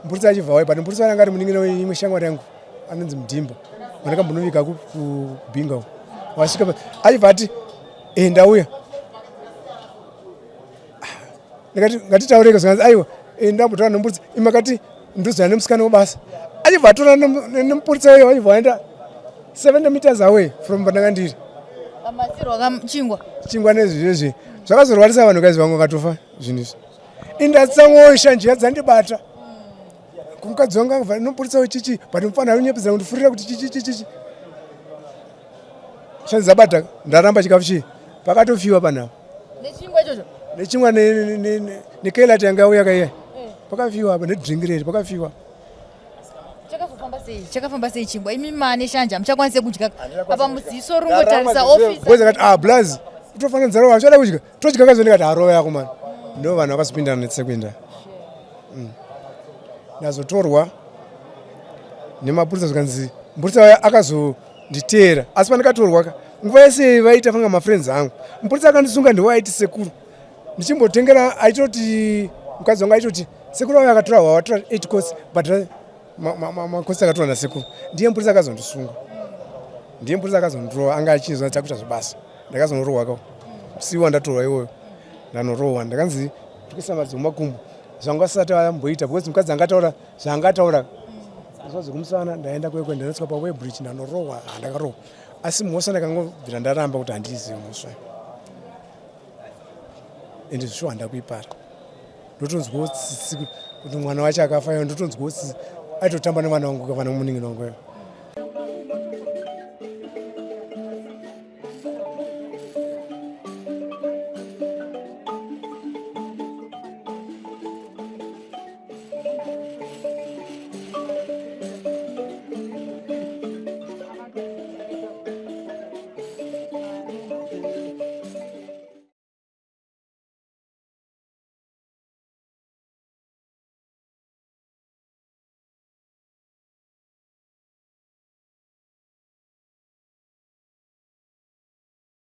mupurisa achibva waya but mupurisa anga ari munin'ina weimwe shamwari yangu anonzi mudhimba vandakambonobika kubinga uko wasvika achibva ati e ndauya ndikati ngatitaureke zvikanzi aiwa e ndambotaura nemupurisa imakati ndozana nemusikana webasa achibva atora nemupurisa uyo achibva aenda 70 meters away from pandanga ndiri chingwa chingwa nezvizvezvi zvakazorwarisa vanhu kazi vamwe vakatofa zvinhu izvi indatsamwawo shanje yadzandibata kumukadzi wangu angabva nomupurisa wechichi but mufana anyepedzera kundifurira kuti chichi chichi shanje dzabata ndaramba chikafu chii pakatofiwa panapa nechingwa ichocho nechingwa nekelati yanga yauya kaiya eh. pakafiwa apa nedrink reri pakafiwa chakazofamba sei chakafamba sei chingwa imi mane shanje hamuchakwanise kudya apa muziso ringotarisa office boys akati ah blaz kutofanira nzara wacho kudya todya kazo ndikati harova yako mani ndo vanhu vakazopindana netsekwenda mm. ndazotorwa nemapurisa zvikanzi mupurisa vaya akazonditeera asi pandikatorwa ka nguva yese vaita fanga mafriends angu mupurisa akandisunga ndiwo aiti sekuru ndichimbotengera aitoti mukadzi wangu aitoti sekuru vaya akatora wawatora 8 course but makosi akatorwa nasekuru ndiye mupurisa akazondisunga ndiye mupurisa akazondirowa anga achinzwa chakuita zvebasa ndakazonorohwa ka musi wandatorwa iwoyo ndanorohwa ndakanzi ndikuisa madzimo makumbo zvanga asati amboita because mukadzi angataura zvaangataura zvazi kumusana ndaenda kwekwe ndanosvika paway bridge ndanorohwa handakarohwa asi mhosva ndakangobvira ndaramba kuti handiizivi mhosva ende zvishuwa handakuipara ndotonzwawo tsitsi kuti mwana wacho akafa iyo ndotonzwawo tsitsi aitotamba nemwana wangu kavana munin'ina wangu iyo.